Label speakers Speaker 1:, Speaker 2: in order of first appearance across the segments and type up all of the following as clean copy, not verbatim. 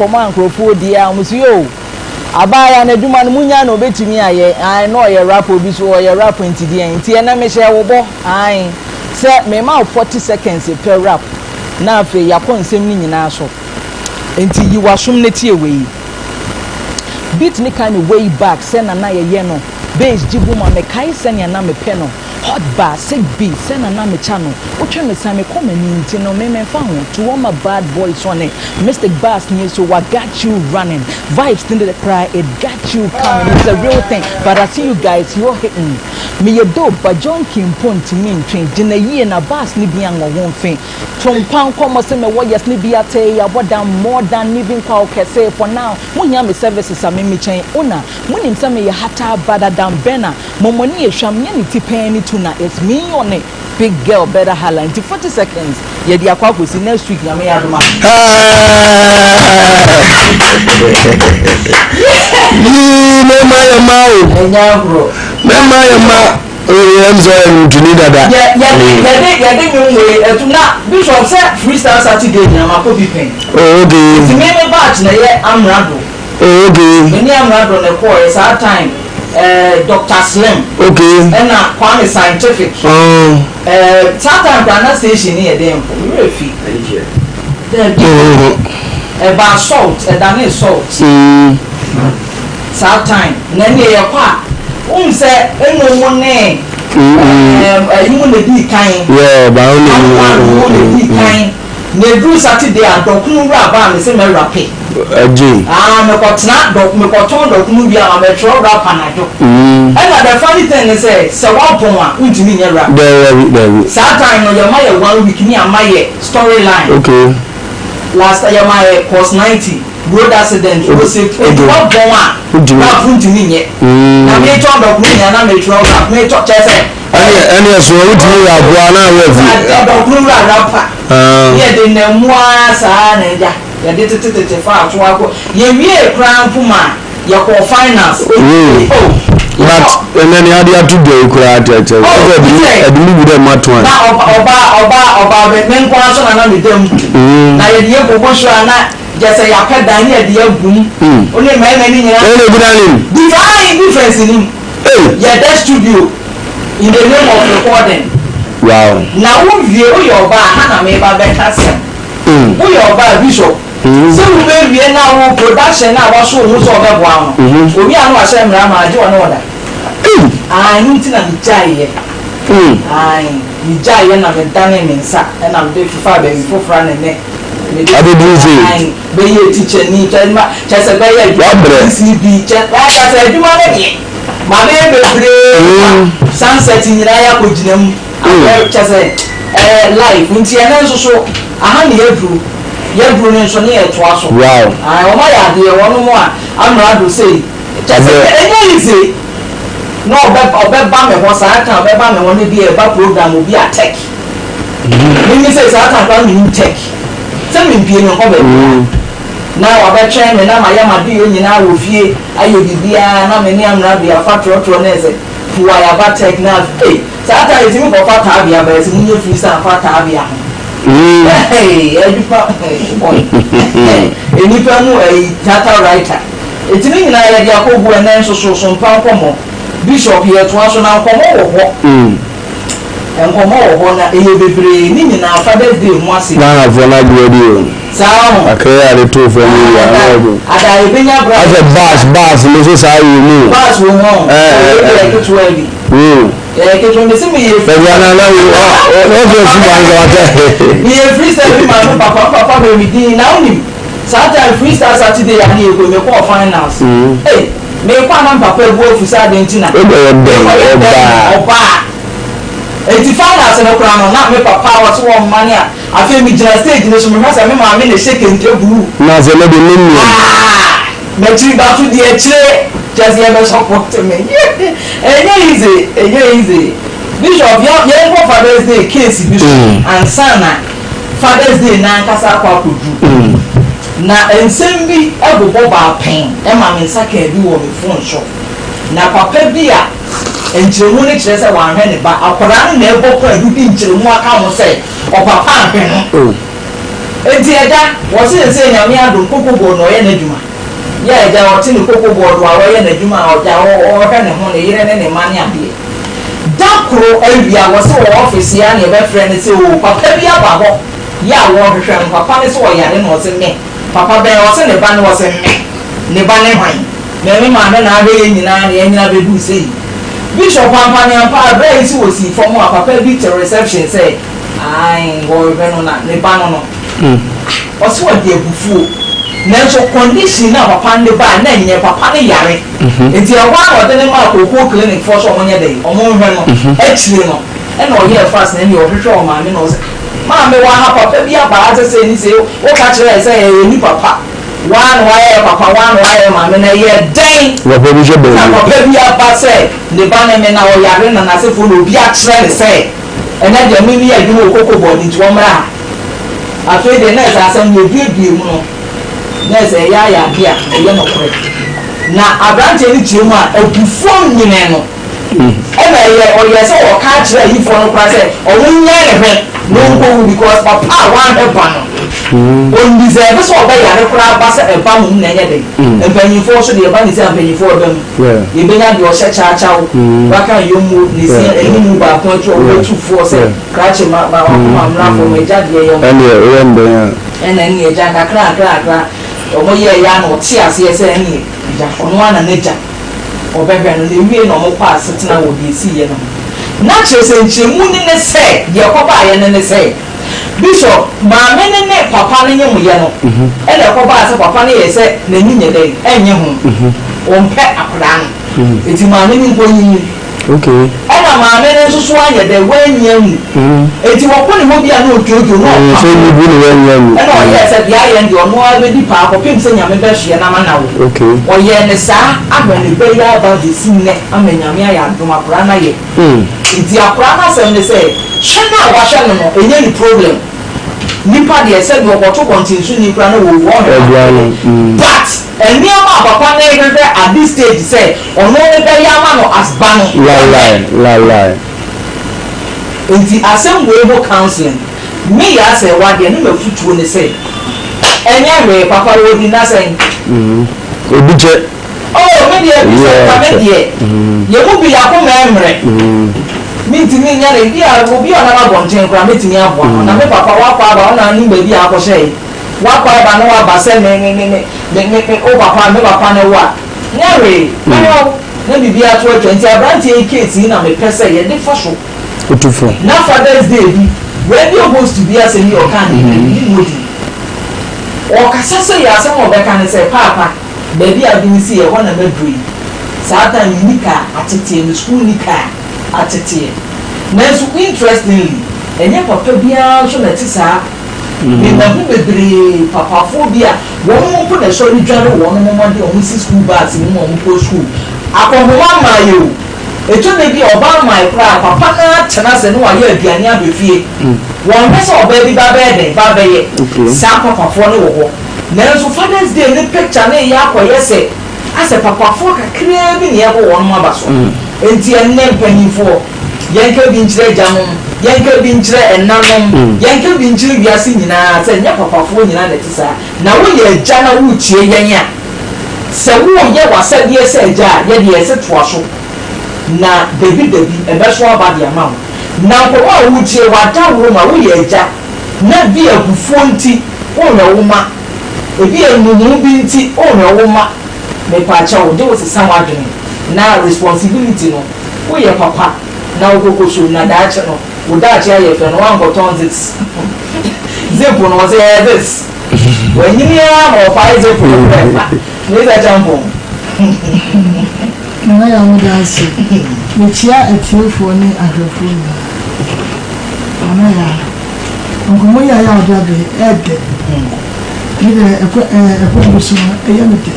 Speaker 1: Nkɔmmɔ a nkurɔfoɔ di a, wɔn so yo, abaayewa no adwuma no munya na obetumi ayɛ. Ae, na ɔyɛ rap, obi so ɔyɛ rap, nti deɛn nti ɛnɛ mehyɛ wo bɔ, ae, sɛ mema wo 40 seconds pɛ rap na afei yɛakɔ nsɛm no nyinaa so. Nti yi w'asom na tie wei. Beat ne ka me way back sɛ na na yɛyɛ no. Bass gye bu ma mekae sɛnea na mepɛ no. Hot bar, sick beat, sɛ na na mekya no. Wotwe me san mekɔ m'ani nti no me memfa ho. To all my bad boys on it. Mystic bars nie, so I got you running. Vibes ne de koraa, it got you coming. It's a real thing, but I see you guys, you're hitting. Meyɛ dope but junkie mpo ntumi ntwe. Gyina yie na bars ne bi anwɔ wo mfe. Tompa nkɔmmɔ sɛ mewɔ yes ne bi ate. Yɛabɔ dam more than even kwa kɛse. For now, mohia me services a me mekyɛn. Una, monim sɛ meyɛ hata badder than Bena. Mɔmɔni ehwam nyɛ ne ti pɛn ne tuna. It's me on it. Big girl better holla. Nti 40 seconds yɛde akɔ akɔsi next week, Nyame yɛ adom a.
Speaker 2: Yii, mɛma yɛ ma o.
Speaker 1: Ɛnyɛ agorɔ.
Speaker 2: Mɛma yɛ ma oyɛ m sɛ ɔyɛ ntuni dada.
Speaker 1: Yɛde nwom wei ɛto na Bishop sɛ Freestyle Saturday nyinaa makɔ bi pɛn.
Speaker 2: Oh, okay.
Speaker 1: Nti me batch na ɛyɛ Amrado.
Speaker 2: Oh, okay.
Speaker 1: Me ne Amrado na ɛkɔɔyɛ saa time, Dr Slim ɛna Kwame Scientific. Saa time koraa na station ne yɛ den mpo werɛ fi daabi, ɛbaa Salt, ɛdane Salt saa time na ɛne yɛkɔ a wohu sɛ ɛno mu ne ɛyi mu na ɛdii kan.
Speaker 2: Yeah, bawo ne mu.
Speaker 1: One mu na ɛdii kan na ɛduru Saturday a, dɔkono wura baa me sɛ mɛ rap.
Speaker 2: Agye.
Speaker 1: Ah, mekɔtena dɔ mekɔtɔn dɔkono wie a, ma mɛtwerɛ rap anadwo. Ɛna the funny thing ne sɛ woabɔn a, wontumi nyɛ rap.
Speaker 2: Dabi, dabi.
Speaker 1: Saa time no yɛma yɛ one week ne ama yɛ storyline. Last yɛma yɛ course 90, road accident, road safety. Nti woabɔn a,
Speaker 2: Wontumi.
Speaker 1: rap wontumi nyɛ. Na metɔn dɔkono nyinaa na metwerɛ rap, metɔ kyerɛ sɛ
Speaker 2: Ɛne ɛso wotumi yɛ aboa na awɔ afi.
Speaker 1: Dɔkono wura rapper.
Speaker 2: Ah.
Speaker 1: Ne yɛde namu a saa na agya yɛde tetetete fa ato akɔ, yɛwie koraa mpo ma yɛkɔɔ finals. Oh.
Speaker 2: But ɛnɛ ni ade ato dwa yi koraa kyerɛkyerɛ
Speaker 1: Oh,
Speaker 2: sɛ ɛde mi
Speaker 1: sɛ-
Speaker 2: ɛde mi bi dɛ ma to
Speaker 1: na
Speaker 2: an.
Speaker 1: ɔba me nko ara so na me dam na yɛde yɛ gbogbo so a, na gyɛ sɛ yɛapɛ dan ne yɛde agum wo ne mmarima ne nyinaa.
Speaker 2: Ɛna ebi na nim.
Speaker 1: Divine difference nim.
Speaker 2: Hey.
Speaker 1: Yɛda studio in the name of recording. Na wowie, woyɛ ɔbaa ha na meba bɛka sɛm. Woyɛ ɔbaa, Bishop, sɛ wobɛwie na wo production na waso wo ho sɛ ɔbɛboa wo no, obi a na wahyɛ mmara ma agye ɔne ɔda.
Speaker 2: Hey.
Speaker 1: Ɛno nti na megyaeɛ. Ae, megyaeɛ na medane me nsa ɛna mede fefaa baabi foforɔ a ne nɛ mede
Speaker 2: Abɛduru sei.
Speaker 1: Ae, bɛyɛ teacher ni kyɛ ma kyɛ sɛ bɛyɛ adwuma.
Speaker 2: Wabrɛ.
Speaker 1: CB kyɛ kyɛ sɛ adwuma no deɛ ma bɛyɛ bebree. Sunset nyinaa yɛ akɔgyina mu abɛ kyɛ sɛ life nti ɛnɛ nso so aha ne yɛduru yɛduru no nso ne yɛtoa so. Ae, wɔn ayɛ adeɛ, wɔn mo a Amrado sei kyɛ sɛ ɛnyɛ easy na ɔbɛba me hɔ saa time, ɔbɛba me hɔ ne bi a ɛba program obi a tech mimi sɛ saa time koraa menim tech sɛ mempie me nkɔ baabi a na wabɛtwɛn me na mayɛ m'adeyɛ nyinaa wɔ fie ayɛ biribiara na me ne Amrado yɛafa trɔtrɔ na ɛsɛ fuwa yɛaba tech na ee saa time yɛtumi kɔfa taabea bɛyɛ sɛ munyɛ firi sɛ amfa taabea ho. Hey, adwuma boy, nipa mu ayi theatre writer eti ne nyinaa yɛde akɔgu. Ɛnɛ nso so mpa nkɔmmɔ, Bishop, yɛtoa so na nkɔmmɔ wɔ hɔ. Nkɔmmɔ wɔ hɔ na ɛyɛ bebree, ne nyinaa Father's Day ho ase.
Speaker 2: Ghanafoɔ no agye adi o.
Speaker 1: Saa ho.
Speaker 2: Kakra yi a de too fam yi ano ɔdo.
Speaker 1: Ada ebenya bra.
Speaker 2: Asɛ bars no so saa wɔ mu.
Speaker 1: Bars wɔ mu ɔ. Ɛyɛ yɛ ketewa bi. Yɛ ketewa mi si mi yɛ.
Speaker 2: Baabi ana na wo ɔ ɔfɛ si ma nsa wata.
Speaker 1: Mi yɛ freestyle bi ma mi papa bɛ mi din na onim saa time Freestyle Saturday a ne yɛ kɔ, mi kɔɔ finals. Ee, mi kɔ anam papa ebu afu saa de nti na.
Speaker 2: O bɛ yɛ dɛn ɔbaa.
Speaker 1: Ɔbaa eti finals no koraa no na me papa wɔsi wɔn mma ne a, afei mi gyina stage no so, mi hwɛ sɛ me maame na ɛhyɛ kente blue.
Speaker 2: Na sɛ ne de ne nua.
Speaker 1: Aa, m'akyiri ba so deɛ akyire kyɛ sɛ yɛbɛ support me. Ɛnyɛ easy, ɛnyɛ easy, Bishop. Yɛn kɔ Father's Day case bi so ansa na Father's Day n'ankasa akɔ akɔduru na nsɛm bi ɛbobɔ baapɛn ɛma me nsa kaa bi wɔ me phone so na papa bi a nkyerɛmu no kyerɛ sɛ wanhwɛ ne ba akwadaa no na ɛbɔ kɔ adu di nkyerɛmu aka ho sɛ ɔpapa ahwɛ no.
Speaker 2: Oh.
Speaker 1: Enti agya, wɔse sesei Nyame adom koko board na ɔyɛ n'adwuma. Yɛ agya ɔte ne koko board a ɔyɛ n'adwuma a ɔgya ɔhwɛ ne ho, ne yere ne ne mma ne adeɛ. Da koro awia wɔse wɔ office yi ara na yɛbɛfrɛ no sɛ oo papa bi aba hɔ yɛ a wɔrehwehwɛ no, papa no se ɔyare na ɔse me, papa bɛn? Ɔse ne ba ne ɔse me, ne ba ne hwan? Me me maame na ahwɛ yɛn nyinaa na yɛanyini abɛduru sei. Bishop ampa ne ampa a berɛ a yɛsi wɔsii fam a papa bi te reception sɛ ae wɔrehwɛ no na ne ba no no ɔse ɔde abufuo nanso condition no a papa no de baeɛ na ɛnyɛ papa no yare nti ɛhɔ ara na ɔde no maa kookoo clinic foɔ sɛ ɔmo nyɛ dɛn ɔmo nhwɛ no akyire no ɛna ɔyɛɛ fast na ɛneɛ ɔhwehwɛ ɔmaame na ɔse maame wɔ ha papa bi aba ha sɛ sei ne sei woka kyerɛɛ sɛ ɛyɛ nipa pa Woa na woayɛ yɛ papa, woa na woayɛ yɛ maame, na ɛyɛ dɛn
Speaker 2: Papa bi hyɛ
Speaker 1: na
Speaker 2: baabi.
Speaker 1: papa bi aba sɛ ne ba ne me na ɔyare na n'asefoɔ na obi akyerɛ no sɛ ɛnɛ deɛ me meyɛ adwuma wɔ koko board nti ɔmmra ha. Afei deɛ na ɛsɛ asɛm no yɛbuebue mu no na ɛsɛ ɛyɛ ayɛ adeɛ a ɛyɛ nokorɛ. Na aberanteɛ no kyerɛ mu a abufuo nyinaa no. Ɛna ɛyɛ ɔyɛ sɛ ɔka akyerɛ ayifoɔ no koraa sɛ ɔmo nnyae ne hwɛ na ɔnkɔwu because papa a wanhwɛ ba no ɔndeserve sɛ ɔbɛyare koraa ba sɛ ɛba mom na ɛnyɛ den. Mpanyinfoɔ nso deɛ ɛba ne sei a mpanyinfoɔ ɛba mu yɛbɛnya deɛ ɔhyɛ kyaakyaw waka yɔmmuo ne se animu baako atu a wobɛtu foɔ sɛ krakye ma ma wakoma mmra fam agya deɛ yɛ
Speaker 2: Ɛnneɛ woyɛ no dɛn a.
Speaker 1: Ɛna ɛnneɛ agya nkakra nkakra nkakra ɔmo yɛɛyɛ a na ɔte aseɛ sɛ ɛnneɛ agya ɔno ara na n'agya ɔbɛhwɛ no, na ewiei na wɔkɔ asetena wɔ deɛ esiiɛ no ho. Na kyerɛ sɛ nkyerɛmu no ne sɛ, deɛ ɛkɔbaeɛ no ne sɛ, Bishop, maame no ne papa no nyemoeɛ no, ɛna ɛkɔbaa sɛ papa no yɛɛ sɛ n'ani nyɛ dɛn, ɛnnye ho, ɔmpɛ akwadaa no, enti maame no nkɔnyini. Ɛna maame no nso so anyɛ dɛn, wanyi anwu. Enti wɔkɔ ne hɔ bi a na ɔdwoodwoo, na
Speaker 2: Sɛ
Speaker 1: ɔpam
Speaker 2: nyi
Speaker 1: no.
Speaker 2: bi na wanyi anwu.
Speaker 1: Ɛna ɔyɛɛ sɛ deɛ ayɛ no deɛ ɔno ara bɛdi paa kɔpem sɛ Nyame bɛhyeɛ no ama no awo. Ɔyɛɛ no saa ama ne ba yi aba abɛsi nnɛ ama Nyame ayɛ adom akwadaa no ayɛ. Nti akwadaa no asɛm ne sɛ, hwɛ no a wahwɛ no no, ɛnyɛ ne problem. Nipa deɛ sɛdeɛ ɔkɔto kɔntensoni koraa na wɔwu ɔnhwɛ
Speaker 2: Ɛboa no,
Speaker 1: n'adeɛ. But nneɛma a papa no rehwehwɛ at this stage sɛ ɔno ne bɛyɛ ama no as ba no,
Speaker 2: Lalai,
Speaker 1: ɔnyɛ.
Speaker 2: lalai.
Speaker 1: Nti asɛm wei ho counseling me yɛ asɛ wa deɛ ne mafutuo ne sɛ ɛnyɛ hwee papa wɔ di na sɛn.
Speaker 2: Obi kyɛ.
Speaker 1: Oh me deɛ bisa nka me deɛ yɛ mu bi yakoma ɛmmerɛ me ntumi nyɛ no ebi a obi a ɔnam abɔnten koraa mɛtumi aboa no na me papa wakɔ aba ɔna anim baabi a akɔhyɛ yi wakɔ aba na waba sɛ me me me me me me wo papa me papa ne wo a nyɛ hwee mɛhwɛ wo na biribi ato atwa nti aberanteɛ yi case yi na mepɛ sɛ yɛde fa so
Speaker 2: Wotu fo.
Speaker 1: Na Father's Day bi radio host bi asɛm yi a ɔkaa no yɛ me mmɔ din ɔkasa sɛ yɛ asɛm a ɔbɛka ne sɛ paapa Baabi a ade no sii, ɛhɔ na maduru yi. Saa time me nika ateteɛ, me school nika ateteɛ. Nanso interestingly, ɛnyɛ papa biara nso na ɛte saa. Me mahu bebree papafoɔ bi a wɔn mpo na ɛsɔre dware wɔn mma de wɔn si school bus mu ma wɔn kɔ school. Akɔnhoma mmaeɛ o. Ɛtɔ da bi a ɔbaa mmaeɛ koraa a, papa no ara tena ase na wayɛ aduane aba fie. Wɔnhwɛ sɛ ɔbaa bi ba bɛyɛ dɛn, ba bɛyɛ. Saa papafoɔ no wɔ hɔ. Nanso Father's Day ne picture no reyɛ akɔyɛ sɛ asɛ papafoɔ kakraa bi na yɛbɔ wɔnom aba so. Enti ɛnnɛ mpanyinfoɔ, yɛnka bi nkyerɛ agyanom, yɛnka bi nkyerɛ ɛnanom, yɛnka bi nkyerɛ wiase nyinaa sɛ nyɛ papafoɔ nyinaa na ɛte saa. Na woyɛ agya na woretie yɛn a, sɛ woreyɛ w'asɛdeɛ sɛ agya a, yɛdeɛ yɛse toa so na dabi dabi ɛbɛso aba de ama wo. Na nkɔmmɔ a woretie, w'adaworo ma woyɛ agya. Na bi abufuo nti wonhwɛ wo mma, ebi a nnuhuu bi nti wonhwɛ wo mma, mepaakyɛw gye wo sesa w'adwene na responsibility no woyɛ papa na wokɔkɔ som na daakye no wo daakye ayɛ fɛ na woankɔtɔn zips zip no wɔsɛ ɛyɛ zips wanyini ara ma ɔpae zip no korɛ fa Mister Kyampong.
Speaker 3: Nana Yaw meda ase. Mekyia atiefoɔ ne ahwɛfoɔ nyinaa. Nana Yaa, nkɔmmɔ yi a yɛ a wode aba yi, ɛyɛ dɛ. Me deɛ ɛkɔ ɛɛ ɛkwan bi so no, ɛyɛ me dɛ.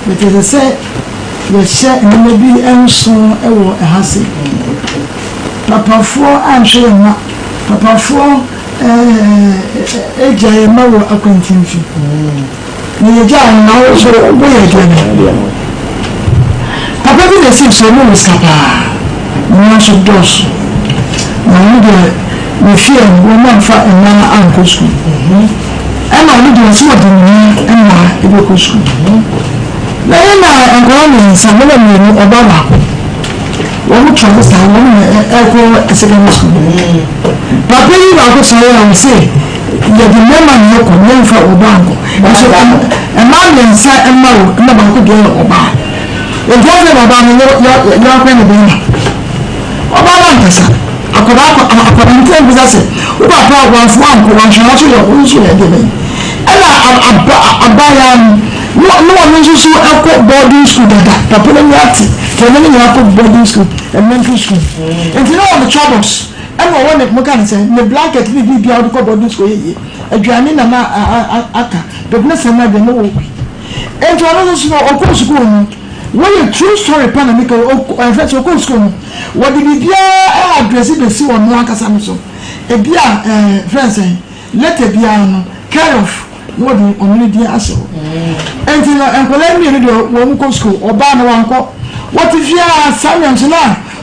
Speaker 3: But ɛsɛ sɛ yɛhyɛ nneɛma bi nso wɔ ɛha sei. Papafoɔ anhwɛ yɛn mma. Papafoɔ ɛɛ agya yɛn mma wɔ akwantinfi. Na yɛgyaa no na wo nso woyɛ deɛn? Papa bi na ɛsii so, ɔno wɔ sika paa, ne mma nso dɔɔso. Na ɔno deɛ ne fie no wɔn amfa mmaa ankɔ sukuu. Ɛna ɔno deɛ ɔse ɔde ne mma ɛbɛkɔ sukuu. Na yɛn na nkwadaa mmiɛnsa, mmarima mmienu, ɔbaa baako. Wɔn tra hɔ saa, wɔn na ɛkɔ secondary school. Papa yi baako sɔre a ɔse yɛde mmarima na ɛkɔ, yɛmfa ɔbaa nkɔ. Nso mmaa mmiɛnsa mma o, ɛna baako deɛ yɛ ɔbaa. Nti afei na ɔbaa no yɛakɔ ne bɛrima. Ɔbaa no ankasa. Akwadaa kɔ akwadaa no tɛn bisa sɛ wo papa wamfa wankɔ wanhwɛ wo so yɛ wo nso yɛ deɛ bɛn ɛna aba abaayaa no na ɔno nso so ɛkɔ boarding school dada papa no ani ate tɛn ne nyinaa kɔ boarding school elementary school nti na wɔn troubles ɛna ɔwɔ ne mo ka ne sɛ ne blanket ne biribi a ɔde kɔ boarding school yɛ yie aduane na na aka baabi na sɛ na deɛ na wɔ bi nti ɔno nso so no ɔkɔ sukuu no. Wei yɛ true story pa na meka yi, ɔkɔ ɛfɛ sɛ ɔkɔɔ sukuu no, wɔde biribiara address bɛsi ɔno ankasa no so. Ebi a ɛɛ frɛ no sɛn, letter biara no, care of, na wɔde ɔno ne din ahyɛ hɔ. Nti no nkwadaa mmienu deɛ wɔn kɔ sukuu, ɔbaa no wankɔ. Wɔte fie ara, saa mmerɛ nso na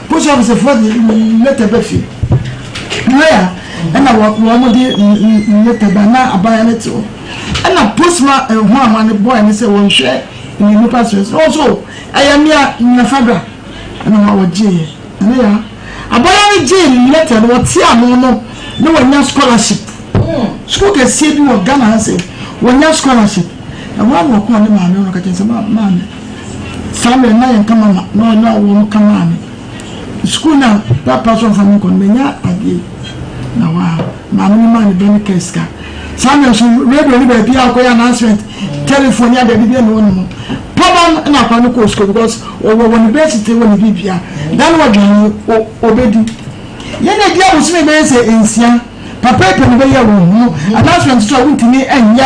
Speaker 3: post office foɔ de letter ba fie. Lawyer ɛna wɔn de letter ba na abaayewa no te hɔ. Ɛna postman ho amane bɔɔ ne sɛ wɔnhwɛ Ɛna nnipa srɛ sɛ, Ɔso ɛyɛ mea nea fa bra. Ɛna ɔma wɔgyeeɛ. Ɛne ya. Abaayewa no gyee letter no, wɔte ano no na wanya scholarship. Sukuu kɛseɛ bi wɔ Ghana ha sɛ wanya scholarship. Ɛhɔ ara na ɔkɔɔ ne maame hɔ na ɔka kyerɛ no sɛ, maame, saa mmerɛ na yɛnka mama na ɔne wɔn ka maame. Sukuu no a papa sɛ ɔmfa me nkɔ no, manya adeɛ yi. Na hɔ ara maame no maa ne ba no kaa sika. Saa mmerɛ nso radio ne baabi a ɔkɔyɛ announcement, telephone ne adeade bi na ɔnim no. Papa no na akwadaa no kɔɔ sukuu because ɔwɔ wɔ ne bɛsite wɔ ne biribia. Da no aduane ɔbɛdi. Yɛn na ɛdi abosome bɛyɛ sɛ nsia. Papa yi pɛ ne bɛyɛ wɔ hunu announcement so a wontumi nyɛ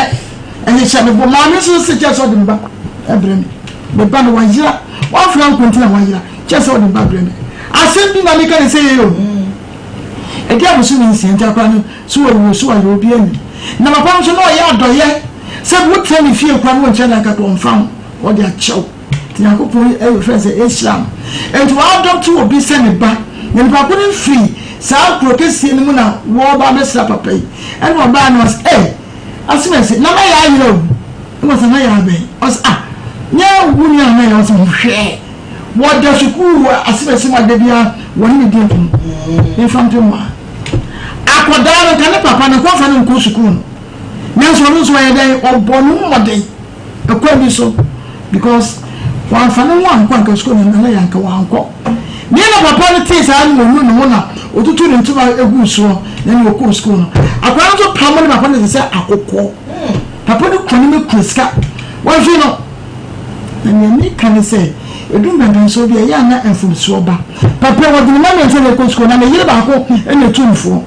Speaker 3: ɛhyehyɛ ne bo. Maame nso se kyɛ sɛ ɔde ne ba ɛbrɛ me. Me ba no wayera. Wamfra nko nti na wayera. Kyɛ sɛ ɔde ne ba brɛ me. Asɛm bi na meka ne sɛ yei o. Ɛdi abosome nsia nti akwadaa no so wawu o so wayɛ obiara nnim. Na papa no nso na ɔyɛ adɔyɛ sɛ wotena ne fie koraa na wɔnkyerɛ no anka koraa ɔmfa ho ɔde akyɛ wo. Nti Nyankopɔn ɛyɛ fɛn sɛ ɛhyira no. Nti w'adɔpte obi sɛ ne ba na nipa ko no firi saa kuro kɛseɛ no mu na wɔreba abɛsra papa yi. Ɛna ɔbaa no ɔse ei Asemase na mɛyɛ ayerɛ o. Ɛna ɔse na yɛ abɛn? Ɔse ah nyɛ wo nua na mɛyɛ ɔse hwɛ. Wɔda sukuu wɔ asɛmasi mu a da biara wɔne no di nkɔmmɔ. Memfa nto mu a, akwadaa no, nka ne papa no, nka ɔmfa no nkɔ sukuu no. Nanso ɔno nso ɔyɛ dɛn? Ɔbɔ ne ho mmɔden ɛkwan bi so because wamfa ne ho ankɔ anka sukuu no nana yɛ anka wankɔ. Nea na papa no tee saa no ɔnu ne ho na ɔtutu ne ntoma guu soɔ na ne ɔkɔɔ sukuu no. Akwadaa no nso pamo ne papa no te sɛ akokɔ. Papa no kura ne ma kura sika. Wɔhwe no. Na nea meka ne sɛ, ɛdu mpɛnpɛnsoɔ bi a, ɛyɛ a na mfomsoɔ ba. Papa yi, wɔde ne mma mmiɛnsa na ɛkɔ sukuu, na ne yere baako na ɛtu no foɔ.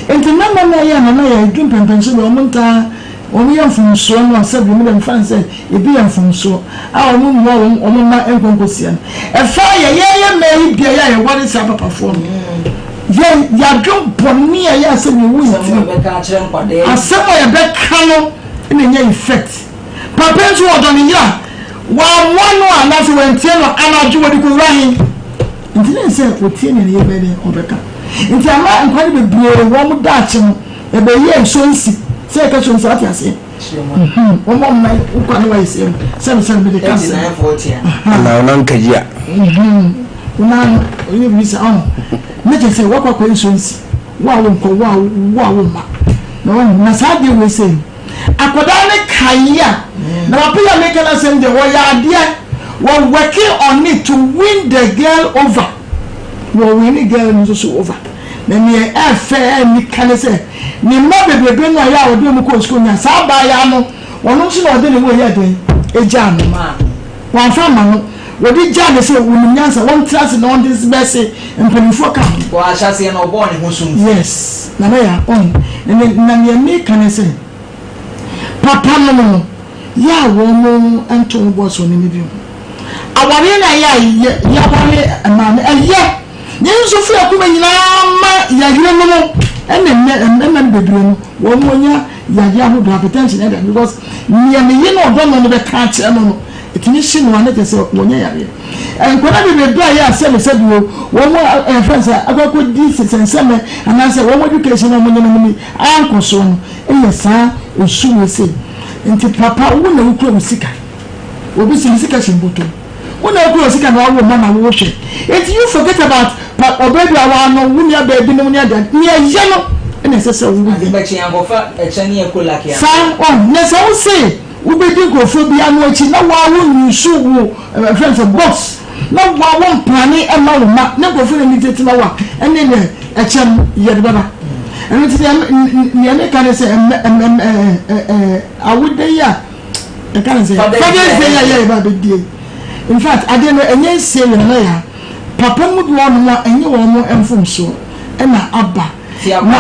Speaker 3: Enti na mma no ɛyɛ a na na yɛ ɛdu mpɛnpɛnsoɔ bi a, wɔn ntaa, wɔn yɛ mfomsoɔ no a, sɛbi me deɛ mefa no sɛ ebi yɛ mfomsoɔ a wɔn mmoa wɔn wɔn mma nkɔ nkɔsia no. Ɛfa yɛ yɛn yɛ mmaa yi bia yɛ a yɛware saa papafoɔ no, yɛn yɛadwen bɔne a ɛyɛ a sɛbi ɛwɔ yɛn tirim. Asɛm a yɛbɛka no na ɛnya effect. Papa yi nso ɔdɔ ne yere a, wammoa no anaasɛ wantie no anadwo wɔde kɔwura he? Nti ne sɛ ɔtie nea ne yere bɛyɛ dɛn ɔbɛka. Nti ama nkwa no bebree wɔn daakye no ɛbɛyɛɛ nsonsi. Sɛ yɛka sonsi a wate aseɛ? Wɔn a wɔn wokɔ a ne wayɛ sɛ sɛbe sɛbe mede ka sɛ.
Speaker 2: Anaa wo nan kagyi a.
Speaker 3: Wo nan no yɛ biribi saa ɔho. Ne kyerɛ sɛ woakɔ akɔyɛ nsonsi. Wo a wonkɔ wo a wo a womma. Na wahu na saa adeɛ wei sei no. Akwadaa no kae a na papa yi a meka n'asɛm deɛ ɔyɛ adeɛ wɔ working on it to win the girl over na ɔwini girl no nso so over na neɛ ɛfɛ ɛnika ne sɛ ne mma bebrebe no a yɛ a ɔde wɔn kɔɔ sukuu nya saa abaayaa no ɔno nso na ɔde ne ho yɛ dɛn egyaa no wɔamfa ama no wɔde gyaa no sɛ wɔnim nyansa wɔntra ase na ɔnde bɛse mpanimfoɔ ka ho.
Speaker 1: Wɔ ahyɛaseɛ no ɔbɔɔ ne ho so nti.
Speaker 3: Yes Nana Yaa ɔn na na nea meka ne sɛ papa nom no yɛ a wɔn nto wɔn bo ase wɔ nneɛma bi ho. Awareɛ no a yɛ a yɛ yɛaware mmaa no ɛyɛ yɛn nso firi akoma nyinaa ma yɛ yerenom ɛna nnɛ mmarima no bebree no wɔn anya yadeɛ ahodoɔ hypertension ɛda because nea ne yere no ɔdɔ no no bɛka akyerɛ no no ɛtumi hye no a na kyerɛ sɛ wɔnya yareɛ. Nkwadaa bebree bere a yɛ a sɛbesɛbe o, wɔn a yɛfrɛ no sɛ akɔ akɔdi nsɛnsɛmɛ anaasɛ wɔn education a wɔn nneɛma no bi ankɔ soɔ no yɛ saa Osu wei sei. Nti papa wo na wokura wo sika. Obi se me sika hyɛ me bɔtɔ mu. Wo na wokura wo sika na wawo mma na wohwɛ. Nti you forget about pa ɔbaa bi a waa no wo nua baa binom ne ade ade. Nea ɛyɛ no na ɛsɛ sɛ wo
Speaker 1: Ade
Speaker 3: yɛ.
Speaker 1: bɛkye ankɔfa ɛkyɛ ne ɛkolak yɛ
Speaker 3: Saa wahu. Na sɛ wo se wobɛdi nkurɔfoɔ bi ano akyi na waa wo nyusu wo ɛfrɛ no sɛ box na waa wo mplane mma wo mma ne nkurɔfoɔ na ani tete ma wo a ɛne neɛ ɛkyɛ no yɛde bɛba. Ɛno nti nea nea meka ne sɛ ɛmɛ ɛmɛ ɛɛ awoda yi a ɛka ne sɛ Father's Day a yɛyɛ ba abɛdie in fact adeɛ no ɛnyɛ nsie yɛ nana ya papa no mu bi wɔ hɔnom a ɛnyɛ wɔn mo mfomsoɔ ɛna aba na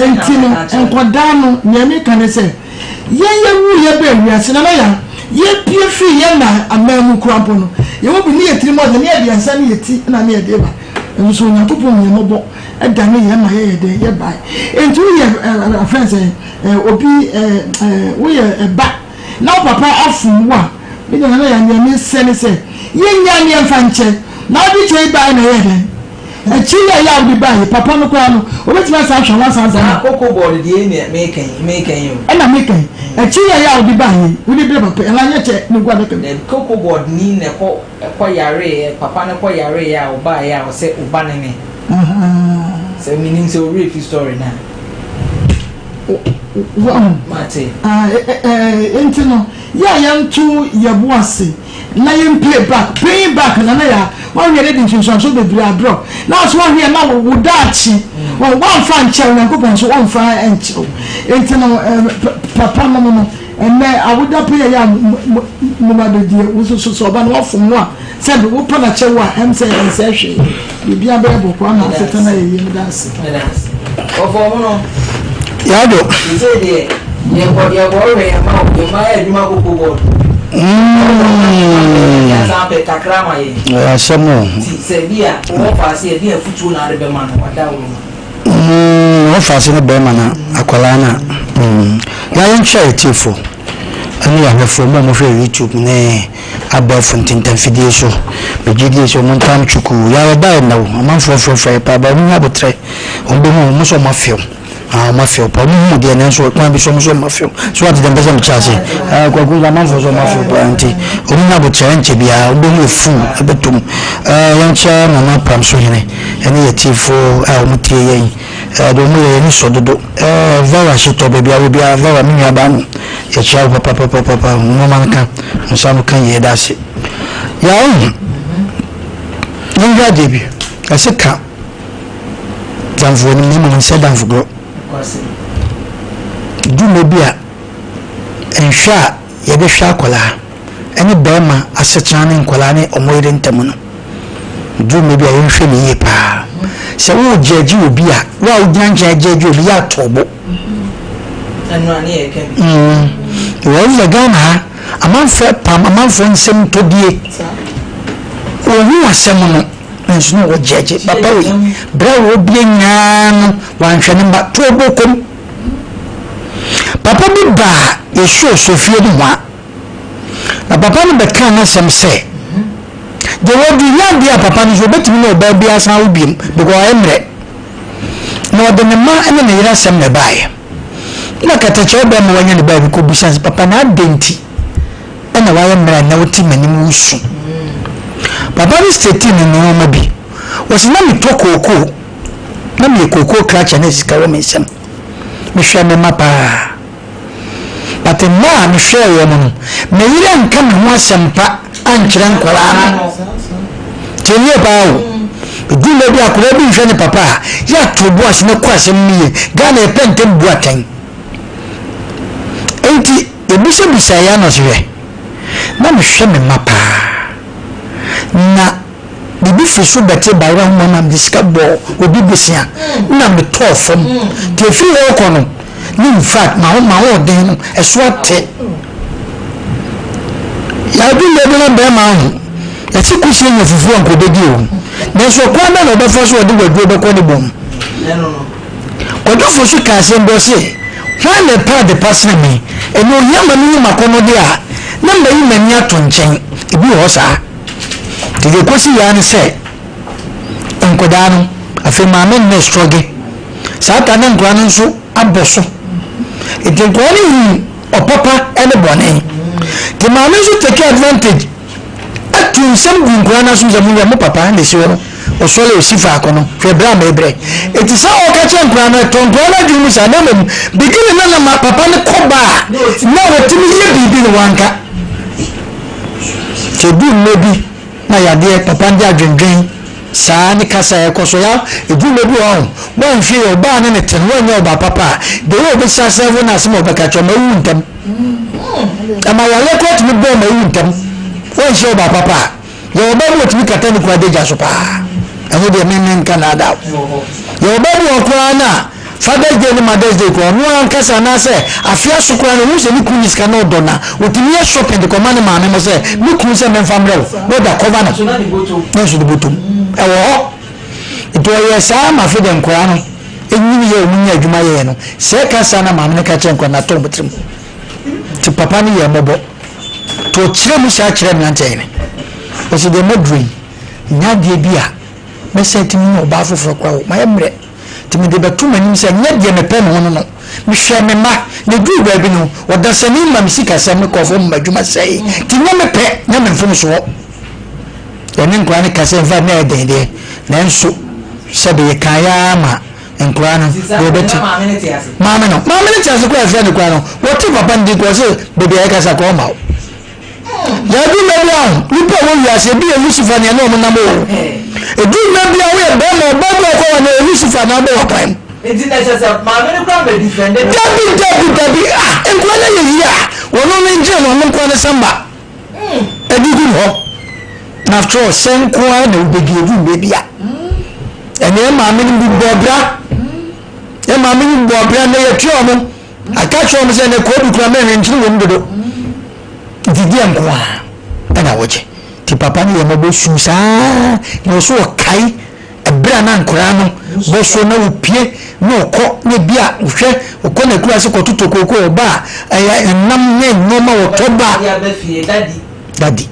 Speaker 3: nti no nkwadaa no nea meka ne sɛ yɛn yɛwu yɛ bɛɛ wiase nana ya yɛpie firi yɛn na aman mu kura mpo no yɛwɔ bi ne yɛ tiri mu ɔdɛ ne yɛde yɛn nsa ne yɛ ti na ne yɛde ba nso so Onyankopɔn hu yɛn mmɔbɔ ɛdane yɛn ma yɛyɛ dɛn yɛbae nti woyɛ afɛn sɛ obi woyɛ ɛba na wo papa afom wo a me deɛ nana yɛ nea mesɛ ne sɛ yɛnya ne yɛmfa nkyɛ na wode kyɛ yi bae na ɛyɛ dɛn akyi yɛ yɛ a wode bae papa no koraa no obɛtumi asa ahwɛ ho asan
Speaker 1: saa koko bɔɔl deɛ ne meka yi meka yi o
Speaker 3: ɛna meka yi akyi yɛ yɛ a wode bae wode brɛ papa ɛna nyɛ kyɛ ne gu adaka mu
Speaker 1: koko bɔɔl ni na ɛkɔ ɛkɔ yareɛ papa no kɔ yareɛ a ɔbaeɛ a ɔsɛ ɔba ne ne sɛ menim sɛ ɔwerɛ fi story no
Speaker 3: a
Speaker 1: mate.
Speaker 3: Nti no yɛ a yɛnto yɛbo ase na yɛn pay back paying back na na yɛ a wɔahwɛ ne de nsunsuanso bebree abrɛw na nso wɔahwɛ na wo daakye wɔn wɔamfa nkyɛw Nyankopɔn nso wɔmfa nkyɛw nti no papa nom no ɛnɛ awoda pɛ yɛ yɛ a mo ba bɛdie wo nso so sɛ ɔba no wɔfom no a sɛbi wopɛ na kyɛw a ɛm sɛ ɛnsɛ hwee biribiara bɛyɛ bɔkɔ ama asetena yɛ yie meda ase.
Speaker 1: Ɔfɔ ho no.
Speaker 2: Yado.
Speaker 1: Sɛ deɛ yɛkɔ yɛkɔ ɔhwɛ yɛn ma yɛn ma yɛ adwuma koko bɔɔl. Yɛsan pɛ kakra ma yɛn.
Speaker 2: Ɛyɛ asɛm o.
Speaker 1: Ti sɛ bi a wɔn fa ase ɛde afutuo na ade bɛma no ɔda wɔ mu.
Speaker 2: Wɔn fa ase ne bɛrima na akwadaa na yɛayɛ nkyerɛ atiefo ɛne ahwɛfoɔ mu a wɔhwɛ YouTube ne abɛɛfo ntentanfidie so. Megye die sɛ wɔn ntam twukuu yɛayɛ da ɛnna o amanfoɔ frɛfrɛ yɛ paa ba wɔn ho abotrɛ wɔn bɛhu wɔn nso wɔn afew. Ah, ɔmo afew paa. Ɔmo hu deɛ nanso kwan bi so ɔmo so ɔmo afew. So wate deɛ mpɛ sɛ mekyerɛ ase? Ah, kwaku nso amanfoɔ so ɔmo afew paa nti ɔmo nya abokyerɛ nkyɛ biara ɔmo bɛhu efu ɛbɛtɔ mu. Ah, yɛnkyɛ Nana Pram so hene ɛne yɛ tiefoɔ a ɔmo tie yɛn. Eh, deɛ ɔmo yɛ yɛn ani sɔ dodo. Eh, Vera Hyetɔ baabi a wɔ biara Vera me nua baa no yɛkyia wo papapapapa nneɛma no ka nsa no ka yie yɛda ase. Yɛn yɛnhwɛ adeɛ bi ɛse ka Damfo wɔ ne mu na ɔnsɛ damfo gorɔ. Dwuma bi a nhwɛ a yɛde hwɛ akwadaa ne barima asetena ne nkwadaa ne wɔn yere ntam no, dwuma bi a yɛnhwɛ no yie paa. Sɛ wogyɛgye obi a, wo a wogyina nkyɛn gyɛgye obi yɛ ato bo. Wɔn sɛ Ghana ha amanfoɔ pam amanfoɔ nsɛm ntɔdie. Wɔhu asɛm no. Nanso na wɔgyɛgye papa wei. Berɛ a wɔrebie nyinaa no, wanhwɛ ne mma. Too bo kom. Papa bi baa Yeshua sofie no hɔ a, na papa no bɛkaa n'asɛm sɛ, deɛ wɔde hia adeɛ a papa no nso ɔbɛtumi ne ɔbaa bi asan awo biom because ɔyɛ mmerɛ. Na ɔde ne mma ne ne yere asɛm na ɛbaeɛ. Na katakyɛ ɔbɛrima wanya ne baabi kɔbisa sɛ, papa na adɛn nti na wayɛ mmerɛ a nnɛ wote m'anim resu. Papa no statii ne nnoɔma bi. Ɔse na metɔ kookoo, na meyɛ kookoo krakye na sika wɔ me nsam. Mehwɛ me mma paa. But mma a mehwɛɛ wɔn no, me yere anka me ho asɛm pa ankyerɛ nkwadaa no. Tie nie paa o. Ɛduru mmerɛ bi akwadaa bi nhwɛ ne papa a, yɛ ato bo ase na kɔ asɛm no yie. Ghana yɛpɛ ntɛm bu atɛn. Enti Yɛbisabisaeɛ ara na ɔse hwɛ, na mehwɛ me mma paa, na biribi firi so bɛtee bayerɛ ahoma ma mede sika bɔɔ obi bosea na metɔɔ fam. Nti ɛfiri hɔ rekɔ no, ne infact m'ahoɔden no ɛso ate. Yɛadu mmerɛ bi na bɛrima ahu, yɛse kusie nya fufuo a nka ɔbɛdi o, nanso ɔkwan bɛn na ɔbɛfa so ɔde waduro bɛkɔ ne bɔm? Kwadwo Fosu kaa asɛm bi, ɔse, Hwan na ɛpɛ adepa sene me? Ɛnna ohia ma mehu m'akɔnnɔde a, na mayi m'ani ato nkyɛn. Ebi wɔ hɔ saa. Nti deɛ ɛkɔsi yɛ ara ne sɛ, nkwadaa no, afei maame no na ɛstrɔge. Saa ta na nkwadaa no nso abɔ so. Nti nkwadaa no hu ɔpapa ne bɔne. Nti maame nso take advantage atu nsɛm gu nkwadaa no asom sɛ monyɛ mo papa na esi hɔ no ɔsɔre ɔsi faako no hwɛ berɛ a mebrɛ. Nti sɛ ɔka kyerɛ nkwadaa no ɛtɔ nkwadaa no adwene mu saa na mmom beginning na na papa no kɔ ba a na wɔtumi yɛ biribi no wanka. Nti ɛduru mmerɛ bi na yadeɛ papa no de adwendwen saa ne kasa a ɛkɔ so ya ɛduru mmerɛ bi wɔ hɔ a wɔnhwɛ yɛ ɔbaa ne ne te no wɔnyɛ ɔbaa papa a the way ɔbɛsi asɛfo no asɛm a ɔbɛka kyerɛ ɔma ɛwu ntɛm ɛma yareɛ koraa tumi bɔ ɔma ɛwu ntɛm wɔnhyɛ ɔbaa papa a yɛ ɔbaa bi wɔtumi kata ne kura adagya so paa ɛno deɛ me menka naadaa yɛ ɔbaa bi wɔ koraa no a Father's day ne Mother's day koraa ɔno ankasa anaasɛ afe aso koraa no ohu sɛ ne kunu nni sika na ɔdɔ no a, otumi yɛ shopping de kɔma ne maame mo sɛ me kunu sɛ memfa mmerɛ wo na ɔde akɔma no na nso de bɔtɔ mu. Ɛwɔ hɔ. Nti ɔyɛɛ saa ma afei deɛ nkwadaa no nyini yɛ wɔn nya adwuma yɛɛ no sɛ kasa na maame no ka kyerɛ nkwadaa no atɔ wɔn tirim. Nti papa no yɛɛ mmɔbɔ. Nti ɔkyerɛ mu saa kyerɛ mmeranteɛ no. Ɔsi deɛ maduro yi nyɛ adeɛ bi a mɛsan atumi ne ɔbaa foforɔ koraa o, mayɛ mmerɛ. Nti mede bɛto m'anim sɛ nyɛ deɛ mepɛ me ho no no. Mehwɛɛ me mma, na ɛduruu baabi no, ɔdasani ma me sikasɛm, mekɔɔ fam ma m'adwuma sɛee. Nti nyɛ me pɛ, nyɛ me mfomsoɔ. Yɛne nkwadaa no kasa, in fact na ɛyɛ den deɛ, nanso sɛbe yɛkaeɛ ara ma nkwadaa no deɛ wɔbɛte. Maame no, maame no te ase koraa ɛfrɛ no koraa no, wɔte papa no din koraa ɔse baabi a yɛkasa koraa ɔmma wo. Yɛadu mmerɛ bi a nnipa a ɛwɔ wiase ebi yɛ Lucifer ne ɛne wɔn nam o. Edu mmerɛ bi a woyɛ bɛrima ɔbaa bi a ɔkɔ wa na ɛyɛ Lucifer na abɔ w'akwan mu.
Speaker 1: Nti na kyerɛ sɛ maame no koraa mɛ defende no.
Speaker 2: Dabi dabi dabi ah nkwa no yɛ yie a wɔn no ngye no ɔno nkoa ne samba ɛde gu ne hɔ na after all sɛ nkoa na wobɛdi edu mmerɛ bi a ɛne maame no bi bɔ bra ɛ maame no bɔ bra na yɛtua wɔn Aka kyerɛ wɔn sɛ, Ɛnnɛ koobi koraa mɛnwe nkyene wom dodo. Nti deɛ nko ara ɛna wogye. Nti papa no yɛ mmɔbɔ suu saa na ɔso ɔkae ɛberɛ a na nkoraa no bɔ so na wɔpue na ɔkɔ na ebi a hwɛ ɔkɔ n'akura ase kɔtotɔ kooko ɔba a ɛyɛ ɛnam ne nneɛma wɔtɔ ba. Dadi.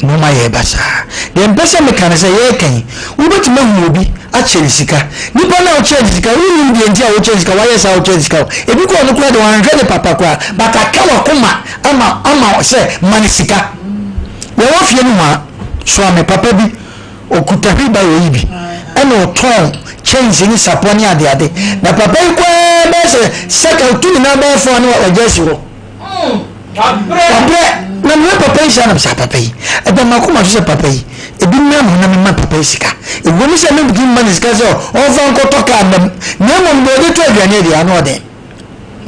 Speaker 2: Nneɛma yɛɛ basaa. Deɛ mpɛ sɛ meka ne sɛ, yɛreka yi, wobɛtumi ahu obi akyɛ no sika. Nipa no a wokyɛɛ no sika, wonnim deɛ nti a wokyɛɛ no sika, wayɛ saa a wokyɛɛ no sika o. Ebi koraa ɔno koraa deɛ wanhwɛ ne papa koraa, but aka w'akoma ama ama sɛ ma no sika. Yɛwɔ fie nohoa, soa me papa bi, ɔkuta wheelbarrow yi bi, ɛna ɔtɔn kyɛnse ne sapɔ ne adeade. Na papa yi koraa bɛyɛ sɛ sɛka ɔtu ne nan bɛyɛ fo a na wagya asi hɔ. Wabrɛ. Na mehwɛ papa yi saa na mesɛ papa yi, ɛda m'akoma so sɛ papa yi, ebi mmra me ho na memma papa yi sika. Ɛwom sɛ mentumi mma no sika sɛ ɔmfa nkɔtɔ kaa mmam, na mmom deɛ ɔde tɔ aduane deɛ, ano ɔden.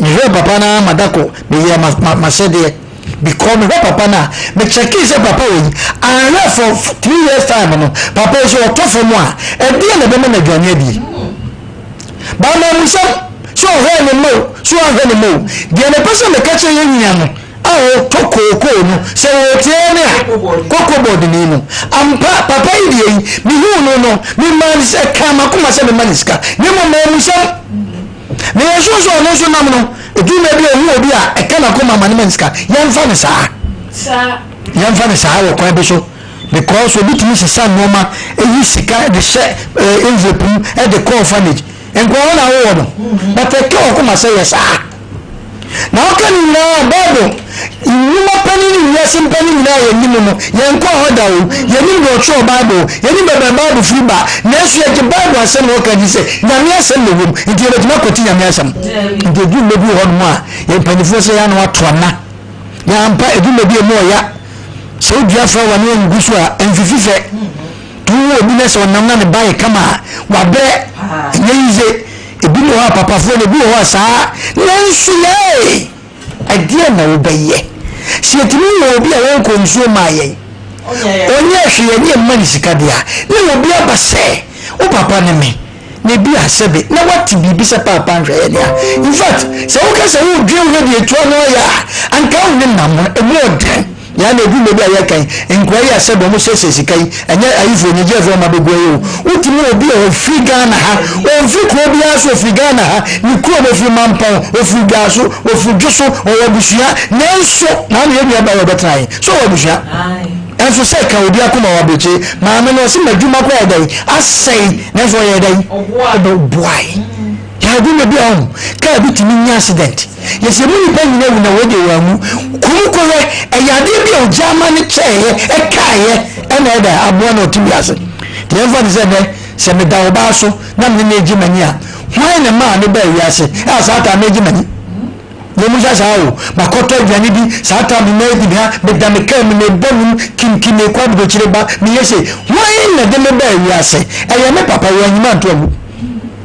Speaker 2: Mehwɛɛ papa no ara ma da koro meyɛɛ m'asɛdeɛ because mehwɛ papa no a, mekyɛkee sɛ papa wei, anhwɛ for 3 years time no, papa yi sɛ ɔtɔ fam a, ɛdeɛn na ɛbɛma no aduane adie? Baamuamusɛm, sɛ ɔhwɛɛ ne mma o, sɛ wanhwɛ ne mma o, deɛ mepɛ sɛ meka kyerɛ yɛn nua no a ɔtɔ kookoo no, sɛ ɔretie me a, kokobɔdeni no, ampa, papa yi deɛ yi, mehuu no no, memaa no sɛ, ɛkaa m'akoma sɛ mema no sika, na mmom maamusɛm. Meyɛ sure sɛ ɔno nso nam no, ɛduru mmerɛ bi a ɔhu obi a ɛka n'akoma ma no ma no sika. Yɛmfa no saa. Yɛmfa no saa wɔ kwan bi so. Because obi tumi sesa nnoɔma yi sika de hyɛ envelope mu de kɔ orphanage nkoa hɔ na awowɔ no but ɛka wɔ koma sɛ yɛ saa na ɔka ne nyinaa Bible nnwuma panin ne wiase mpanin nyinaa yɛ nim no yɛn nkɔ hɔ da o yɛnim deɛ ɔtwerɛ Bible yɛnim baabi a Bible firi ba nanso yɛgye Bible asɛm na ɔka di sɛ Nyame asɛm na ɛwom nti yɛbɛtumi akɔti Nyame asɛm nti ɛduru mmerɛ bi wɔ hɔ nom a yɛn mpanimfoɔ sɛ yɛn ano ato ana Na ampa, edwuma bi emu ɔya. Sɛ wodua flower na engu so a, ɛmfifi fɛ. To wo obi na sɛ ɔnam na ne ba yɛ kama a, wabrɛ. Ɛnyɛ yize. Ebi wɔ hɔ a papafoɔ no, ebi wɔ hɔ a saa. Nanso yɛe, ɛdeɛn na wobɛyɛ? Sɛ yɛtumi wɔ obi a ɔnkɔ nsuo maa yɛn, ɔnyɛɛ hwee, yɛne yɛmma no sika deɛ a, na obi aba sɛ, wo papa ne me. Na ebia sɛbe na woate biribi sɛ paapa nhwɛ yɛ nea. In fact, sɛ woka sɛ woredwen ho de atu ano ayɛ a, anka wo ne nam no, emu ɔden. Yɛn na edu baabi a yɛka yi, nkoa yi a sɛbe wɔn sɛsɛ sika yi, ɛnyɛ ayifoɔ, Nigeriafoɔ wɔn abɛgu ayi o. Wotumi wɔ obi a ɔfiri Ghana ha, ɔmfiri kuro biara so, ɔfiri Ghana ha, ne kurom, ɔfiri Mampɔn, ɔfiri Dwaso, ɔfiri Dwoso, ɔwɔ abusua, nanso, na ano yɛn nua baa yi ɔbɛtena he? So ɔwɔ abusua? Nanso sɛ ɛka obi akoma wɔ abirekyie, maame no ɔse m'adwuma koraa yɛ dɛn? Asɛe, nanso ɔyɛɛ dɛn? Ɔboae. Ya. Yɛadu na bi a ɔho kaa bi tumi nya accident. Yɛsɛ mu nipa nyina wu na wei deɛ wanwu. Kum kɔhwɛ ɛyɛ adeɛ bi a ogya ama no kyɛɛyɛ ɛkaeɛ ɛna ɛda aboa na ɔte wiase. Nti yɛmfa no sɛ nnɛ sɛ meda ɔbaa so na mene no regye m'ani a, hwan na ɛmaa me baa wiase a saa taa meregye m'ani? Deɛ mu hyɛ saa o, makɔtɔ aduane bi saa taa me nan adi me ha, meda me kaa mu mebɔ num kimkim mekɔ aburokyire ba meyɛ sei. Hwan na ɛde me baa wiase? Ɛyɛ me papa, wanyi me anto agu.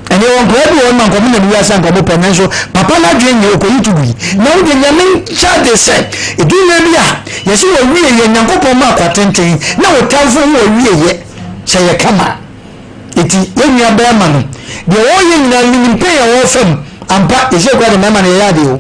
Speaker 2: Ɛnneɛ wɔ nkwadaa bi wɔ hɔ nom a nka ɔmo nam wiase a nka ɔmo pɛ nanso papa no adwene nyɛ ɔkɔyi to gui. Na wo deɛ Nyame nkyɛ ade sɛ ɛduru mmerɛ bi a yɛse wawie yɛ Nyankopɔn ma akwa tenten na wo tamfo ho wawie yɛ sɛ yɛ kama. Eti yɛn nua bɛɛma no deɛ ɔɔyɛ nyinaa menim pain a ɔɔfa mu ampa yɛsei koraa deɛ mɛɛma no yɛyɛ adeɛ o.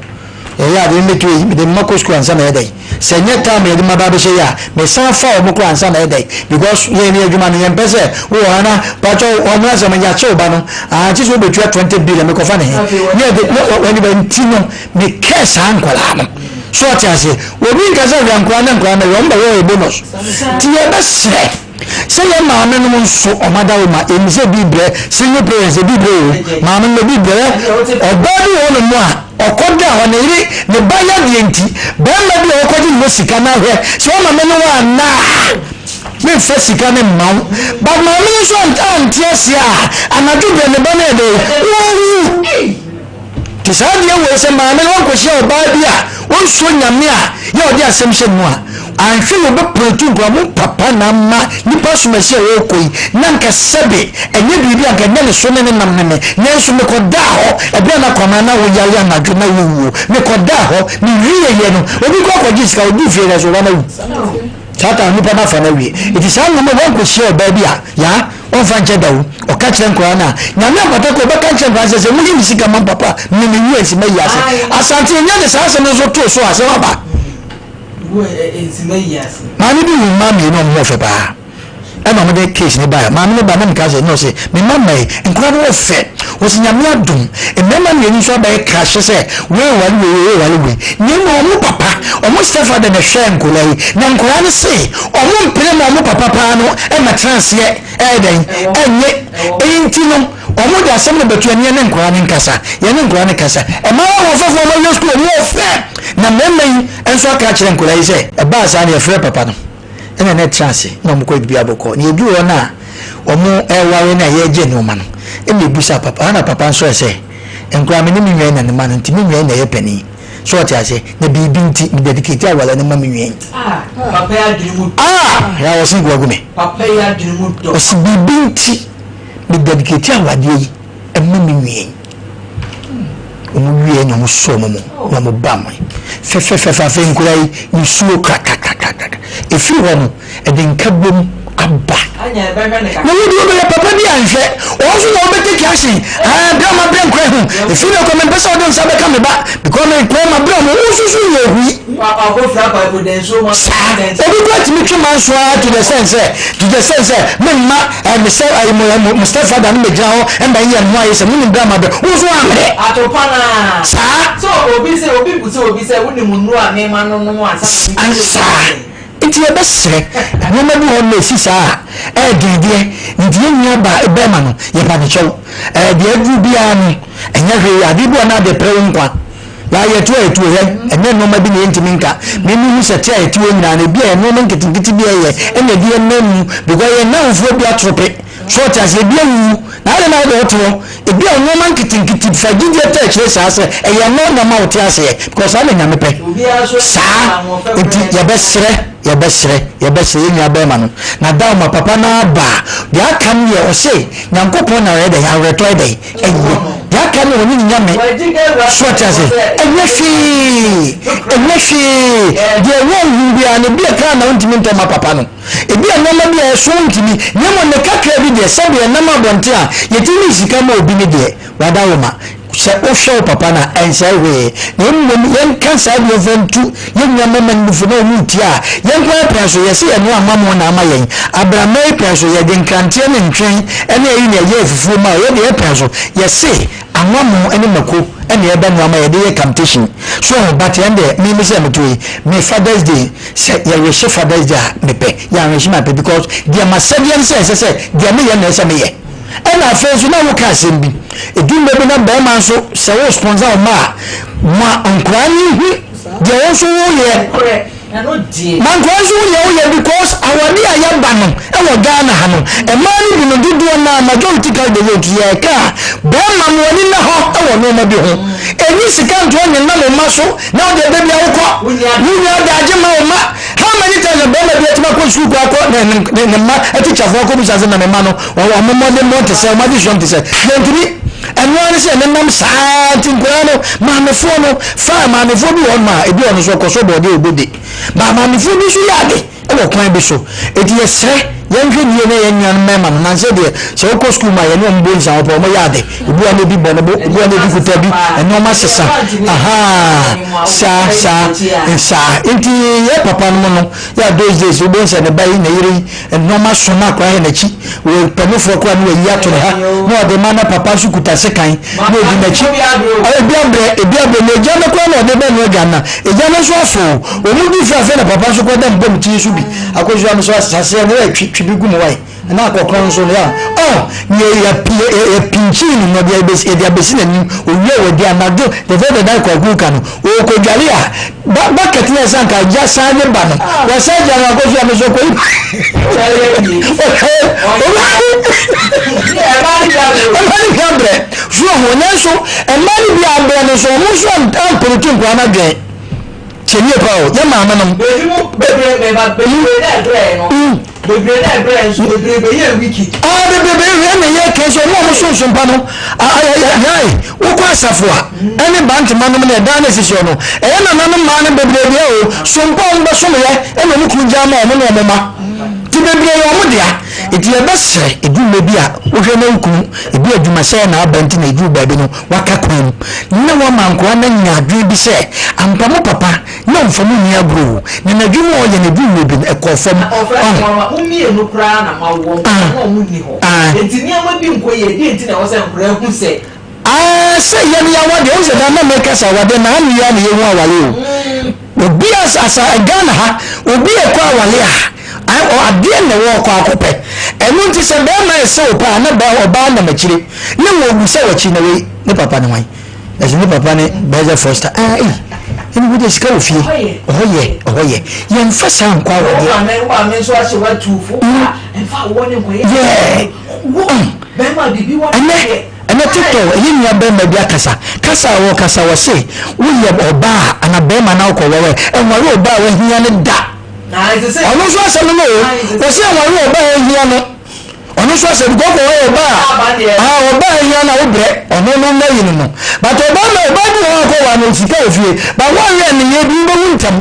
Speaker 2: Ɛyɛ a deɛ mɛtu yi, mede mma kɔ sukuu ansa na ɛyɛ dɛn? Sɛ ɛnyɛ time a yɛde mma ba abɛhyɛ yi a, mesan fa wɔn koraa ansa na ɛyɛ dɛn? Because yɛn yɛn adwuma no, yɛmpɛ sɛ wowɔ ha na pakyɛ wɔn asɛm yɛakye wo ba no, ah, gye sɛ wobɛtua 20 billion, mekɔfa ne he? Ne yɛde, ne wɔn ba nti no, mekɛɛ saa nkwadaa no. So ɔte aseɛ? Obi nka sɛ hwɛ nkwadaa na nkwadaa no, wɔn bɛyɛ yɛ bonus. Nti yɛbɛsrɛ. Sɛ yɛ maame nom nso ɔmo adawoma emi sɛ ebi brɛ single parents ebi brɛ o maame nom ebi brɛ ɔbaa bi wɔ hɔ nom a ɔkɔ da hɔ ne yere ne ba yadeɛ nti bɛɛma bi a ɔkɔ gye ne hɔ sika na hwɛ sɛ ɔma me ne wo anaa me nfa sika ne mma wo but maame no nso ante aseɛ a anadwo brɛ ne ba no yɛ dɛ wɔwu. Nti saa adeɛ wei sɛ maame no wankɔhyia ɔbaa bi a ɔnsuo Nyame a yɛ ɔde asɛm hyɛ ne mu a, anhwɛ yɛ ɔbɛpɔntu nkora mo papa na ama nipa asomasi a ɔɔkɔ yi na nka sɛbe ɛnyɛ biribi a nka ɛnyɛ ne so ne ne nam ne me nanso mekɔdaa hɔ ɛberɛ a na Kwamena na woyare anadwo na wowuo mekɔdaa hɔ mewieɛ no obi kɔ akɔgye sika ɔduu fie no so ɔba no awu saa ta nipa no afa no awie nti saa nnoɔma wankɔhyia ɔbaa bi a yaa Ɔmfa nkyɛ da o. Ɔka kyerɛ nkwadaa no a, Nyame ampata kɔ, ɔbɛka nkyerɛ nkwadaa no sɛ, sɛ moyi me sika ma me papa a, me mewu a nsi mayi ase. Asante yɛnya de saa asɛm no nso too so a, asɛm aba. Maame bi woo mma mmienu a wɔn ho ɔfɛ paa. Ɛna wɔde case no baeɛ. Maame no ba na meka sɛ, na ɔse, me mma mma yi, nkwadaa no wɔ fɛ. Ɔse Nyame adom, mmarima mmienu nso abɛyɛ krahye sɛ wei ware wei, wei ware wei. Na mmom wɔn papa, wɔn stepfather na ɛhwɛɛ nkwadaa yi. Na nkwadaa no se, Ɔmo mpene ma ɔmo papa paa no mmɛtena aseɛ ɛyɛ dɛn? Ɛnye. Eyi nti no, ɔmo de asɛm no bɛto yɛne yɛne nkwadaa no nkasa. Yɛne nkwadaa no kasa. Mmaa ahoɔfɛfoɔ ɔmo awie sukuu, ɔmo wɔ fɛ. Na mmarima yi nso aka akyerɛ nkwadaa yi sɛ. Ɛbaa saa no, yɛfrɛɛ papa no ɛna ne tena ase na ɔmo kɔ adidi abɔkɔ. Na yɛduru hɔ no a ɔmo ɛreware no a yɛregye nnoɔma no, ɛna yɛbisaa papa, ɛna papa nso ɛsɛ, nkwadaa me ne me nua yi na ne mma no nti me nua yi na ɛyɛ panin. So ɔte aseɛ? Na biribi nti, me dedicate aware no ma me nua yi.
Speaker 1: Ah, papa yi adwene mu dɔ.
Speaker 2: Ah, ya ɔse nkoa gu me.
Speaker 1: Papa yi adwene mu dɔ.
Speaker 2: Ɔse biribi nti, me dedicate awadeɛ yi ma me nua yi. Ɔmo wie na ɔmo sɔ ɔmo mu na ɔmo ba mo fɛfɛfɛfɛ afei nkora yi nsuo kakakakaka. Efiri hɔ no, ɛde nkabom aba. Na wo deɛ wobɛyɛ papa bi anhwɛ wɔn nso na wobɛtake action ɛɛ bere a mabrɛ nkora ho ɛfiri na kɔ mempɛ sɛ wode nsa bɛka me ba because me nkora mabrɛ mo wo nso so yɛ hui saa obi kora tumi twe ma nso ara to the sense sɛ to the sense sɛ memma ɛɛ me sɛ ɛɛ mo mo stepfather no mɛgyina hɔ ɛmba yɛ mo ayɛ sɛ monim bere a mabrɛ wo nso ammerɛ saa saa Nti yɛbɛsrɛ, nneɛma bi wɔ hɔ nom a ɛsi saa a, ɛyɛ den deɛ, nti yɛn nua baa bɛɛma no, yɛpa no kyɛw. Ɛɛ deɛ aduru biara no, ɛnyɛ hwee, adeɛ bi wɔ hɔ no a deɛ prɛ wo nkwa. Yaa yɛto a yɛtu hɛ, ɛnyɛ nneɛma bi na yɛntumi nka. Me mehu sɛ te a yɛte hɔ nyinaa no, ebi a yɛ nneɛma nketenkete bi a ɛyɛ ɛna ɛde yɛn nam mu, because yɛn nnamfoɔ bi atorope. So ɔte aseɛ, ebi awuwu, na adɛn na wode wote hɔ? Ebia nneɛma nketenkete fa gyidie taa akyire saa sɛ ɛyɛ ɛno na ɛma wote aseɛ because saa na Nyame pɛ saa nti yɛbɛsrɛ yɛbɛsrɛ yɛbɛsrɛ yɛn nua bɛɛma no na Daoma papa no aba a deɛ aka no deɛ ɔse Nyankopɔn na ɔyɛ dɛn awerɛtɔ yɛ dɛn ɛnyɛ deɛ aka no ɔne ne Nyame so ɔte aseɛ ɛnyɛ hwee ɛnyɛ hwee deɛ ɛwɔ nhu biara no ebia kaa na wontumi ntɔ ma papa no. Ebia nneɛma bi a ɛso ntumi, na mmom ne kakra bi deɛ, sɛdeɛ ɛnam abɔnten a yɛtumi de sika ma obi no deɛ, wada wo ma. Sɛ wohwɛ wo papa no a, ɛnsɛe hwee. Na mmom yɛnka saa deɛ mfa ntu yɛn nua mmarima no fo na wɔn retie a, yɛn nko ara pɛn so, yɛse yɛnoa amammoɔ na ama yɛn. Abramma yi pɛn so, yɛde nkranteɛ ne ntwe ne ayi na ɛyɛɛ fufuo maa wo. Yɛn deɛ yɛpɛn so, yɛse anwammo ne mako na yɛbɛnoa ama yɛde yɛ camtation. So ho? But yɛn deɛ, me me sɛ meto yi, me Father's Day, Sɛ yɛrehye Father's Day a mepɛ, yɛanrehye me a mepɛ because deɛ m'asɛdeɛ ne sɛ ɛsɛ sɛ deɛ meyɛ na ɛsɛ meyɛ. Ɛna afei nso na woka asɛm bi, ɛdu mmerɛ bi na barima nso sɛ wo sponsor wo mma a, ma nkwadaa no hu deɛ wo nso woyɛ. Ma nkwadaa nso hu deɛ woyɛ because awadeɛ a yɛba no wɔ Ghana ha no, mmaa no bi no dodoɔ no ara majority carry the vote, yɛreka a, barima ma w'ani nna hɔ wɔ nneɛma bi ho. Ɛnyi sika ntoa nenam wo mma so na wode ɛbɛ bi a wokɔ, wonnya adagye ma wo mma. How many times na barima bi atumi akɔ sukuu kɔ akɔ ne ne ne mma atikyafoɔ akɔbisa sɛ na me mma no wɔn mmɔdemmɔ te sɛ wɔn adesua te sɛ yɛntumi ɛno ara ne sɛ ɛnenam saa nti nkwadaa no maamefoɔ no faa maamefoɔ bi wɔ hɔ a ebi wɔ no so ɔkɔ so bɔɔde ɔbɔ de ba maamefoɔ bi nso yɛ ade wɔ kwan bi so eti yɛsrɛ yɛnhwɛ nie na yɛn nuanom mmarima no nansɛ deɛ sɛ wokɔ sukuu mu a yɛne wɔn bɔ nsa wɔpɛ wɔn yɛ ade Ebi a na ebi bɔ ne bo, ebi a na ebi kuta bi, nneɛma sesa. Ahaa, saa, saa, saa. Nti yɛ papa no mu no, yɛ a those days wobɛhu sɛ ne ba yi, ne yere yi, nneɛma so na akora yɛ n'akyi. Wɔ pɛ nofoɔ koraa na wayi ato ne ha, na ɔde ma na papa nso kuta sekan, na ɔdi n'akyi. Ebi abrɛ, ebi abrɛ, na agya no koraa na ɔde bɛnoa aduane na agya no nso afo. Wɔn di fie afei na papa nso kɔda mbom ti so bi. Akosua no nso asaseɛ no yɛ twi twi bi gu mu wae. Na akɔkorɔ nso no, yɛ a, ɔ, yɛ, yɛ, yɛ, yɛpinkyin no na ɔde abesi, yɛde abesi n'anim. Owie a, wadi anadwo, the very the night Kwaku ka no, ɔrekɔdware a, ba, bucket no a ɛsɛ anka agya san de ba no, wasan agya no akɔ fie a, me nso ɔkɔyi. Mmaa no bi abrɛ. So ho, nanso mmaa no bi abrɛ no nso, wɔn nso amporotu nkoa no adwene. Tie nie paa o, yɛ maame nom.
Speaker 1: Bebree mu bebree meba bebree na ɛbrɛɛ no. Bebree na ɛbrɛɛ nso bebree bɛyɛɛ wicked.
Speaker 2: Ah bebree bɛyɛ wicked ɛna yɛ kɛn sɛ ɔmo a ɔmo sonso mpa no ayayayay wokɔ asafo a ɛne bantama nom na ɛdan na esisi hɔ no ɛyɛ nananom maa no bebree deɛ o sompa ɔmo bɛsom yɛ ɛna ɔmo kunu gyaa ma ɔmo ne ɔmo ma ti bebree yɛ ɔmo dea eti yɛbɛsrɛ edu mmerɛ bi a wohwɛ na wo kunu ebi adwumasɛe na aba nti na eduru baabi no Waka kwan mu na wama nkoa no anya adwene bi sɛ, 'Ampa mo papa na ɔmfa mo nni agorɔ o, na n'adwuma a ɔyɛ no ɛduru mmerɛ bi no, ɛkɔɔ fam.
Speaker 1: Na ɔfrɛ
Speaker 2: Ɔn.
Speaker 1: no nwanwa, mo mmienu koraa na moawoɔ,
Speaker 2: Ah.
Speaker 1: nkwadaa no a wɔnni hɔ.
Speaker 2: Ah.
Speaker 1: Enti nneɛma bi nkɔ yie, deɛn nti na ɛwɔ sɛ nkwadaa hu sɛ.
Speaker 2: Ah, sɛ yɛn yɛawadeɛ, wohu sɛ daa na meka sɛ awadeɛ, na ano yi ara na yɛhu aware o. Obi a asa Ghana ha, obi ɛkɔ aware a, adeɛ na ɛwɔ ɔkɔ akɔpɛ. Ɛno nti sɛ bɛrima ɛsɛ wo paa na bɛ ɔbaa nam akyire ne wɔ wu sɛ wakyi na wei ne papa ne hwan? Ɛsɛ ne papa ne Bɛsɛ Foster. Ah, ei, ɛne wo deɛ sika wɔ fie. Ɔhɔ yɛ, ɔhɔ yɛ. Yɛmfa saa nkɔ awadeɛ.
Speaker 1: Wo maame, wo maame nso ahyɛ watu fo. Ɛmfa wɔ ne nkɔyɛ.
Speaker 2: Yeah.
Speaker 1: Wo, bɛrima biribi wɔ
Speaker 2: ne deɛ. Ɛnɛ TikTok ɛyɛ nua bɛɛma bi akasa kasa a ɔkasa ɔse woyɛ ɔbaa ana bɛɛma na wokɔ ware ɛnware ɔbaa a wahia no da ɔno nso asɛm no o ɔse ɛnware ɔbaa a ahia no ɔno nso asɛm because ɔkɔ ware ɔbaa a ɔbaa ahia no a wobrɛ ɔno no na yi no no but ɔbaa ma ɔbaa bi wɔ hɔ akɔ ware no sika wɔ fie but wɔnyɛ ne yɛ bi wobɛwu ntɛm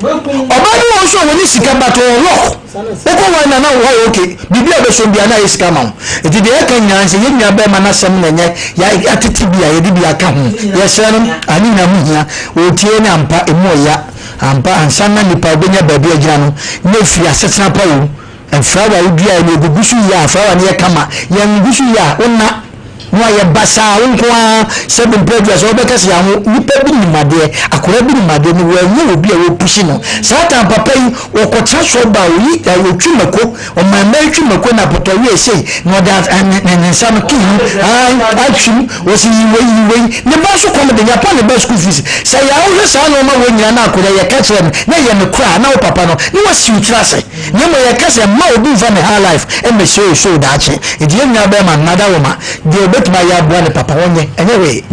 Speaker 2: ɔbaa bi wɔ nso a wɔne sika but ɔwɔ lock Wokɔ hɔ na na woayɛ okay, biribi a wobɛsɔ biara na ayɛ sika ama wo. Nti deɛ yɛka nyinaa ne sɛ yɛn nua barima no asɛm na ɛnyɛ yɛatete bi a yɛde bi aka ho. Yɛsrɛ no, ah ne nyinaa ho hia. Ɔretie ne ampa, ɛmu ɔya. Ampa, ansa na nipa wobɛnya baabi agyina no, na ɛfiri asetena pa wom. Mfrawa a woduaeɛ no yɛgugu so yie a, frawa no yɛ kama. Yɛngugu so yie a, wonna. Na wayɛ basaa, wo nko ara, sɛbe mprɛ aduasa wobɛka sɛ yɛanwo, nipa bi nim adeɛ, akwadaa bi nim adeɛ, na wannya obi a ɔrepushi no. Saa time papa yi, ɔkɔtena soro ba a, ɔyi, ɛ, ɔtwi mako, ɔman mma yi twi mako na apɔtɔweɛ sei, na ɔde a, ɛ, ne, ne, ne nsa no, kii no, ae, atwim, ɔsi yi wei, yi wei. Ne ba nso kɔm de, yɛapɔ ne ba school fees. Sɛ yɛ a wohwɛ saa nnoɔma wei nyinaa na akwadaa yi, yɛka kyerɛ no, na ɛyɛ nokorɛ a, na wo papa no, na wasi wo tiri ase. Na mmom yɛka sɛ mma obi mfa ne high life mmɛsɛe wo soul daakye. Nti yɛn nua bɛrima no nada woma deɛ obɛtumi ayɛ aboa ne papa ɔnyɛ ɛnyɛ hwee.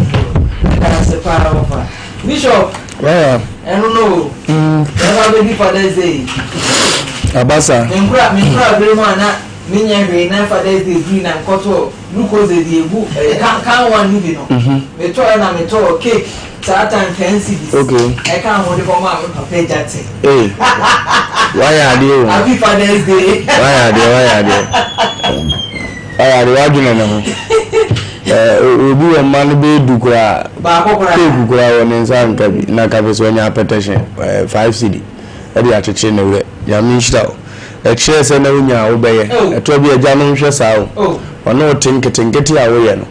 Speaker 1: Medase paa papa. Bishop.
Speaker 4: Yeah.
Speaker 1: Ɛno no o. Yɛba bɛdi Father's Day.
Speaker 4: Abasa.
Speaker 1: Menkura menkura bere mu a na menyɛ hwee na Father's Day duri na nkɔtɔ glucose de egu eh, can can one no bi no. Metɔɔ na metɔɔ cake saa time 10 cedis. Ɛka ho de kɔmaa me papa agya te.
Speaker 4: Ee, wayɛ adeɛ o.
Speaker 1: Happy Father's Day.
Speaker 4: Wayɛ adeɛ, wayɛ adeɛ. Wayɛ adeɛ, wadwene ne ho. Ɛɛ, obi wɔ mma no bɛyɛ 10 koraa.
Speaker 1: Baako koraa.
Speaker 4: Keeki koraa wɔ ne nsa nka bi. Na kafe so ɔnya apɛtɛhyɛn ɛɛ 5 cedi ɛde akyekyere ne werɛ. Nyame nhyira wo. Ɛkyerɛ sɛ na wonya a wobɛyɛ. Ɛtɔ bi agya no nhwɛ saa o. Ɔne wo te nketenkete a woyɛ no.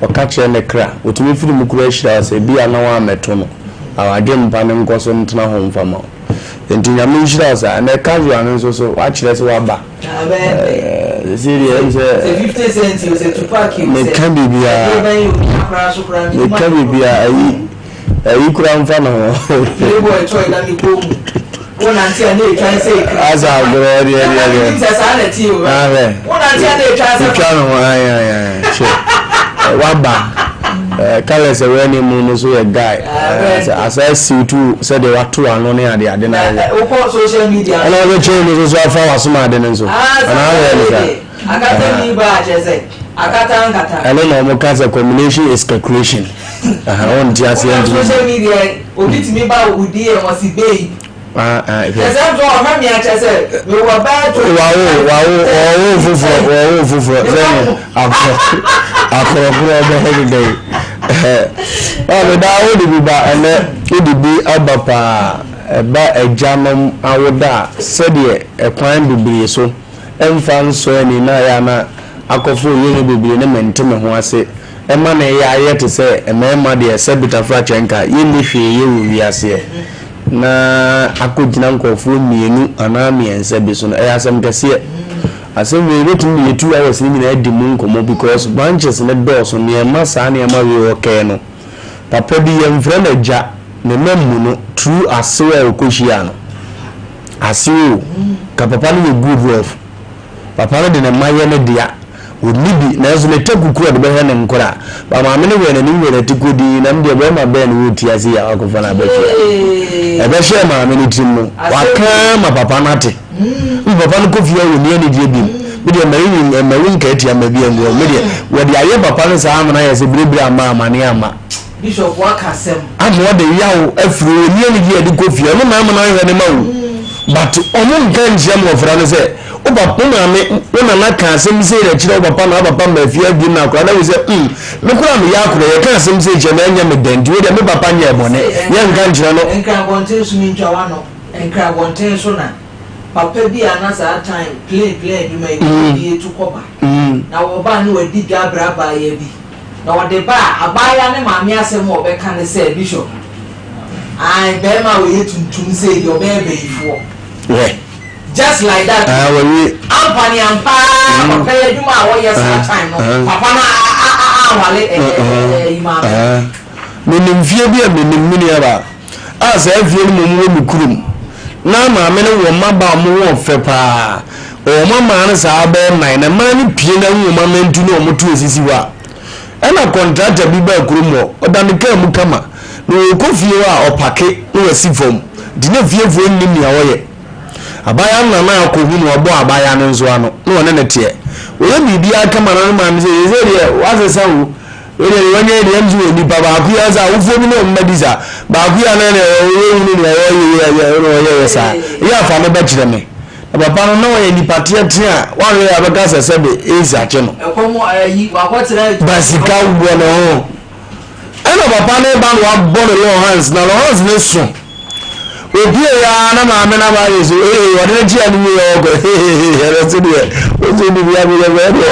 Speaker 4: Ɔka kyerɛ ne kra. Otumi firi mu koraa hyira wo sɛ ebia na woammɛto no. Adwempa no nkɔ so ntena hɔ mfa ma wo. Nti Nyame nhyira wo saa. Ɛnɛ casual no nso so woakyerɛ sɛ woaba. Sɛsei deɛ ɛm sɛ meka biribiara meka biribiara ayi ayi koraa mfa ne ho. Asa agorɔ deɛ deɛ deɛ. Ahwɛ etwa ne ho ayi ayi ayi hyɛ waba colours ɛwɔ anim no so yɛ guy asa asiw tu sɛdeɛ wato ano ne ade ade na ayɛ.
Speaker 1: Wokɔ social media.
Speaker 4: Ɛna ɔde kyɛn no nso so afa wasom ade no nso. Ɛna ayɛ ne saa.
Speaker 1: Akata ni ba akyerɛ sɛ akata nkata.
Speaker 4: Ɛno na wɔn ka sɛ combination is calculation. Wɔn ti aseɛ
Speaker 1: ntumi. Social media obi tumi ba wo DM ɔsi babe. Kyerɛ sɛ ɔhwɛ me akyerɛ sɛ mewɔ bɛyɛ to.
Speaker 4: Wawo wawo ɔwo foforɔ ɔwo foforɔ sɛne akorɔ akorɔkorɔ bɛyɛ ne dɛn. Ɔno daa wode bi ba ɛnɛ wode bi aba paa ɛba agyanom awoda a sɛdeɛ ɛkwan bebree so ɛmfa nsɔ ani na ɛyɛ a na akɔfo yere bebree ne mente me ho ase ɛma no yɛ ayɛ te sɛ mmarima deɛ sɛ bitafra kyɛnka yɛnni hwee yɛ wɔ wiaseɛ na akɔgyina nkurɔfoɔ mmienu anaa mmiɛnsa bi so no, ɛyɛ asɛm kɛseɛ. Asɛm wei yɛbɛtumi de yɛ 2 hours no nyinaa adi mu nkɔmmɔ because branches no dɔɔso, nea ɛma saa nneɛma wei ɔkɛɛ no, papa bi yɛmfrɛ no agya, ne mma mmu no through asew a ɔkɔhyiaa no. Asew o, ka papa no yɛ good rough. Papa no de ne mma yɛ ne dea. Ɔnni bi, nanso ne takuku a ɔde bɛhwɛ ne nkora. Ba maame no hwɛɛ n'anim hwɛɛ n'ati kodii, na me deɛ barima bɛn na ɔwɔ ti ase yi a wakɔfa no aba fie ha? Ɛbɛhyɛɛ maame no tirim no, waka ara ma papa no ate. Me papa no kɔ fie a ɔnni anigyeɛ bio. Me deɛ mayi mawu nkaatia mma bi angu hɔ. Me deɛ wɔde ayɛ papa no saa ama no ayɛ sɛ biribiri amma amane amma.
Speaker 1: Bishop waka asɛm.
Speaker 4: Ama ɔde yaw afiri hɔ, ɔnni anigyeɛ a ɛde kɔ fie. Ɔno maame no anhwɛ ne ma o. But ɔmo nka nkyerɛ mmɔfra no sɛ wo papa wo maame wo nana ka asɛm sei na kyerɛ wo papa na wo papa ma afie adwene na akora na wo sɛ mm me koraa meyɛ akora yɛka asɛm sei kyerɛ na ɛnyɛ me dɛ nti wo deɛ me papa nyɛɛ bɔne yɛnka nkyerɛ no.
Speaker 1: Nkran abɔnten so mentwa w'ano Nkran abɔnten so na papa bi a na saa time plane plane adwuma yi papa bi etu kɔ ba na wɔba a na wadi dwa abrɛ abaayewa bi Na ɔde ba a, abaayewa no maame asɛm a ɔbɛka ne sɛ, Bishop, ae, barima a ɔyɛ tuntum sei deɛ ɔbɛyɛ bayifoɔ.
Speaker 4: Hwɛ.
Speaker 1: Just like that.
Speaker 4: Ah, wɔwie.
Speaker 1: Ampa ne ampa ara, papa yi adwuma a ɔyɛ saa time no, papa no anwale ɛyi maame.
Speaker 4: Menim fie bi a menim me nuabaa a saa fie no mmom wɔ me kurom. Na maame no wɔ mmabaa a wɔn ho ɔfɛ paa. Ɔwɔ mmammaa no saa bɛyɛ nnan na mmaa no pie na ahu wɔn amantu ne wɔn to esisi hɔ a. Ɛna kɔntrata bi baa kurom hɔ, ɔda ne kaa mu kama. Na ɔrekɔ fie hɔ a, ɔpake na wasi fam. Nti na fiefoɔ nnim nea ɔyɛ. Abaayewa no nana akɔhu no, ɔbɔɔ abaayewa no nso ano na ɔne no teɛ. Ɔyɛ biribiara kama na ne maame sɛ, seesei deɛ woasesa o. Wei deɛ deɛ wanya yi deɛ ɛm sɛ wɔ nipa baako yi ara sɛ awofoɔ bi ne wɔn mma di saa. Baako yi a na ɛna ɔhunu nea ɔyɛ yi a na ɔyɛyɛ saa. Yɛ a fa no bɛkyerɛ me. Na papa no na ɔyɛ nipa teatea a wanhwɛ yɛ a bɛka sɛ sɛbe AIDS akye no.
Speaker 1: Ɛkɔm ayi wakɔtena adwuma.
Speaker 4: Ba sika wɔ ne ho. Ɛna papa no ba na wabɔ ne Lawrence na Lawrence ne so. Opie ya na maame na ba yɛ so ee ɔde ne kyia no wie ɔkɔ hehehe ɛno so deɛ woso de bi abɛyɛ bɛyɛ deɛ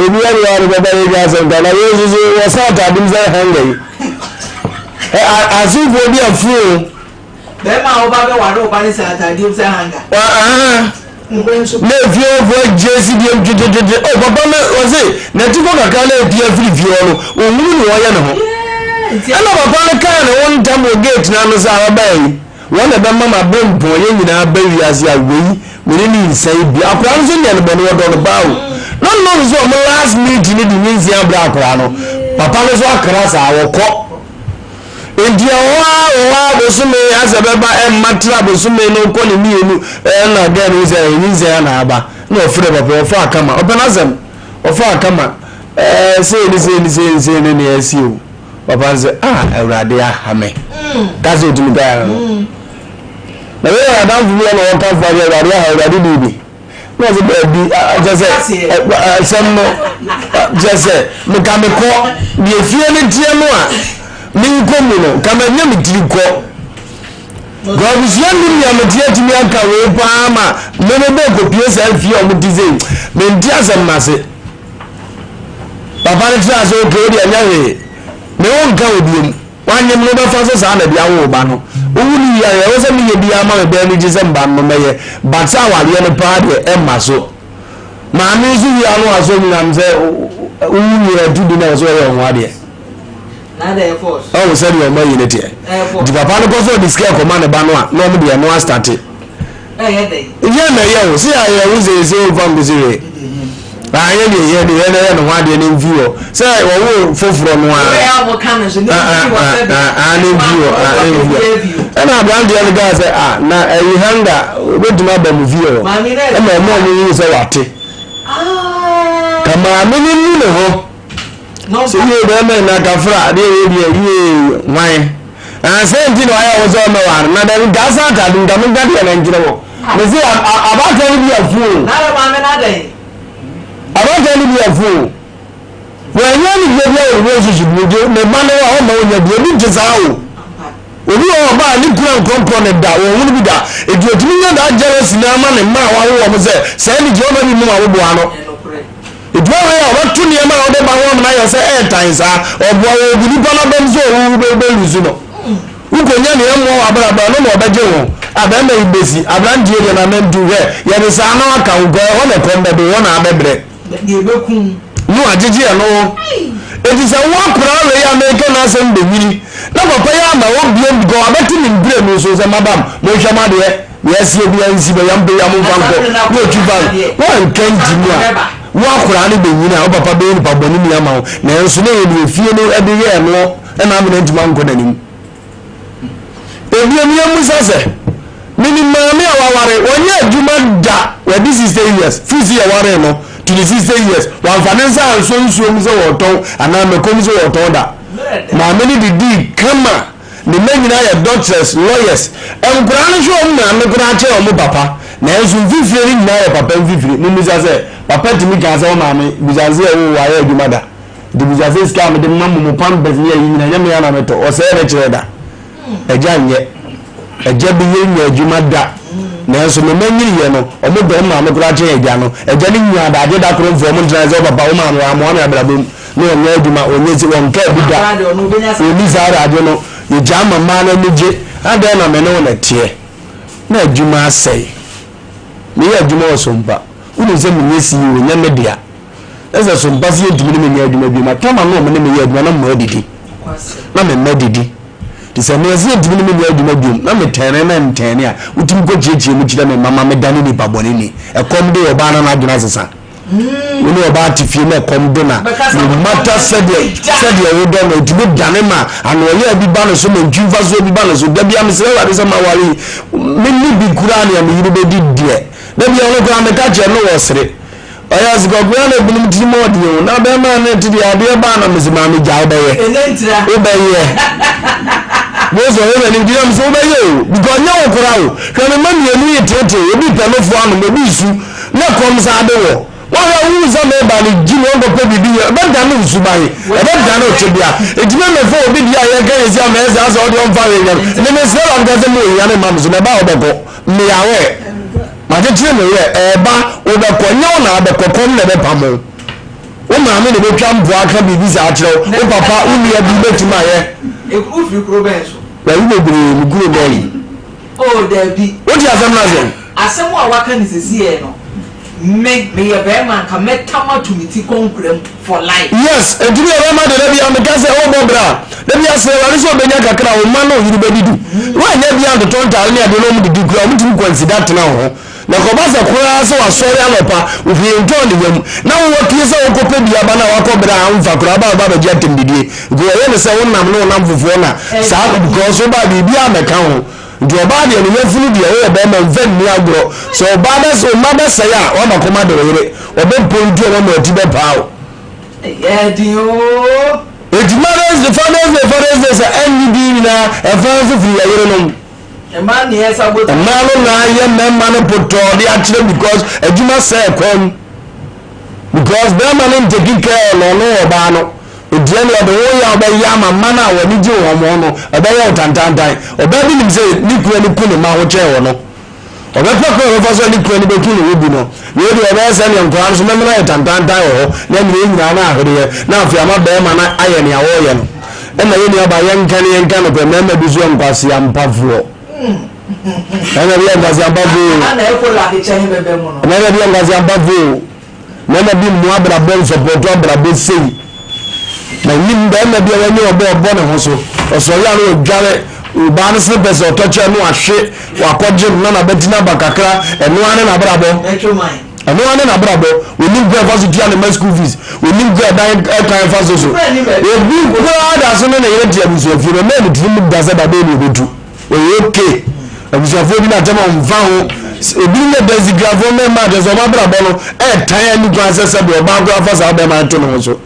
Speaker 4: ebi yɛ deɛ ɔde bɛba yɛ dwa asɛm ka na wei nso so wɔsa ataade mu sɛ hanga yi asefoɔ bi afuo.
Speaker 1: Bɛrima a woba bɛware wo ba no sɛ ataadeɛ mu sɛ hanga.
Speaker 4: Na efiefoɔ agye si deɛ twetwetwetwe o papa no ɔse n'ati kɔ kakra na epia firi fie hɔ no ohunu ne ɔyɛ ne ho ɛna papa no kaa ne ho ntam wɔ gate no ano sɛ ababaa yi wɔn na ɛbɛma ma bere mpɔn yɛn nyinaa bɛ wiase a wei mene ne nsan bi akwaraa no nso nyɛ no bɔne wɔdɔ no paa o na ɔno nso ɔmo last meeting no de nyinsɛn abrɛ akwaraa no papa no nso akra saa wɔkɔ Enti ɛwɔ hɔ ara wɔ hɔ ara bosome asɛ bɛba ɛmma tra bosome no kɔ ne mmienu ɛna gɛɛ no sɛ nyinsɛn ana aba na ɔfrɛ papa ɔfa akama ɔpɛ n'asɛm ɔfa akama ɛɛ sei ne sei ne sei ne sei ne nea asi o papa no sɛ ah awurade aha me ka sɛ otumi kaa no na wei yɛ adamfo bi na ɔka fa sɛ awurade aha awurade di bi Na ɔsɛ daabi kyɛ sɛ asɛm no kyɛ sɛ meka mekɔ deɛ fie no teɛ no a menkɔ mu no ka manya me tiri kɔ abusua nim nea mete atumi aka wei paa ma me me bɛ kɔpie saa fie a wɔte sei mente asɛm no ase papa no kyerɛ ase oke wo deɛ nyɛ hwee me wo nka wɔ biom wanyem no bɛfa so saa na de awo wo ba no. Wowu no wie a, deɛ ɛwɔ sɛ meyɛ biara ma me ba ani gye sɛ mba no mɛyɛ. But sɛ awareɛ no paa deɛ, ɛmma so. Maame nso wie a na wasɔ nyinam sɛ wowu wie a ɛto di na ɛwɔ sɛ ɔyɛ ɔho adeɛ. Ɔho sɛdeɛ ɔmo ayi no teɛ. Nti papa no kɔ sɛ ɔde sika ɛkɔma ne ba no a na ɔmo deɛ ɛno astate. Yɛ na ɛyɛ o sɛ yɛ wo sɛ sɛ ɔmfa nkosi hwee. Anyɛ deɛ yɛ deɛ yɛ na ɛyɛ ne ho adeɛ ne mfi hɔ sɛ wɔwo foforɔ no ara. Ne mfi hɔ ne mfi hɔ. Ɛna aberanteɛ no kaa sɛ ah na ɛyi hanga obetumi aba mu fie hɔ. Ɛna ɔmo a ɔmo hu sɛ wate. Ka maame no nu ne ho. Sɛ yie bɛrima yi na kafra adeɛ wei deɛ yie hwan. Sɛ nti na wayɛ wo sɛ ɔmɛware na dɛm nka asa atade nka menka deɛ na nkyerɛ wɔ. Mese abaatan no bi afu o. Abaatan no bi afu o. Wɔanyɛ anigyeɛ biara wɔ relationship mu nti ne ba no a ɔmma ɔnya bi ebi nte saa o. Obi wɔ hɔ ɔbaa ne kunu ankorɔnkorɔ ne da wɔn ho no bi da eti otumi nya daa jealousy na ama ne mma a wawo wɔn sɛ saa anigyeɛ ɔma bi mu aboboa ano. Eti wɔn a ɔbɛto nneɛma a ɔde ba ho amena yɛ sɛ ɛɛtan saa ɔboa wɔ obu nipa no abam sɛ ɔwuwu bɛlusu no. Wokonya nea ɛmmoa w'abrabɔ a, ɛno na ɔbɛgye wo. A Bɛrima yi besi, aberanteɛ deɛ na mantu hwɛ, yɛde saa na waka wo kɔ, ɛhɔ na ɛkɔm bɛde wo, hɔ na abɛbrɛ.
Speaker 1: Deɛ ɛbɛku wo.
Speaker 4: Ne wagyegye ɛno. Enti sɛ wo akwadaa wei a mereka n'asɛm bɛnyini, na papa yi ama wo biom because wabɛte ne mprenu so sɛ madam, monhwɛ mo adeɛ, deɛ asie biara nsi bɛyam bɛyam momfa nkɔ, na ɔtwi fa no, woanka nkyimi a, wo akwadaa no bɛnyini a, wo papa bɛyɛ nipa bɔneni ama wo, nanso na ɛyɛ deɛ efie no de yɛɛ noɔ. Ɛna amena ntumi ankɔ n'anim. Ebiem yɛmmisa sɛ, menim maame a waware, ɔnyɛ adwuma da, wadi 60 years, firi sɛ yɛwaree no to ne 60 years, wamfa ne nsa ansɔ nsuo mu sɛ wɔretɔn anaa mako mu sɛ wɔretɔn da. Maame no didii kama, ne mma nyinaa yɛ doctors, lawyers. Nkwadaa no hwɛ wɔn maame koraa kyɛn wɔn papa, nanso mfifire no nyinaa yɛ papa mfifire. Mommisa sɛ, papa tumi kaa sɛ wo maame, bisa no sɛ yɛwoo wo ayɛ adwuma da? Nti bisa sɛ sika a mede ma mo mo pampers ne ayi nyina nyɛ me ara na metɔ ɔsɛɛ ne kyerɛ da agya nyɛ agya bi yɛ nya adwuma da nanso me mma nyiniiɛ no ɔmo dɔ ɔmo maame koraa kyɛn agya no agya no nyaa daagye da koro mfo ɔmo ntena sɛ ɔpapa wo maame wammoa me abrabɔ mu na ɔnyɛ adwuma ɔnyɛ si wɔnka bi da ɔni saa daagye no yɛgyaa ma mmaa no ani gye adɛn na me ne wo na ɛteɛ na adwuma asɛe meyɛ adwuma wɔ sompa wonim sɛ menyɛ CEO nyɛ me dea Na sɛ so mpa sɛ yɛntumi ne me nyɛ adwuma bio ma tama no ɔmo ne me yɛ adwuma na mma adidi na me mma adidi te sɛ meɛ sɛ yɛntumi ne me nyɛ adwuma bio na me tɛne na ntɛne a wotumi kɔ kyiakyia mu kyerɛ me mma ma me dane nipa bɔne ni ɛkɔm de ɔbaa na n'adwene asesa wo ne ɔbaa te fie na ɛkɔm de na no mata sɛdeɛ sɛdeɛ wodɔ no ɛtumi dane ma anoɔyɛ bi ba no so ma ntwi mfasoɔ bi ba no so da bia mesrɛ Awurade sɛ maware yi me ne bi koraa nea me yere bɛdi deɛ da bia ɔno koraa meka kyerɛ no wɔ sere Ɔyɛ asikɔkoraa na ebinom tirim ɔden o na bɛrima no te deɛ adeɛ baa na mese maame gya wobɛyɛ wobɛyɛ bose ɔyɛ n'anim gyina mese wobɛyɛ o because nyɛ wo kora o hwɛ me ma mmienu yi tete obi pɛ no fo anom obi su na kɔm saa de wɔ wɔhwɛ wohu sɛ meba no gyi no ɔnkɔpɛ biribi yɛ ɛbɛdane wo suban ɛbɛdane wo tebea ɛtumi mɛfa obi deɛ a yɛka yɛ si ama ɛsɛ asɛ ɔde ɔmfa yɛ nyɛ no ne mesrɛ wɔ ankasa mu ohia ne ma me so na ɛba a wobɛkɔ meyawɛ Makyekyere me werɛ, ɛreba, wobɛkɔ, nyɛ wo na abɛkɔ, kɔm na ɛbɛpam wo. Wo maame na ɛbɛtwa mpoa aka biribi saa akyerɛ wo, wo papa, wo nua bi bɛtumi ayɛ.
Speaker 1: Wofiri kuro bɛn so?
Speaker 4: Baabi bebree, me kuro bɛn?
Speaker 1: Oh, dabi.
Speaker 4: Wote asɛm no ase?
Speaker 1: Asɛm a waka no sesieɛ no, me, meyɛ barima anka mɛtam ato me ti kɔnkora mu for life.
Speaker 4: Yes, enti meyɛ bɛrima de da biara meka sɛ wobɔ bra a, da biara srɛ Awurade sɛ ɔbɛnya kakra a wo mma ne wo yere bɛdidi. Woannya bi antotɔ ntaare ne adeɛ na wɔn didi koraa a, wɔtumi consider tena wo ho. Na kɔba sɛ koraa sɛ wasɔre anɔpa, hwee ntɔɔ ne yam, na wo wapue sɛ wokɔpɛ bi aba na wakɔ berɛ a womfa koraa aba a woba abɛgye atɛmdidie. Nti wɔyɛ no sɛ wonam ne wo namfofoɔ na saa because wobaa biribiara mmɛka ho. Nti ɔbaa deɛ ne yafunu deɛ woyɛ bɛrima mfa nni agorɔ sɛ ɔbaa bɛ wo mma bɛsɛe a wama kɔm ade wo yere ɔbɛ pontu ɔma ma ɔti bɛ paa wo.
Speaker 1: Ɛyɛ den oo.
Speaker 4: Eti Mother's Day, Father's Day, Father's Day sɛ ɛnni din nyinaa ɛfa nso firi yɛ yerenom.
Speaker 1: Mmaa na yɛ sabotage.
Speaker 4: Mmaa no na ayɛ mmarima no potɔɔ de akyerɛ because adwuma sɛɛ kwan mu because bɛrima no ntake care ɔno ɔno ɔbaa no. Deɛ ne ɔde wo yɛ a wobɛyɛ ama mma no a w'ani gye wɔn ho no, ɛbɛyɛ wo tantantan. Ɔbaa bi nim sɛ ne kunu ani ku ne mma ho kyɛn ɔno. Ɔbɛpɛ kwan a ɔbɛfa so a ne kunu ani bɛku ne ho bi no. Wei deɛ ɔbɛyɛ sɛ neɛ nkwadaa no so mɛmena ayɛ tantantan wɔ hɔ na ɛne yɛn nyinaa no ahwereɛ na afei ama barima no ayɛ nea ɔreyɛ no. Ɛna yɛn nuabaa yɛnka ne yɛnka nokorɛ mmarima bi nso yɛ nkwaseampafoɔ. Mmarima bi yɛ nkwaseampafo o. Mmarima bi yɛ nkwaseampafo o. Mmarima bi mmoa abrabɔ nsɔpɔto abrabɔ sei. Na nim barima bi a wanya ɔbɔ ɔbɔ ne ho so. Ɔsɔre a na ɔdware ɔbaa no sene pɛ sɛ ɔtɔ kyɛ no ahwe wakɔgye no na n'abati no aba kakra ɛno ara ne n'abrabɔ. Ɛno ara ne n'abrabɔ. Onim kwan ɛfa so tua ne mma school fees. Onim kwan ɛdan ɛkwan ɛfa so so. Obi koraa da so ne ne yere te abusuafie no ɔmɛɛ ne tirim da sɛ da bɛn na obetu. Ɔyɛ okay. Abusuafoɔ bi na atɛm a ɔmfa ho. Ebinom yɛ dansikrafoɔ mmarima a kyerɛ sɛ wɔn abrabɔ no ɛɛtan ani kwan sɛ sɛdeɛ ɔbaa koraa fa saa bɛrima no to ne ho so.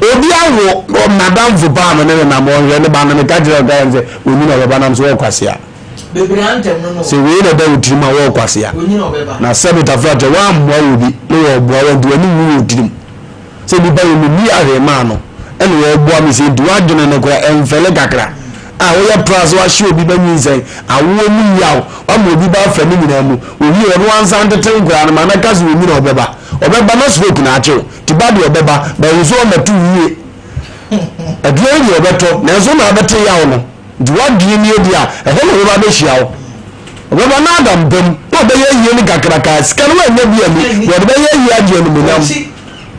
Speaker 4: Obi awo madamfo paa me ne ne nam ɔhwɛ ne ba no meka kyerɛ ɔka yɛn sɛ onyina ɔbɛba nam so wɔkwasea. Sɛ wei na ɛda wo tirim a wɔkwasea. Na sɛbe tafra kyɛ woammoa wɔ bi ne wɔboa wɔ nti w'ani nwu wɔ tirim. Sɛ nipa wɔ menni ahwee maa no ɛna wɔboa me sɛ nti woadwene no koraa ɛmfɛle kakra a woyɛ pra sɛ wahye obi ba nyinsɛn awoɔ mu yaw wama obi ba afa ne nyinaa mu owie ɔno ansa ntete nkoraa no ma na ka sɛ onyina ɔbɛba ɔbɛba na stroke na akyew nti ba deɛ ɔbɛba bɛwo so ɔmɛto wie aduro yi deɛ ɔbɛtɔ nanso na abɛte yaw no nti woadwene nie deɛ a ɛhɔ na ɔbɛba abɛhyia wo ɔbɛba na ada mpam na ɔbɛyɛ yie ne kakraka sika no woanya bi ani deɛ ɔde bɛyɛ yie agye animuonyam.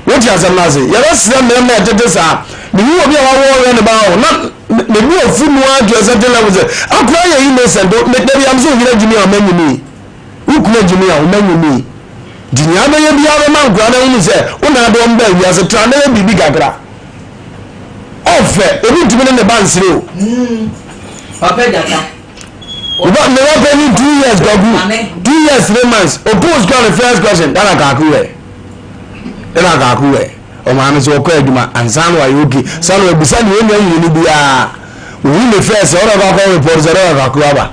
Speaker 4: Wote asɛm no ase? Yɛbɛsrɛ mmarima a ɛtete saa. Mehu obi a wawo ɔwɛn ne ba o, na ne bo afu no ara to a certain level sɛ, akora yɛ innocent o, me da bi am sɛ onyina gyimi a ɔma nyimi. Wo kunu agyimi a ɔma nyimi. Nti nea abɛyɛ biara bɛma nkora no ahunu sɛ wo na ade wɔn baa wiase, tra na yɛ biribi kakra. Ɔfɛ, obi ntumi ne ne ba nsere o.
Speaker 1: Papa gyata.
Speaker 4: Ba me ba panyin 2 years kwaku 2 years 3 months opose kura ne first question dada kaako wɛ dada kaako wɛ ɔmaame sɛ ɔkɔ adwuma ansa na wayɛ okay sa na wabisa ne onua nwunu no biara ohu ne first ɔna ɔkɔ akɔ report sɛ dada kaako aba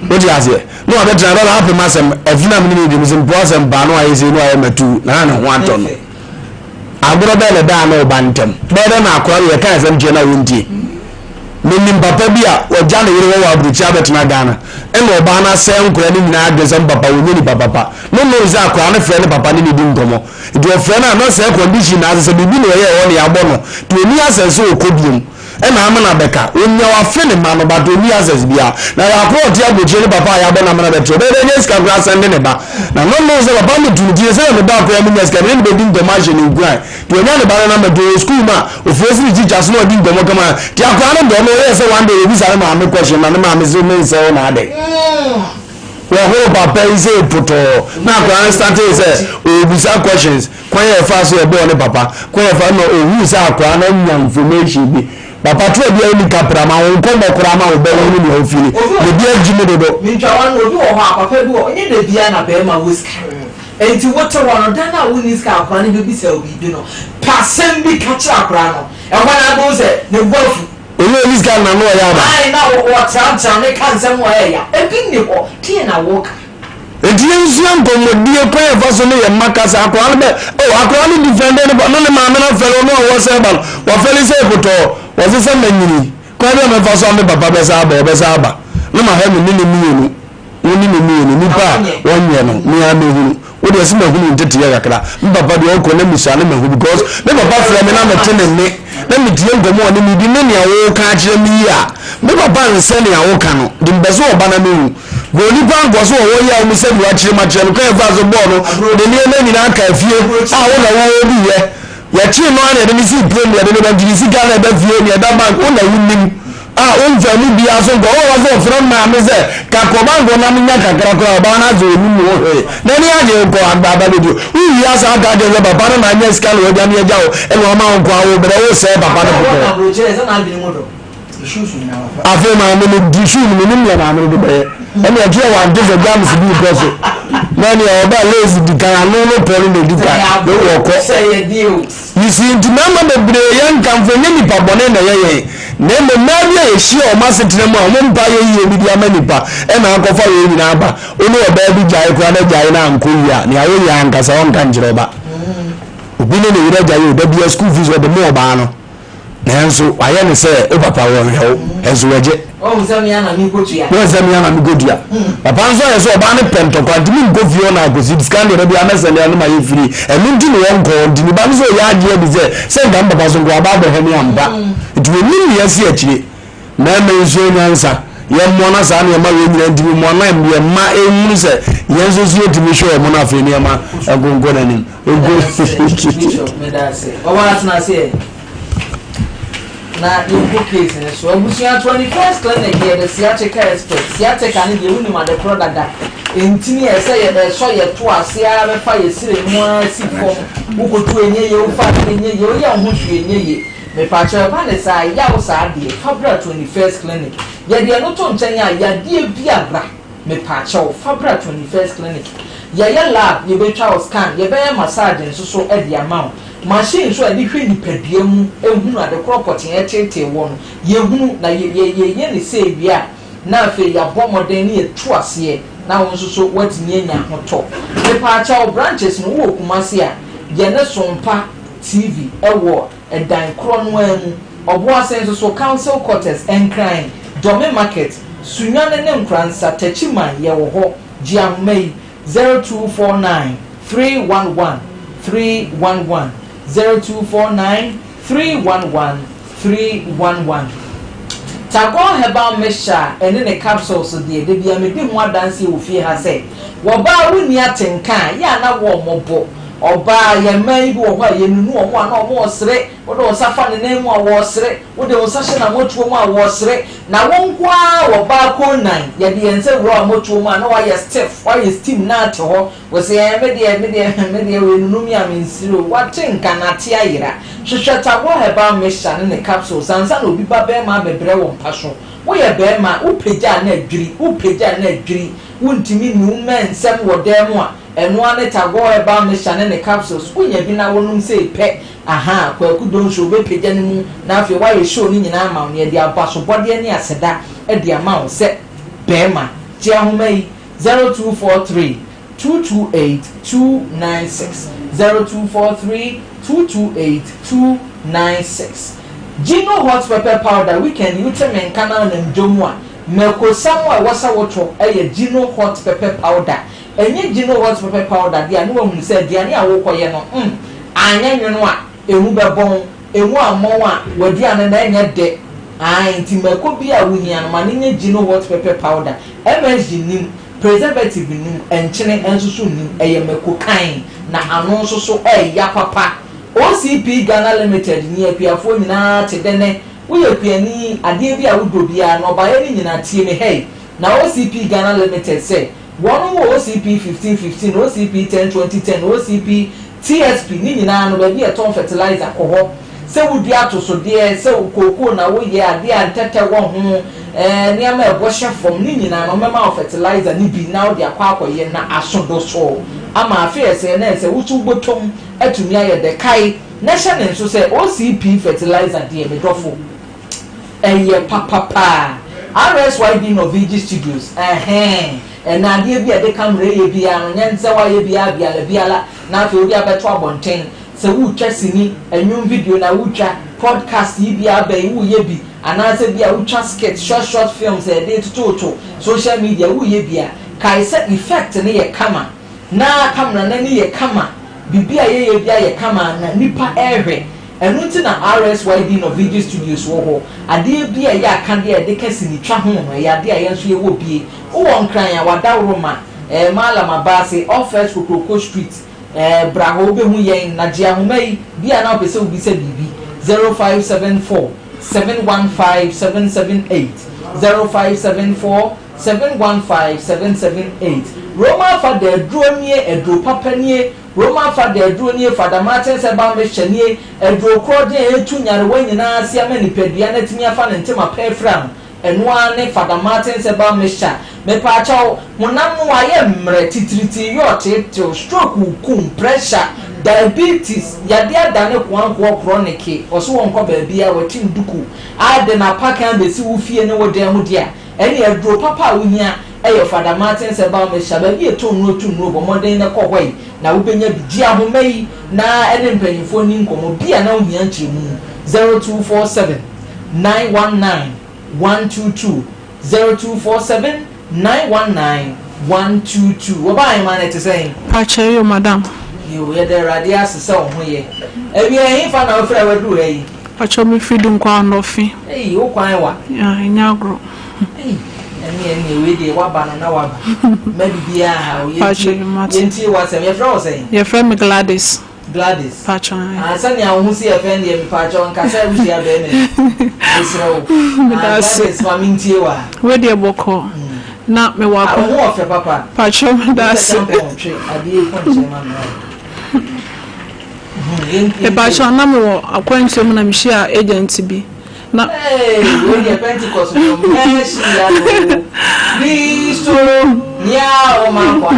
Speaker 4: wote aseɛ na wabɛtena dada apem asɛm ɛfina mi ne ne di mi sɛ mpo asɛm paa na wayɛ sei na wayɛ matu na ne ho atɔ no. Agorɔ bɛn na ɛdaa ne wo ba ntam? Bɛyɛ dɛn na akora no yɛka asɛm kyerɛ no a ɔntie? Menim papa bi a ɔgya ne yere hɔ wɔ aburokyire abɛtena Ghana ɛna ɔbaa no asɛe nkora no nyinaa adwene sɛ mpapa wɔnyɛ nipa papa. No knowing sɛ akora no frɛ ne papa ne no di nkɔmmɔ. Nti ɔfrɛ no a na sɛɛ condition na ase sɛ biribi na ɔyɛɛ hɔ na yɛabɔ no nti ɔnni access sɛ ɔkɔ biom. Ɛna ama no abɛka. Onya wafe ne mma no but onni access biara. Na baako a ɔte abrokyire ne papa a yɛabɔ no amena bɛte ɔbɛyɛ dɛ anya sika koraa asɛnde ne ba. Na no know sɛ papa no tu ne ti sɛdeɛ me ba koraa menya sika me ne no bɛdi nkɔmmɔ ahyɛ no nkuran. Nti wanya ne ba no number nti ɔwɔ school mu a ɔfrɛ firi teacher so na ɔdi nkɔmmɔ kama. Nti akwadaa no dɔ no ɔyɛɛ sɛ one day ɔbisa ne maame question na ne maame se mensɛ wo na adɛn. Wɔhoro papa yi sei potɔɔ na akwadaa no startee sɛ ɔrebisa questions. Kwan a ɛfaa so yɛbɔɔ ne papa, kwan a ɛfaa na ohuu sɛ akwadaa no anya information bi. Papa to obiara nni kapra ma wo nkɔmmɔ koraa ma wo bɛ hunu nea ofili.
Speaker 1: Obi wɔ
Speaker 4: Biribi agyi me dodo.
Speaker 1: Mentwa w'ano, obi wɔ hɔ a, papa bi wɔ hɔ, ɛnyɛ da biara na barima wɔ sika. Enti wote hɔ no, da no a wonni sika a akwadaa no bɛbisa wo biribi no, pɛ asɛm bi ka kyerɛ akwadaa no. Ɛhɔ no ara wobɛhu sɛ ne bo afu.
Speaker 4: Obi a onni sika no n'ano ɔyɛ aba.
Speaker 1: Ae, na ɔtrantram ne ka nsɛm a ɛyɛ ya. Ebi nni hɔ. Deɛn na woreka?
Speaker 4: Enti yɛnsua nkɔmmɔdie kwan a yɛfa so ne yɛn mma kasa. Akwadaa no bɛ, oh, akwadaa no defende ne ba, na ne maame no afɛle ɔno a ɔwɔ sɛ ba no, wafɛle sɛ potɔɔ, wɔse sɛ manyini, kwan bi a mɛfa so a me papa bɛsa aba, ɔbɛsa aba, na mahwɛ me ne ne mmienu, wo ne ne mmienu, nipa a wɔnyɛ no, me ara mɛhunu. Wo deɛ sɛ mahunu nteteeɛ kakra, me papa deɛ ɔkɔ na mesua ne mahu because me papa frɛ me na mete ne nne, na metie nkɔmmɔ a ɔne me di ne nea woka akyerɛ me yi a, me papa nsɛ nea woka no, nti mepɛ sɛ ɔba na mehu. Bɔ onipa nkɔ so wɔ wo yaw mu sɛdeɛ wakyerɛ mu akyerɛ no kwan a ɛfaa so bɔɔ no de nneɛma nyinaa kaa fie a wo na wowɔ bi yɛ. Yɛkyee no ara na yɛde no sii plane mu yɛde no ba nti ne sika na ɛda fie nea ɛda bank wo na wonim a womfaa mu biara so nkɔ. Wowɔ hɔ sɛ ɔfrɛ maame sɛ ka kɔ bank hɔ na menya kakra koraa ɔbaa no asɛ ɔnim wo hwee n'ani agye wokɔ agba aba bɛdi wowie asa aka akyerɛ sɛ papa no na anya sika na wadwane agya wo ɛna wama wo nko a wo brɛ wo sɛe papa no pɔtɔɔ. Afei maame no di shoe no menim nea maame no de bɛyɛ ɛne ɛte a wante sɛ jams bi kɔ so na nea ɔba lace di kan ano no pɔ no na di kan na wɔkɔ yisi nti mmarima bebree yɛ nkamfo nyɛ nipa bɔne na ɛyɛ yɛn na mmom mmaa bi a yɛhyia wɔn asetena mu a wɔn mpa yɛ yie bi de ama nipa ɛna akɔfa wei nyinaa aba wo ne ɔbaa bi gyae koraa na gyae na ankɔ yie a nea woyɛ ankasa ɔnka nkyerɛ ɔba obi ne ne yere agyae o da bia school fees ɔde mo ɔbaa no Nanso wayɛ no sɛ wo papa wɔnhwɛ wo, nso wɔgye.
Speaker 1: Wahu sɛ me ara na merekɔtua.
Speaker 4: Wahu sɛ me ara na merekɔtua. Papa nso ayɛ sɛ ɔbaa no pɛ ntɔkwa nti menkɔ fie hɔ na akɔsi sika deɛ da biara mɛsɛnde ano ma yɛ firi. Ɛno nti na wɔnkɔ hɔ nti ne ba no sɛ ɔyɛ agye adi sɛ sɛ nka me papa so nka waba abɛhwɛ me ampa. Nti wɔnim nea asi akyire. Mmarima nsua nyansa. Yɛmmoa na saa nneɛma wei nyinaa ntumi mmoa na yɛn mma nhunu sɛ yɛn nso so yɛtumi hwɛ wɔn na afei nneɛma nkonkɔ n'anim.
Speaker 1: Bishop, meda ase. Ɔwɔ atena ase ɛ. Na yɛnkɔ case no so. Abusua 21st clinic yɛ the sciatica expert. Sciatica no deɛ wonim ade korɔ dada. Ntini a ɛsɛ yɛ ɛsɔ yɛ to ase ara bɛfa yɛ srɛ mu ara si fam. Wokoto ɛnyɛ yie, wofa ade ɛnyɛ yie, woyɛ wo ho hwee ɛnyɛ yie. Mepakyɛw ɛba ne saa yaw saa deɛ fa bra 21st clinic. Yɛde ɛno to nkyɛn a yadeɛ biara mepakyɛw fa bra 21st clinic. Yɛyɛ lab, yɛbɛtwa wo scan, yɛbɛyɛ massage nso so de ama wo. Machine nso a yɛde hwɛ nipadua mu hunu ade korɔ pɔtee a ɛteetee wɔ no, yɛhunu na yɛ yɛ yɛyɛ no sei wie a, na afei yɛabɔ mmɔden ne yɛatu aseɛ na wo nso so woatumi anya ahotɔ. Mepaakyɛw, branches no wowɔ Kumasi a, yɛne Sompa TV wɔ ɛdan korɔ no ara mu. Ɔboase nso so, Council Quarters, Nkran, Dome Market, Sunyani ne Nkoransa, Techiman, yɛwɔ hɔ. Gye ahoma yi, 0249 311 311, 0249 311 311. Tagore Herbal Mixture a ɛne ne capsules deɛ, da biara medi ho adanseɛ wɔ fie ha sɛ, wɔba a wonni atenka a, yɛ a na wɔmmɔbɔ. Ɔbaa, yɛn mmaa yi bi wɔ hɔ a, yɛnunu wɔn a na wɔresere, wode wo nsa fa ne nan mu a, wɔresere, wode wo nsa hyɛ n'amɔtoɔ mu a, wɔresere. Na wo nko ara wɔ baa kɔn nan, yɛde yɛn nsa wura w'amɔtoɔ mu a, na woayɛ stiff, woayɛ steam na ate hɔ. Wose, ɛɛ, me deɛ, me deɛ, me deɛ wei nunu me a mensiri o. Woate nka na ate ayera. Hwehwɛ Tagore Herbal Mixture ne ne capsules ansa na obi ba barima abɛbrɛ wo mpa so. Woyɛ barima a, wopagya a na adwiri, wopagya a na adwiri, wontumi nni wo mma nsam wɔ dan mu a, ɛno ara ne Tagore Herbal Mixture ne ne capsules. Wonya bi na wonom sei pɛ, Ahaa Kwaku Donso wobɛpagya no mu na afei woayɛ show no nyinaa ama wo na yɛde abasobɔdeɛ ne aseda de ama wo sɛ barima. Gye ahoma yi, 0243 228 296, 0243 228 296. Gino Hot Pepper Powder Weekend yi wote me nka na wonam dwa mu a, mako-sam a ɛwɔ sɛ wotɔ yɛ Gino Hot Pepper Powder. Ɛnyɛ Gino Hot Pepper Powder deɛ a na wahunu sɛ aduane a worekɔyɛ no, mm, anyɛ nwono a, emu bɛbɔn, emu ammɔn a, w'aduane no ɛnyɛ dɛ. Ae, nti mako bi a wohia no, ma no nyɛ Gino Hot Pepper Powder. MSG nnim, preservative nnim, nkyene nso so nnim, ɛyɛ mako kann, na ano nso so ɛya papa. OCP Ghana Limited ni akuafoɔ nyinaa te dɛ nɛ woyɛ kuani, adeɛ bi a wodɔ biara, nnɔbaeɛ no nyinaa, tie me hɛi, na OCP Ghana Limited sɛ, Wɔnom wɔ OCP 15 15, OCP 10 20 10, OCP TSP ne nyinaa no baabi a yɛtɔn fertilizer kɔ hɔ sɛ wodua atosodeɛ, sɛ kookoo na woyɛ, adeɛ a ntɛtɛ wɔ ho, ɛɛ nneɛma a ɛbɔ hyɛ fam ne nyinaa no wɔbɛma wo fertilizer no bi na wode akɔ akɔyɛ na aso dosoo ama afei ɛsɛɛ na ɛsɛ wo nso wobɔtɔm atumi ayɛ dɛ. Kae na hyɛ ne nso sɛ OCP fertilizer deɛ me dɔfo. Ɛyɛ papa paa. RSYD Norvege Studios ɛhɛn ɛnɛ adeɛ bi a ɛde camera yɛ biara no nyɛ nsɛ woayɛ biara biala biala na afei wode abɛto abɔnten sɛ woretwa sini, ɛnwom video na woretwa, podcast yi bi aba yi woreyɛ bi anaasɛ bi a wotwa skit, short short films a yɛde tototo social media woreyɛ bi a, kae sɛ effect no yɛ kama na camera no ani yɛ kama, biribi a yɛyɛ biara yɛ kama na nnipa rehwɛ. Ɛno nti na RSYD Norvege Studios wɔ hɔ. Adeɛ bi a ɛyɛ akadeɛ a yɛde ka sinitwa ho no, ɛyɛ adeɛ a yɛn nso yɛwɔ bie. Wowɔ Nkran a, Wadaworoma, eh, Mallam Abaase, off First Kokroko Street, eh, bra hɔ wobɛhu yɛn. Na gye ahoma yi, bi a na wopɛ sɛ wobisa biribi, 0574 715 778, 0574 715 778. Roma Fada aduro nie, aduro papa nie. Roma Fada aduro nie, Fada Martins Herbal Mixture nie, aduro korɔgyen a ɛtu nyarewa nyinaa ase ama nipadua no atumi afa ne ntema pa afira no, ɛno ara ne Fada Martins Herbal Mixture. Mepaakyɛw, honam no ayɛ mmerɛ, titiritii, yɔɔteetew, stroke rekum, pressure, diabetes, yadeɛ adane koankoɔ krɔneke, ɔse wɔnkɔ baabiara, wakyim duku, ade no apakan abɛsi wo fie ne wo dan mu deɛ a, Ɛnneɛ aduro papa a wohia yɛ Fada Martins Herbal Mixture. Baabi a yɛtɔn nnuro tu nnuro, bɔ mmɔden na kɔ hɔ yi na wobɛnya bi. Gye ahoma yi na ɛne mpanimfoɔ nni nkɔmmɔ. Bi a na wohia nkyerɛmu. 0247 919 122, 0247 919 122. Wɔbaa ahemmaa no ɛte sɛn?
Speaker 5: Pakyɛ yo madam.
Speaker 1: Yoo, yɛda Awurade ase sɛ wo ho yɛ. Awia ɛhefa na wofiri a waduru ha yi?
Speaker 5: Pakyɛ mefiri Dunkwa Anɔfe.
Speaker 1: Ei, wo kwan wa.
Speaker 5: Yeah, ɛnyɛ agorɔ.
Speaker 1: Ei. Ɛne ɛne wei deɛ waba no na waba. Ma biribiara ha o. Yɛntie w'asɛm. Yɛfrɛ wo sɛn?
Speaker 5: Yɛfrɛ me Gladys.
Speaker 1: Gladys.
Speaker 5: Pacho ae.
Speaker 1: Ah sɛnea wo ho si yɛ fɛ no deɛ mepaakyɛw nka sɛ wohyia bɛɛma bi. Mesrɛ wo. Ah Gladys ma mentie wo a.
Speaker 5: Wei deɛ bɔkɔɔ. Na mewɔ
Speaker 1: akɔ. Ah wo ho ɔfɛ papa.
Speaker 5: Pacho medase.
Speaker 1: Mr Champon twe adeɛ yi kɔ nkyɛn ma me wae.
Speaker 5: Mepaakyɛw na mewɔ akwantuo mu na mehyia agent bi. Na.
Speaker 1: Hey, wei deɛ Pentecost no mɛhyia no Kristo nea ɔma nkwa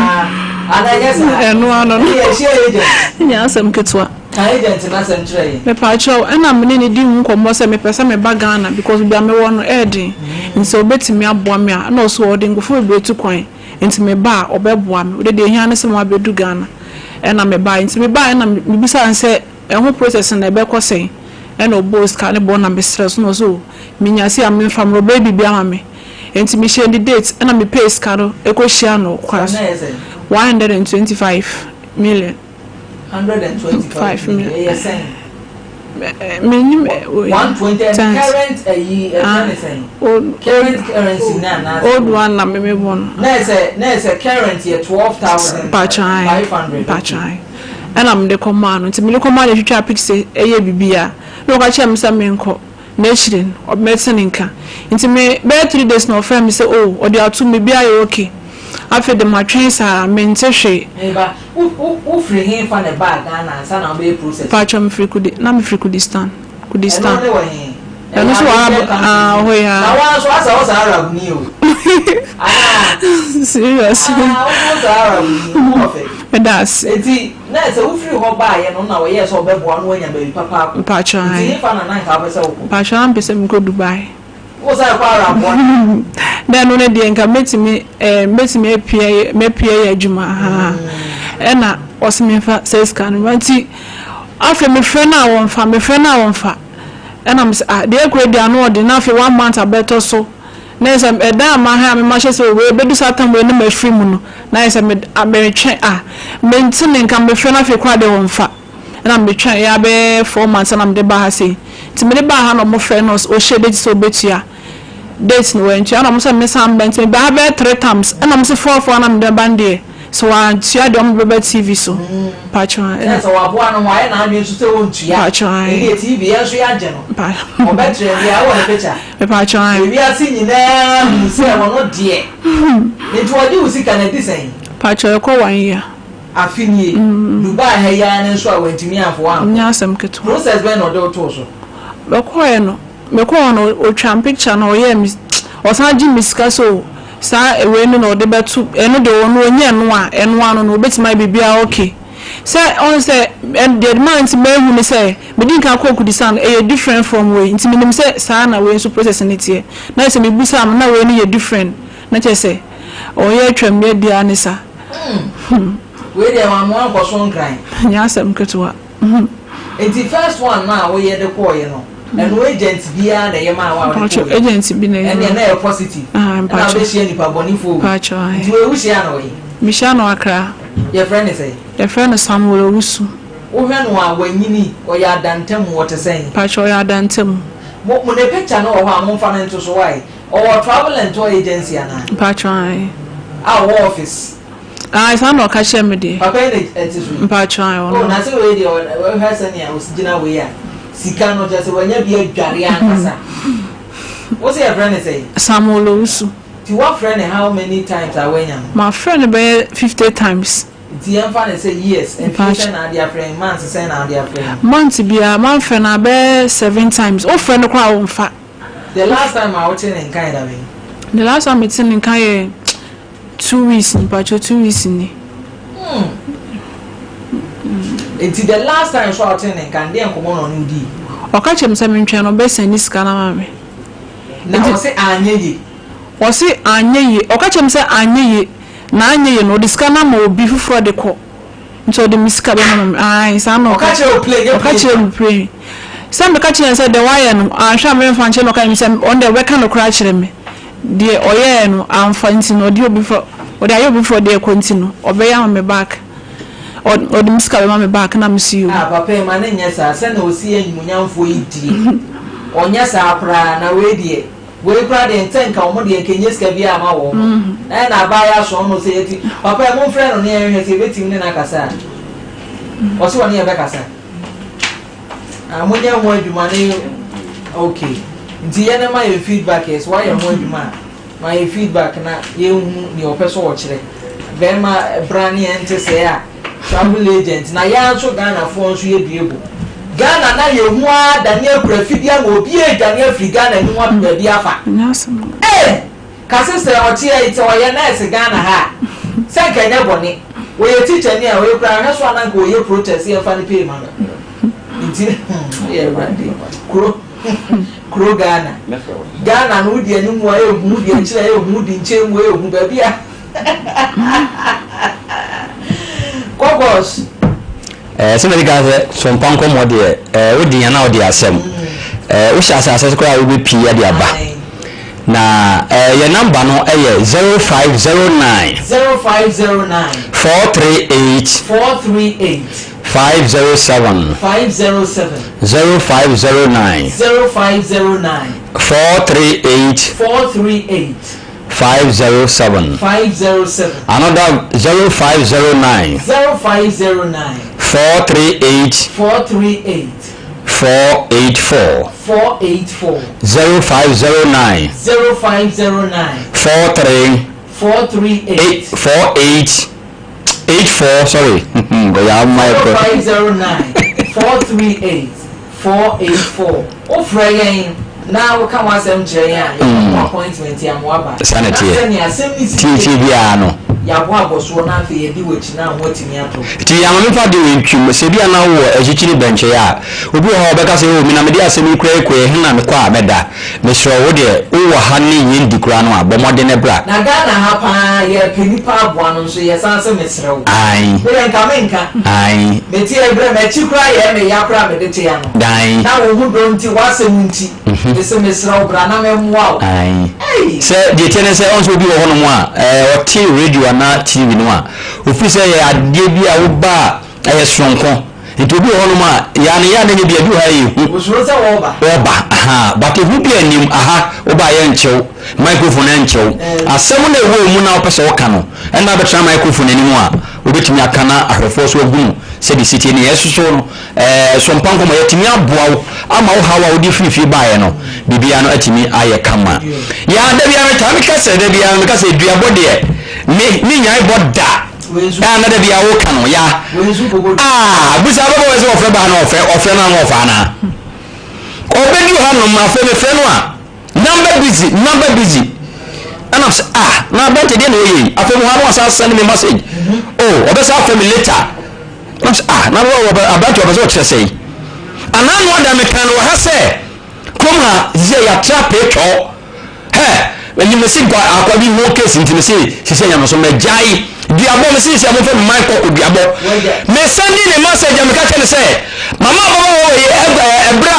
Speaker 1: ana ɛnyɛ saa?
Speaker 5: Ɛno ano no.
Speaker 1: Ɛne yɛhyia agent.
Speaker 5: Nyɛ asɛm ketewa.
Speaker 1: Ka agent no asɛm kyerɛ yɛn.
Speaker 5: Mepaakyɛw, ɛna me ne no dii ho nkɔmmɔ sɛ mepɛ sɛ meba Ghana because baabi a mewɔ no ɛyɛ den nti sɛ ɔbɛtumi aboa me a, ɛna ɔse ɔde nkurɔfoɔ bebree tu kwan nti meba a ɔbɛboa me, wode deɛ ɛhia ne sɛ mabɛdu Ghana. Ɛna mebaeɛ, nti mebaeɛ na mebisaa no sɛ ɛho process no ɛbɛkɔ sɛn? Ɛna ɔbɔɔ sika no bɔ na mesrɛ so na ɔse oh menya sei a memfa mmrɛ ɔbɛyɛ biribi ama me nti mehyɛɛ no date ɛna me pay sika no ɛkɔ hyia no kwan so 125 million.
Speaker 1: 125 million ɛyɛ sɛn?
Speaker 5: Menim
Speaker 1: 120 and current ɛyi ɛfɛ ne sɛn? Current currency na anaasɛ
Speaker 5: old one na meme bɔ no.
Speaker 1: Na ɛsɛ na ɛsɛ current yɛ 12,500.
Speaker 5: Patran. Ɛna mede kɔmaa no. Nti mede kɔmaa no twitwaa pics yɛ biribiara. Na ɔka kyerɛɛ me sɛ menkɔ. Na akyire no, mɛte ne nka. Nti me, bɛyɛ 3 days na ɔfrɛɛ me sɛ oh, ɔde atom, biribiara ayɛ okay. Afei de matwɛn saa, mente hwee.
Speaker 1: Me ba, wo, wo, wofiri hefa na ɛbaa Ghana ansa na wobɛyɛ process?
Speaker 5: Paatwɔ, mefiri Kudi, na mefiri Kudistan. Kudistan.
Speaker 1: Ɛno ne wɔ he?
Speaker 5: Ɛno nso wɔ Arab, ah, hɔ yi ara.
Speaker 1: Na wo ara nso asɛ wo sɛ Arab ni o. Anaa?
Speaker 5: Serious.
Speaker 1: Ah, wo nso wo sɛ Arab ni, wo ho ɔfɛ.
Speaker 5: Meda ase.
Speaker 1: Enti, na sɛ wofiri hɔ baeɛ no na wɔyɛɛ sɛ wɔbɛboa wo na woanya baabi papa akɔ.
Speaker 5: Mpakyɛ
Speaker 1: Nti
Speaker 5: ae.
Speaker 1: hefa na na nka wopɛ sɛ wokɔ?
Speaker 5: Mpakyɛ na mepɛ sɛ mekɔ Dubai.
Speaker 1: Wo san kɔ Arab hɔ anaa?
Speaker 5: Na ɛno no deɛ nka mɛtumi eh, mɛtumi apue, mɛpue ayɛ adwuma ahaa. Ɛna ɔse memfa saa sika no mmra. Nti afei mefrɛ no a wɔmfa, mefrɛ no a wɔmfa. Ɛna mese ah, deɛ ɛkɔ yi deɛ ano ɔden. Na afei one month abɛtɔ so. Na ayɛ sɛ ɛdan a mahan a mema hyɛ sɛ wei ɛbɛdu saa tam wei na mafiri mu no, na ayɛ sɛ me meretwɛn ah, mente ne nka, mefrɛ no afei koraa deɛ wɔmfa. Ɛna metwɛn ɛyɛ abɛyɛ 4 months ɛna mede baa ha sei. Nti mede baa ha na wɔfrɛ no ɔhyɛ date sɛ ɔbɛtua. Date no wantua ɛna wɔn sɛ mesan mba nti mebaa ha bɛyɛ three times ɛna wɔn sɛ four four na mede ba no deɛ sɛ wantua deɛ wɔn bɛba TV so. Mpakyɛw
Speaker 1: ɛna. Sɛ waboa no ho ayɛ n'adwene nso sɛ ɔntua.
Speaker 5: Mpakyɛw ae.
Speaker 1: Ɛndeɛ TV yɛn nso yɛagye no. Ɔbɛtrɛ deɛ wɔ ne picture.
Speaker 5: Mpakyɛw ae.
Speaker 1: Ewiase nyinaa hu sɛ ɔno deɛ. Nti ɔgye wo sika no adi sɛn?
Speaker 5: Mpakyɛw ɛkɔ one year.
Speaker 1: Afe nie. Dubai ha yi ara no nso a wantumi amfa wo ankɔ.
Speaker 5: Nyɛ asɛm ketewa.
Speaker 1: Process bɛn na ɔde wo too so?
Speaker 5: Mekɔeɛ no, mekɔɔ hɔ no ɔtwaa me picture na ɔyɛɛ me, ɔsan gyee me sika sɛ o saa wei no na ɔde bɛto, ɛno deɛ ɔno ɔnya ɛno a, ɛno ano no ɔbɛtumi ayɛ biribiara okay. Sɛ ɔhu sɛ deɛ maa nti mahu ne sɛ medi nkan kɔɔ Kurdistan no ɛyɛ different from wei nti menim sɛ saa na wei nso process no teɛ. Na sɛ mebisaa no na wei no yɛ different na kyerɛ sɛ ɔyɛ atwam yɛ deɛ ne sa.
Speaker 1: Wei deɛ wammoa ankɔ so nkran.
Speaker 5: Nyɛ asɛm ketewa.
Speaker 1: Nti first one no a woyɛ de kɔɔyɛ no, ɛno agent biara na ɛyɛ maa wo a wode kɔɔyɛ?
Speaker 5: Agent bi na ɛyɛ.
Speaker 1: Ɛnneɛ na ɛyɛ positive. Ɛna wobɛhyia nipa bɔnefoɔ wei. Nti wei wohyia no wɔ he?
Speaker 5: Mehyia no Accra.
Speaker 1: Yɛfrɛ no sɛn?
Speaker 5: Yɛfrɛ no Samuel Owusu.
Speaker 1: Wohwɛ no a wanyini, ɔyɛ adantamu, ɔte sɛn?
Speaker 5: Mpakyɛ ɔyɛ adantamu.
Speaker 1: Mo mo ne picture no wɔ hɔ a momfa no nto so why? Ɔwɔ travel and tour agency anaa?
Speaker 5: Mpakyɛ ae.
Speaker 1: A ɔwɔ office?
Speaker 5: Ae saa na ɔka kyerɛɛ me deɛ.
Speaker 1: Papa yi na ɛte so yi?
Speaker 5: Mpakyɛ ae ɔno.
Speaker 1: Oh na sɛ wei deɛ wohwɛ sɛnea ɔsi gyina wei a sika no kyerɛ sɛ wanya bi adware ankasa. Wo se yɛfrɛ no sɛn?
Speaker 5: Samuel Owusu.
Speaker 1: Nti woafrɛ no how many times a woanya no?
Speaker 5: Mafrɛ no bɛyɛ 50 times.
Speaker 1: Nti yɛmfa no sɛ years, mfie sɛn na wode afrɛ no, months sɛn na wode afrɛ no?
Speaker 5: Month biara mafrɛ no abɛyɛ seven times, wofrɛ no koraa a ɔmfa.
Speaker 1: The last time a wotee ne nka yɛ da bɛn?
Speaker 5: The last time metee ne nka yɛ 2 weeks ni, mpakyɛw 2 weeks ni.
Speaker 1: Nti the last time so a wotee ne nka no, deɛ nkɔmmɔ na ɔne wo dii?
Speaker 5: Ɔka kyerɛ me sɛ mentwɛn no, ɔbɛsɛn ne sika no ama me.
Speaker 1: Na ɔse anyɛ yie?
Speaker 5: Ɔse anyɛ yie. Ɔka kyerɛ me sɛ anyɛ yie. Na anyɛ yie no, ɔde sika no ama obi foforɔ de kɔ. Nti ɔde me sika bɛma me. Ae, saa na
Speaker 1: ɔka. Ɔka kyerɛ wo plain, nyɛ
Speaker 5: Ɔka kyerɛ me plain. Sɛ meka kyerɛ no sɛ deɛ wayɛ no, anhwɛ a memfa nkyerɛ no, ɔka kyerɛ me sɛ ɔno deɛ ɔbɛka nokorɛ akyerɛ me. Deɛ ɔyɛɛ no amfa nti no, ɔde obi foforɔ, ɔde ayɛ obi foforɔ deɛ kɔ nti no, ɔbɛyɛ ama me back. Ɔde me sika bɛma me back na mese yoo.
Speaker 1: Ah papa yi ma no nyɛ saa, sɛnea ɔsi yɛ animuonyamfoɔ yi deɛ, ɔnyɛ saa koraa, na wei deɛ. Wei koraa deɛ ntɛ nka wɔn deɛ nka ɛnyɛ sika biara ama wɔn. Na ɛna abaayewa asoɔ no sɛ yɛti papa yi momfrɛ no ne yɛnhwɛ sɛ yɛbɛtumi ne no akasa a. Ɔse ɔne yɛn bɛkasa. Ah, monyɛ ho adwuma ne okay. Nti yɛn ma yɛn feedback yɛ sɛ wayɛ ho adwuma a ma yɛn feedback na yɛnhu nea ɔpɛ sɛ ɔkyerɛ. Bɛrima bra ne yɛn nte sɛɛ a travel agent na yɛn nso Ghanafoɔ nso yɛ due bo. Ghana na yɛn hu ara dane akura fidie ama obi redwane afiri Ghana anim apɛ baabi afa. Ei! Kase sɛ ɔteɛ yi sɛ ɔyɛ nurse Ghana ha a sɛ nka ɛnyɛ bɔne. Ɔyɛ teacher ni a ɔyɛ koraa hwɛ so a na nka ɔyɛ protest yɛmfa no pay ma no. Nti yɛ awurade kuro kuro Ghana. Ghana no wodi anim a ɛhu wodi akyire a ɛhu wodi nkyɛn mu a ɛhu baabi a Kɔkɔs.
Speaker 6: Ɛɛ sɛ mɛde ka sɛ sompa nkɔmmɔ deɛ ɛɛ wodi yɛn na wode asɛm ɛɛ wohyɛ asase so koraa a wobɛpie de aba na ɛɛ yɛn namba no ɛyɛ 0509
Speaker 1: 0509
Speaker 6: 438
Speaker 1: 438
Speaker 6: 507
Speaker 1: 507
Speaker 6: 0509
Speaker 1: 0509
Speaker 6: 438
Speaker 1: 438
Speaker 6: 507
Speaker 1: 507
Speaker 6: another 0509
Speaker 1: 0509
Speaker 6: 438
Speaker 1: 438
Speaker 6: 484
Speaker 1: 484
Speaker 6: 0509
Speaker 1: 0509
Speaker 6: 43
Speaker 1: 438
Speaker 6: 8 4 8 8 4 sorry Goya Michael
Speaker 1: 0509 438 484 wofrɛ yɛn na woka w'asɛm kyerɛ yɛn a yɛbɛma appointment yɛ ama waba
Speaker 6: Saa na
Speaker 1: na
Speaker 6: ɛteɛ.
Speaker 1: sɛnea asɛm no si
Speaker 6: tietie biara no
Speaker 1: yɛabɔ abɔsoɔ na afei yɛdi w'akyi na ho atumi atɔ
Speaker 6: nti yɛama mefa de wɔ ntwim sɛ bi ana wowɔ akyikyiri bɛnkyɛe a obi wɔ hɔ a ɔbɛka sɛ o mena mede asɛm yi koraa kɔ ɛhe na mekɔ a mɛda mesrɛ wo deɛ wowɔ ha ne yɛndi koraa no a bɔ mmɔden ne bra
Speaker 1: na Ghana ha paa yɛpɛ nipa aboa no nso yɛsan sɛ mesrɛ wo
Speaker 6: ae
Speaker 1: meyɛ nka menka
Speaker 6: ae
Speaker 1: mete ɛberɛ m'akyi koraa yɛ meya koraa mede te ano
Speaker 6: dan
Speaker 1: na wo ho dɔ nti w'asɛm nti mese mesrɛ wo bra na memmoa wo
Speaker 6: ae
Speaker 1: Ei!
Speaker 6: sɛ deɛ tiɛ ne sɛ ɔn sɛ obi wɔ hɔnom a ɛɛ ɔte radio anaa tv no a ofiri sɛ yɛ adeɛ bi a woba a ɛyɛ soronko nti obi wɔ hɔnom a yaa ne yaa ne nyɛ bi a bi wɔ ha yɛ hu
Speaker 1: osuro sɛ wɔreba
Speaker 6: wɔba aha but ehu bi anim aha woba yɛ nkyɛw microphone ɛnkyɛw asɛm na ɛwɔ mu na wopɛ sɛ woka no ɛna abɛtena microphone anim a wobɛtumi aka na ahwɛfoɔ so agu no sɛde sitie ne yɛsoso no ɛɛ sompa nkɔmmɔ yɛtumi aboa wo ama wo haw a wode firi fie baeɛ no biribiara no atumi ayɛ kama yaa da biara metaa meka sɛ da biara meka sɛ duabɔ deɛ me me nyae bɔ da
Speaker 1: Wei nso
Speaker 6: a na da biara woka no ya
Speaker 1: wei nso koko
Speaker 6: ah busa ababaawa sɛ ɔfrɛ baa na ɔfrɛ ɔfrɛ no na ɔfa anaa ɔbɛdu ha nom afei mefrɛ no a number busy number busy ɛna sɛ ah na aberante deɛ na ɔyɛ yi afei mu ha no ɔsan send me message oh ɔbɛsa afrɛ me later na sɛ ah na aberante ɔbɛ sɛ ɔkyerɛ sɛ yi anaa no ada meka no wɔ ha sɛ kurom ha sɛ yɛatra peetwɔ hɛ ɛni mesi nkɔ akwa bi ho case nti mesi sisi nyame so mɛgyae duabɔ mesi sisi amofɛ mman kɔ duabɔ mesɛndi ne message a meka kyɛ ne sɛ mama ababaawa wɔ yi ɛbrɛ a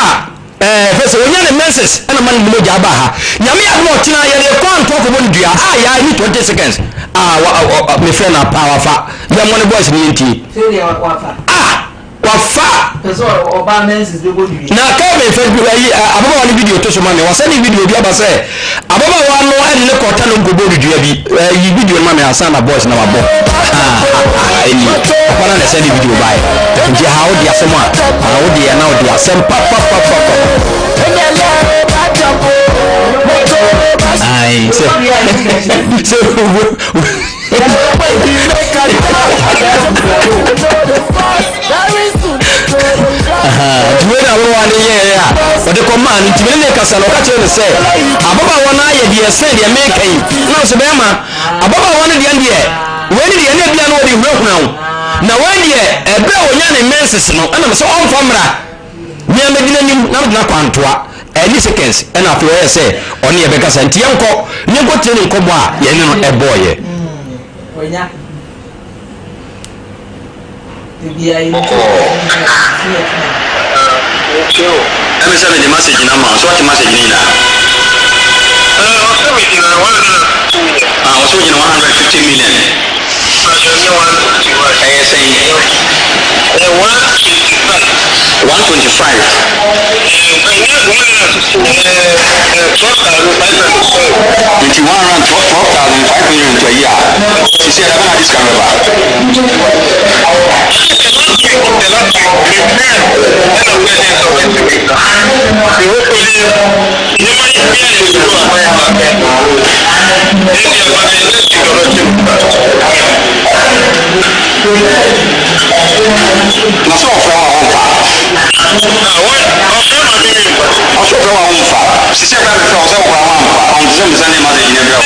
Speaker 6: ɛɛ fɛ sɛ onya ne menses ɛna ma ne mogya aba ha nyame adom ɔkyena yɛde kɔ anto akɔbɔ ne dua a yɛa ni 20 seconds a wa mefrɛ no apa wafa yɛmmɔ ne voice ne yɛntie
Speaker 1: sɛdeɛ wafa
Speaker 6: ah wafa
Speaker 1: pɛ sɛ ɔbaa menses bɛbɔ ne
Speaker 6: na Kelvin fɛ bi ayi ababaawa no video to so ma me wasɛ ne video bi aba sɛ ababaawa no ɛde ne kɔta no nkɔbɔ ne dua bi ɛyi video no ma me ansa na boys na wabɔ ɛni papa na na ɛsɛ ne video bae nti ha wode asɛm a ha wode yɛ na wode asɛm papapapapa ayi sɛ sɛ nti wei na ababaawa no yɛɛ a ɔde kɔmaa no nti mene ne kasa no ɔka kyerɛ no sɛ ababaawa no ayɛ deɛ ɛsɛn deɛ meka yi na ɔsɛ bɛrima ababaawa no deɛ deɛ wei ne deɛ ne bia no wɔde hunahuna wo na wei deɛ ɛberɛ a ɔnya ne menses no ɛna sɛ ɔmfa mmra nea mɛdi n'anim na mede no akɔ antoa ɛne seconds ɛna afei ɔyɛ sɛ ɔne yɛbɛkasa nti yɛnkɔ yɛnkɔ tie ne nkɔmmɔ a yɛne no ɛbɔɔyɛ
Speaker 1: wanya biribiara yi
Speaker 6: ɛmi sɛ mede message na ma so wate message no nyinaa ah ɔsɛ wogyina 150 million ɛyɛ sɛn. 125. Nti 112,500 nti ayi a sisi ɛda bɛn na ade sika no bɛba? Na sɛ ɔfrɛ wo a womfa? Ɔsɛ ɔfrɛ wo a womfa? Sisi ɛbɛn mefrɛ wo sɛ wo koraa woamfa, ɔnte sɛ mesane message no brɛ wo.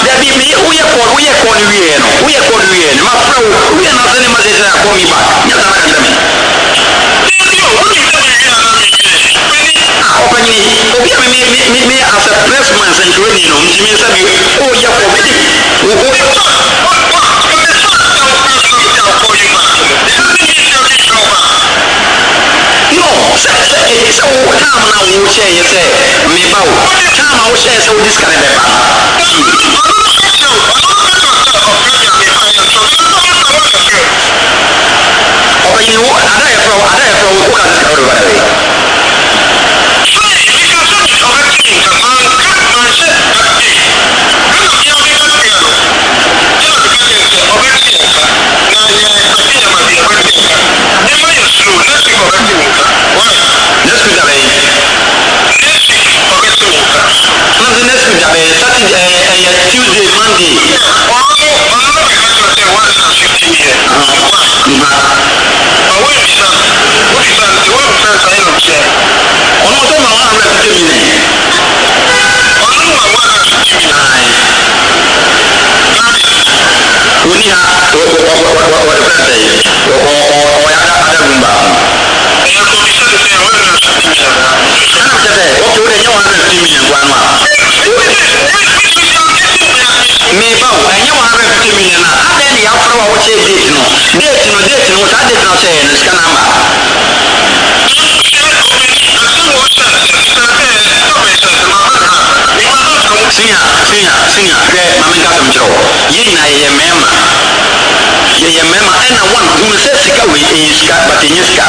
Speaker 6: Dabi, me woyɛ call woyɛ call no wieɛ no, woyɛ call no wieɛ no, mafrɛ wo, wowie na asɛne message sɛ call me back, nyɛ saa na ka kyerɛ me. Ah, ɔpanyini, obi a me me me me as a press man sɛnkyerɛni no, nti me nsa bi, oh yɛ call, me de, wo wo. No, sɛ sɛ eh, sɛ wo time na wo hyɛɛ yɛ sɛ meba o, time a wo hyɛɛ sɛ wode sika no bɛba no, tie. Ɔpanyin wo ada yɛ frɛ wo ada yɛ frɛ wo wo ka sɛ sika no wode bɛba da bɛn? Next week da bɛn? Na sɛ next week da bɛn? Saturday ɛɛ ɛyɛ Tuesday, Monday. Nipa. Ɔno ɔsɛ ma 150 million. Ae. Ɔni ha, wɔ wɔ wɔ wɔ wɔ wɔde fɛn sɛ wɔ ɔ ɔ ɔyɛ ada ada room baako. Ɛna kyɛ sɛ okay wo de ɛnyɛ 150 million koraa no a. Meba o, ɛnyɛ 150 million a, adɛn na yɛafrɛ wo a wokyɛɛ date no? Date no, date no, saa date no a wokyɛeɛ no, sika no amba. Senior, senior, senior, hwɛ, ma menka asɛm nkyerɛ wo. Yɛn nyinaa yɛyɛ mmarima. Yɛyɛ mmarima, ɛna one, hunu sɛ sika wei, ɛyɛ sika, but ɛnyɛ sika.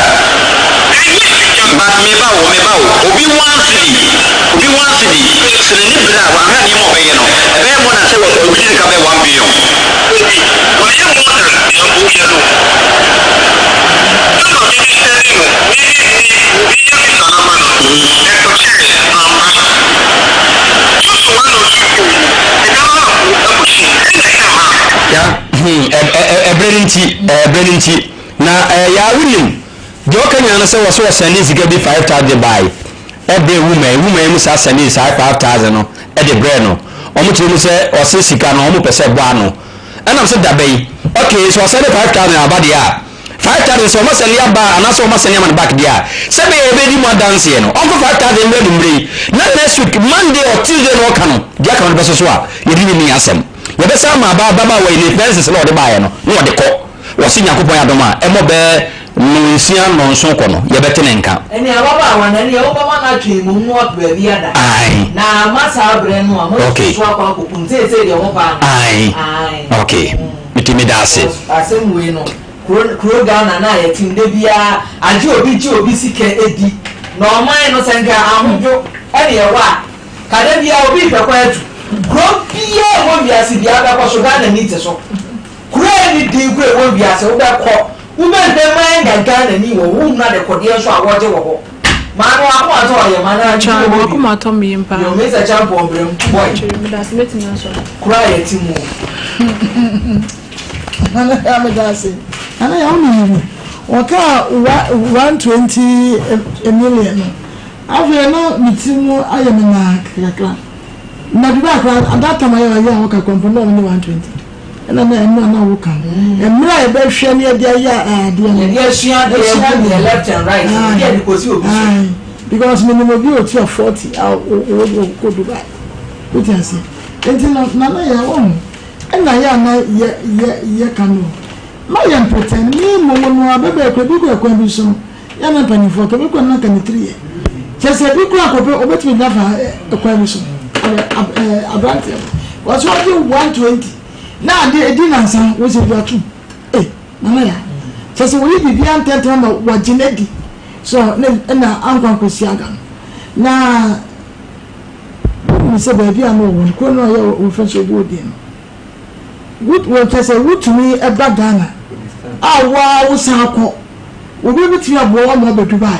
Speaker 6: But meba o, meba o, obi one cedi, obi one cedi, sɛ n'ani bere a, wanhwɛ a nneɛma a ɔbɛyɛ no, ɛbɛyɛ more than sɛ obi de ne ka bɛyɛ 1 billion.
Speaker 7: Obi, wayɛ more than nea woyɛ no. Sɛ ma me sɛne no, me me me nya visa no ama no, ɛtɔ kyɛɛ, amma. Just one or two things, sika no ampo akɔhyɛ mu, ɛna ɛka ha.
Speaker 6: Ya, hmm, ɛ, ɛ, ɛ, ɛberɛ no nti, ɛ, ɛberɛ no nti, na, ɛ, yaa wonim, deɛ ɔka nyinaa no sɛ wɔ so ɔsɛnde sika bi 5,000 bae, ɛbrɛ woman yi, woman yi mu saa sɛnde saa 5,000 no ɛde brɛ no, wɔn kyerɛ mu sɛ ɔse sika no wɔn pɛ sɛ ɛbɔ ano, ɛnam sɛ dabɛ yi, okay, sɛ ɔsɛnde 5,000 aba deɛ a, 5,000 sɛ wɔn asɛnde aba anaasɛ wɔn asɛnde ama no back deɛ a, sɛ bɛyɛ yɛbɛdi mu adanseɛ no, ɔmfa 5,000 mbrɛ no mmerɛ yi, na next week, Monday or Tuesday na ɔka no, deɛ aka no de bɛso so a, yɛde ne ni asɛm. Yɛbɛsan ama aba ababaawa yi ne fences na ɔde baeɛ no, na ɔde kɔ. Wɔse Nyankopɔn yɛ adom a, ɛmmɔ bɛɛ nnɔnsia nnɔnson kɔ no, yɛbɛte ne nka.
Speaker 1: Ɛnneɛ ababaawa no, ɛnneɛ wobɛma no atwe mmom na wato baabi ada.
Speaker 6: Ae.
Speaker 1: Na ama saa berɛ no a, moasusu
Speaker 6: Okay.
Speaker 1: akɔ akɔku no. Seesei deɛ mopaa no.
Speaker 6: Ae.
Speaker 1: Ae.
Speaker 6: Okay. Mete meda ase.
Speaker 1: Because asɛm wei no, kuro, kuro Ghana no a yɛte mu, da biara agye obi gye obi sika di. Na ɔman no, sɛ nka ahodwo ɛne ɛwɔ a, ka da biara obi rehwɛ kwan atu. Kuro biara a ɛwɔ wiase biara wobɛkɔ so, Ghanani te so. Kuro a ɛnni din koraa a ɛwɔ wiase, wobɛkɔ, wobɛhwɛ ma anya Ghanani wɔ hɔ, wohunu adekodeɛ nso a wɔgye wɔ hɔ. Maame w'akoma atɔ ɔyɛ ma na
Speaker 5: Mpakyɛw
Speaker 1: wɔ hɔ bi.
Speaker 5: m'akoma atɔ me yam paa.
Speaker 1: Yo, Mr. Champon brɛ mu, boy.
Speaker 5: Mpakyɛw medase mɛtumi asɔre.
Speaker 1: Kuro a yɛte mu.
Speaker 3: Nana yaa meda ase. Nana yaa wonim bi. Wɔkaa 120 million no. Afei na me ti mu ayɛ me naa kakra. Na Dubai koraa at that time ayɛ ayɛ a wɔka koraa mpo na wɔnyɛ 120. Ɛna na ɛno a na woka no. Mmerɛ a yɛbɛhwɛ ne yɛde ayɛ adeɛ no.
Speaker 1: Yɛde asua adeɛ ahu deɛ left and right no deɛ de kɔsi obi so.
Speaker 3: Because menim obi a ɔtua 40 a ɔkɔ Dubai. Wote aseɛ? Nti no Nana yɛ wohu ɛna yɛ a na yɛ yɛ yɛka no. Ma yɛn pretend me mmom no abɛbɛɛ kora bi kɔ ɛkwan bi so no. Yɛ na mpanyinfoɔ ka bi kura na nka ne tiri yɛ kyɛ sɛ bi kura kɔpɛ obetumi gyina fa ɛkwan bi so. aberanteɛ no. Wɔsɛ ɔgye 120 na ade edi nansa wɔsɛ bi atum. Eh, nana ya. Kyɛ sɛ wɔyɛ biribiara ntɛntɛm ama wɔagye no adi. So ne ɛna ankɔ ankɔsi aga no. Na wonim sɛ baabi a na ɔwɔ no, kuro no a ɔyɛ wɔfrɛ sɛ ɔbɔ odin no. Wo wɔ kyerɛ sɛ wotumi ba Ghana a wo ara wo san kɔ. Obi bɛtumi aboa wo ama woaba Dubai.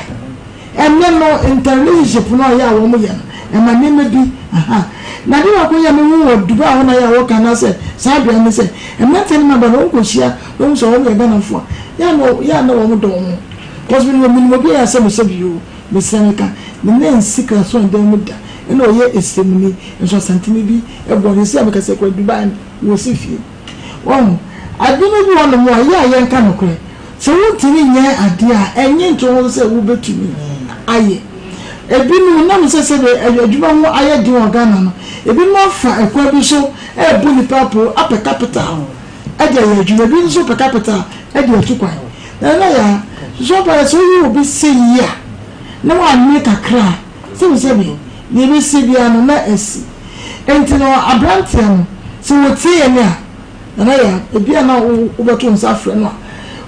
Speaker 3: Ɛnnɛ no inter relationship no a ɛyɛ a wɔn yɛ no ɛma nneɛma bi aha. Na adeɛ baako yɛ a mehu wɔ Dubai hɔ na yɛ a wɔka anaasɛ saa aduane ne sɛ mmeranteɛ ne mmabaa no wɔn kɔhyia na wɔhu sɛ wɔn yɛ Ghanafoɔ a yɛ a na yɛ a na wɔn dɔ wɔn ho. Cause menim menim obi a ɛyɛ asɛ mesɛ bi oo mesrɛ meka ne nan nsi krasoɔ dan mu da ɛna ɔyɛ Esremuni nso Asanteni bi Ɛbɔ no sɛ meka sɛ kɔ Dubai no wɔ si fie. Wahu? Adwene bi wɔ nom a, yɛ a yɛnka nokorɛ. Sɛ wontumi nyɛ adeɛ a, ɛnye nto ho sɛ wobɛtumi ayɛ. Ebinom, nam sɛ sɛdeɛ adwuma ho ayɛ den wɔ Ghana no, ebinom afa ɛkwan bi so rebɔ nnipa apoo apɛ capital de ayɛ adwuma, ebi nso pɛ capital de atu kwan. Na ɛno yɛ a, susu ampa ara sɛ woyɛ obi sei a, na woanwene kakra a, Sɛbisɛbi, deɛ ɛbɛsie biara no, na asi. Enti no, aberanteɛ no, sɛ wɔtie yɛn a, Nana Yaa, ebia na wobɛto wo nsa afrɛ no a,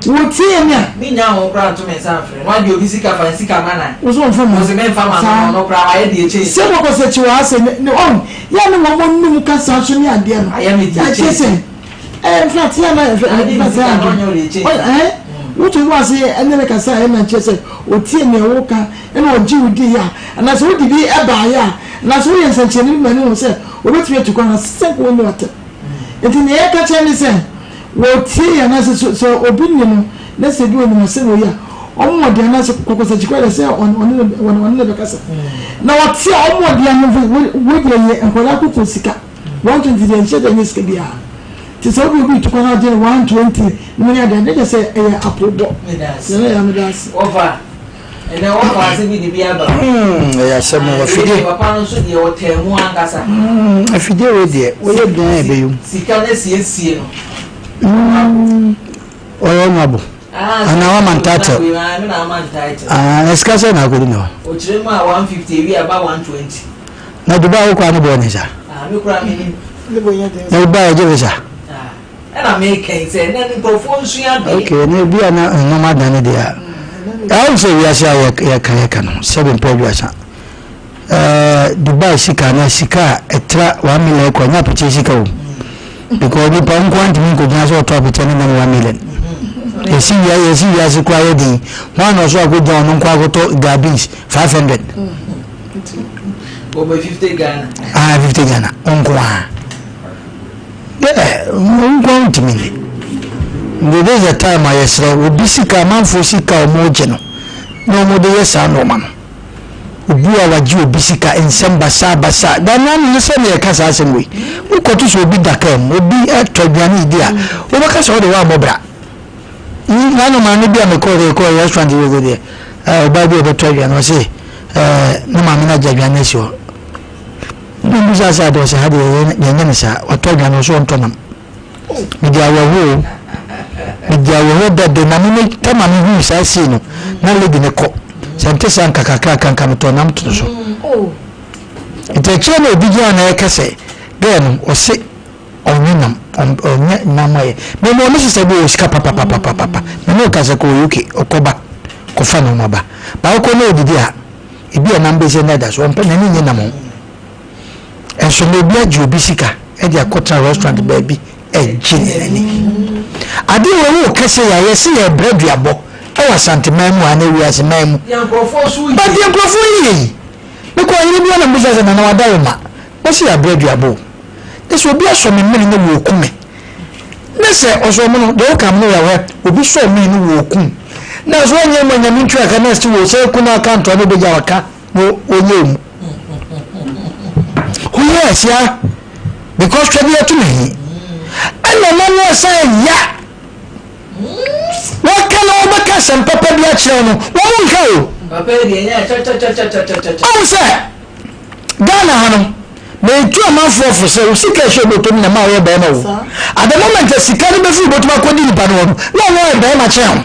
Speaker 3: wɔtie yɛn a.
Speaker 1: Mennya ho koraa nto me nsa mfrɛ no. Wagye obi sika, fa ne sika ma no.
Speaker 3: Wo nso womfa ma no.
Speaker 1: Wo se memfa ma no no, ɔno koraa wayɛ deɛ ɛkyɛn
Speaker 3: sei. Sɛ mɔkɔ sɛ kyi wɔ ha sɛ, ne, ɔn, yɛ a ne wɔn anum kasa nso ne adeɛ no.
Speaker 1: Ayɛ me deɛ
Speaker 3: Ɛkyerɛ
Speaker 1: ɛkyɛn
Speaker 3: sɛ,
Speaker 1: sei.
Speaker 3: Ɛɛ, in fact, yɛ a na, in fact,
Speaker 1: Ade ne
Speaker 3: sɛ
Speaker 1: sika no
Speaker 3: adwene.
Speaker 1: ɔnyɛ wo deɛ ɛkyɛn
Speaker 3: Ɔn,
Speaker 1: sei.
Speaker 3: ɛɛ, woto wo bo ase ɛne no kasa a, ɛna kyerɛ sɛ, ɔtie nea woka. na ɔgye wo di a, anaa sɛ wode bi baeɛ a, anaa sɛ woyɛ nsɛnkyerɛnne bi ma no hu sɛ ɔbɛtumi atu kwan a, sɛ nka ɔnni ɔtɛ. Nti nea yɛka kyerɛ ne sɛ, wɔtie yɛn anaasɛ sɛ sɛ obi nni no na sɛ bi onim asɛm wei a, ɔmo ɔde anaasɛ kɔkɔsakyi koraa deɛ sɛ ɔne ne ɔne ne bɛkasa. Na ɔte a ɔmo ɔde ano wei deɛ yɛ nkwadaa koko sika. 120 deɛ nhyɛ da nyɛ sika biara. Te sɛ wode obi tu kwan agye no 120 no ne adeɛ, ne kyɛ sɛ ɛyɛ apobɔ. Nana Yaa meda ase.
Speaker 1: Wɔfa. Ɛnɛ wɔfa ase bi de bi aba.
Speaker 2: Hmm, ɛyɛ asɛm o, afidie.
Speaker 1: Papa no nso deɛ ɔtɛn mu ankasa.
Speaker 2: Hmm, afidie wei deɛ, woyɛ dɛn a ɛbɛyɛ mu.
Speaker 1: Sika no asiesie no.
Speaker 2: Hmm, ɔyɛ ɔno abo.
Speaker 1: Ah,
Speaker 2: Anaa wama ntitle. Ah, na sika sɛ na akɔdi na hɔ.
Speaker 1: Ɔkyerɛ mu a 150 ewi aba 120.
Speaker 2: Na Dubai wokɔ a ne boɔ ne sa.
Speaker 1: Ah, me kura me nim.
Speaker 2: Na Dubai ɛgye visa.
Speaker 1: Ah. Ɛna meka yi sɛ ɛnɛ no nkurɔfoɔ nsua adeɛ.
Speaker 2: Okay, na ebi a na nneɛma adane deɛ a. Ɛwɔ sɛ wiase a yɛka yɛka no sɛbi mpɛ aduasa. Ɛɛ Dubai sika na sika a ɛtra one million kɔ nyɛ apɛkyɛ sika o. Because nipa nko antumi nkɔgyina sɛ ɔtɔ apɛkyɛ ne nam one million. Yɛsi wia yɛsi wiase koraa yɛ den. Wɔn a na ɔso akɔgyina ɔno nko akɔtɔ gabis 500.
Speaker 1: Wɔbɛ 50 Ghana.
Speaker 2: Ah 50 Ghana nko a. Yeah, wo nko ara wontumi nni. Nti this is the time a yɛsrɛ obi sika, amanfoɔ sika a wɔgye no na wɔde yɛ saa nneɛma no. Obi a wagye obi sika nsɛm basaa basaa. Da no ano no sɛ ne yɛka saa asɛm wei. Wokɔto sɛ obi da kaa mu, obi tɔ aduane di a, wobɛka sɛ wode woammɔ bra. Na no maame bi a mekɔɔ kɔɔ restaurant bi kɔ deɛ, ɔbaa bi a ɔbɛtɔ aduane ɔse ne maame no agye aduane asi hɔ. Mebisa sɛ adeɛ ɔsɛ ha deɛ yɛnyɛ no saa ɔtɔ aduane ɔso ɔntɔ nam mede awerɛhoɔ o mede awerɛhoɔ dɛde na me tɛma me huu saa sei no na lady ne kɔ sɛ nte sɛ nka kakra nka metɔ nam to so nti akyire na obi gyina na ɛka sɛ gɛɛ no ɔse ɔnyɛ nam ɔnyɛ nam ayɛ mɛmɛ ɔmo sisɛ bi wɔ sika papapapapapa mɛmɛ ɔka sɛ kɔ UK ɔkɔba kɔfa na ɔmo aba baako na odidi a Ebi a nam bɛsi ɛnnɛ da so, ɔmpɛ, n'ani nnye nam ho. Nso na obi agye obi sika de akɔtena restaurant baabi agye ne n'ani. Adeɛ wei wo kɛse yɛ a yɛse yɛ brɛ duabɔ ɛwɔ Asanteman mu anaa wiase man mu. But deɛ nkurɔfoɔ yi yɛ yi, mekɔ ɔhene bi hɔ na mebisa sɛ nana wada wo ma, wɔse yɛ abrɛ duabɔ o. Ne sɛ obi asɔ me mene ne wɔɔku me. Ne sɛ ɔsɔ mo no deɛ woka mo no yɛ hwɛ obi sɔ me no wɔɔku. Na so ɔnyɛ mu anyame ntua ka na sti wɔ sɛ ku na aka ntoa no bɛgya waka na ɔnyɛ mu. Oh yes ya because twɛ bi ato me he. Ɛna ma no ɛsan ya. Wɔka na wɔbɛka asɛm papa bi akyerɛ no wɔn nka o.
Speaker 1: Papa yi deɛ ɛnyɛ kyakyakyakyakyakya.
Speaker 2: Ɔhu sɛ Ghana ha no, metu amanfoɔ fo sɛ wo sika ɛhyɛ bɔtɔ mu na ɛma woyɛ bɛrima o. At the moment a sika no bɛfiri bɔtɔ mu akɔdi nipa no hɔ no, na ɔno ayɛ bɛrima kyɛn wo.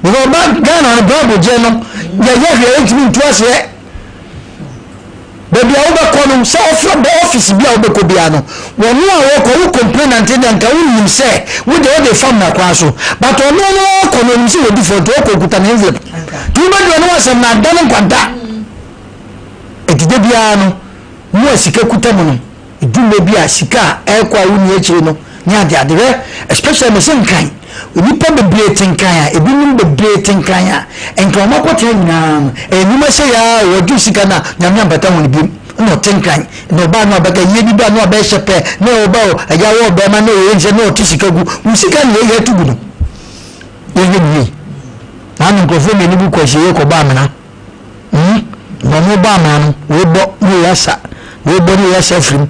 Speaker 2: Because ɔba Ghana no, bribe gye no, yɛyɛ hwee yɛntumi ntu aseɛ. Baabi a wobɛkɔ no, sɛ ɔfrɛ bɔ office bi a wobɛkɔ biara no, wɔn a wɔkɔ wo complainant deɛ nka wonnim sɛ wo deɛ wode fa mmara kwan so, but ɔno no ɔkɔ no ɔnim sɛ wɔdi fɔ nti ɔkɔ ɔkuta ne envelope. Nti wobɛduru hɔ no wasɛm no adane nkwadaa. Nti da biara no, mo a sika kuta mo no, Edu mmɛ bi a sika a ɛrekɔ a wonni akyire no ne ade ade. Hwɛ especially mese Nkran, nnipa bebree te Nkran a, ebinom bebree te Nkran a, Nkran wɔn akɔtena nyinaa no, ɛyɛ nnwuma sei ara o, wɔgye sika no a, Nyame ampata wɔn biom, ɛna ɔte Nkran, na ɔbaa no abɛka yie bi ba no abɛyɛ hyɛpɛɛ, na ɔba o, agya wɔ ɔbɛrima na ɔyɛ nsɛ na ɔte sika gu, wo sika na yɛtu gu no, yɛhwɛ no yie. Naa ne nkurɔfoɔ mmienu bi kɔ asieɛ kɔbɔ amena. Hmm, na ɔmo bɔ amena no, wei bɔ ne wei asa, wei bɔ ne wei asa afiri mu.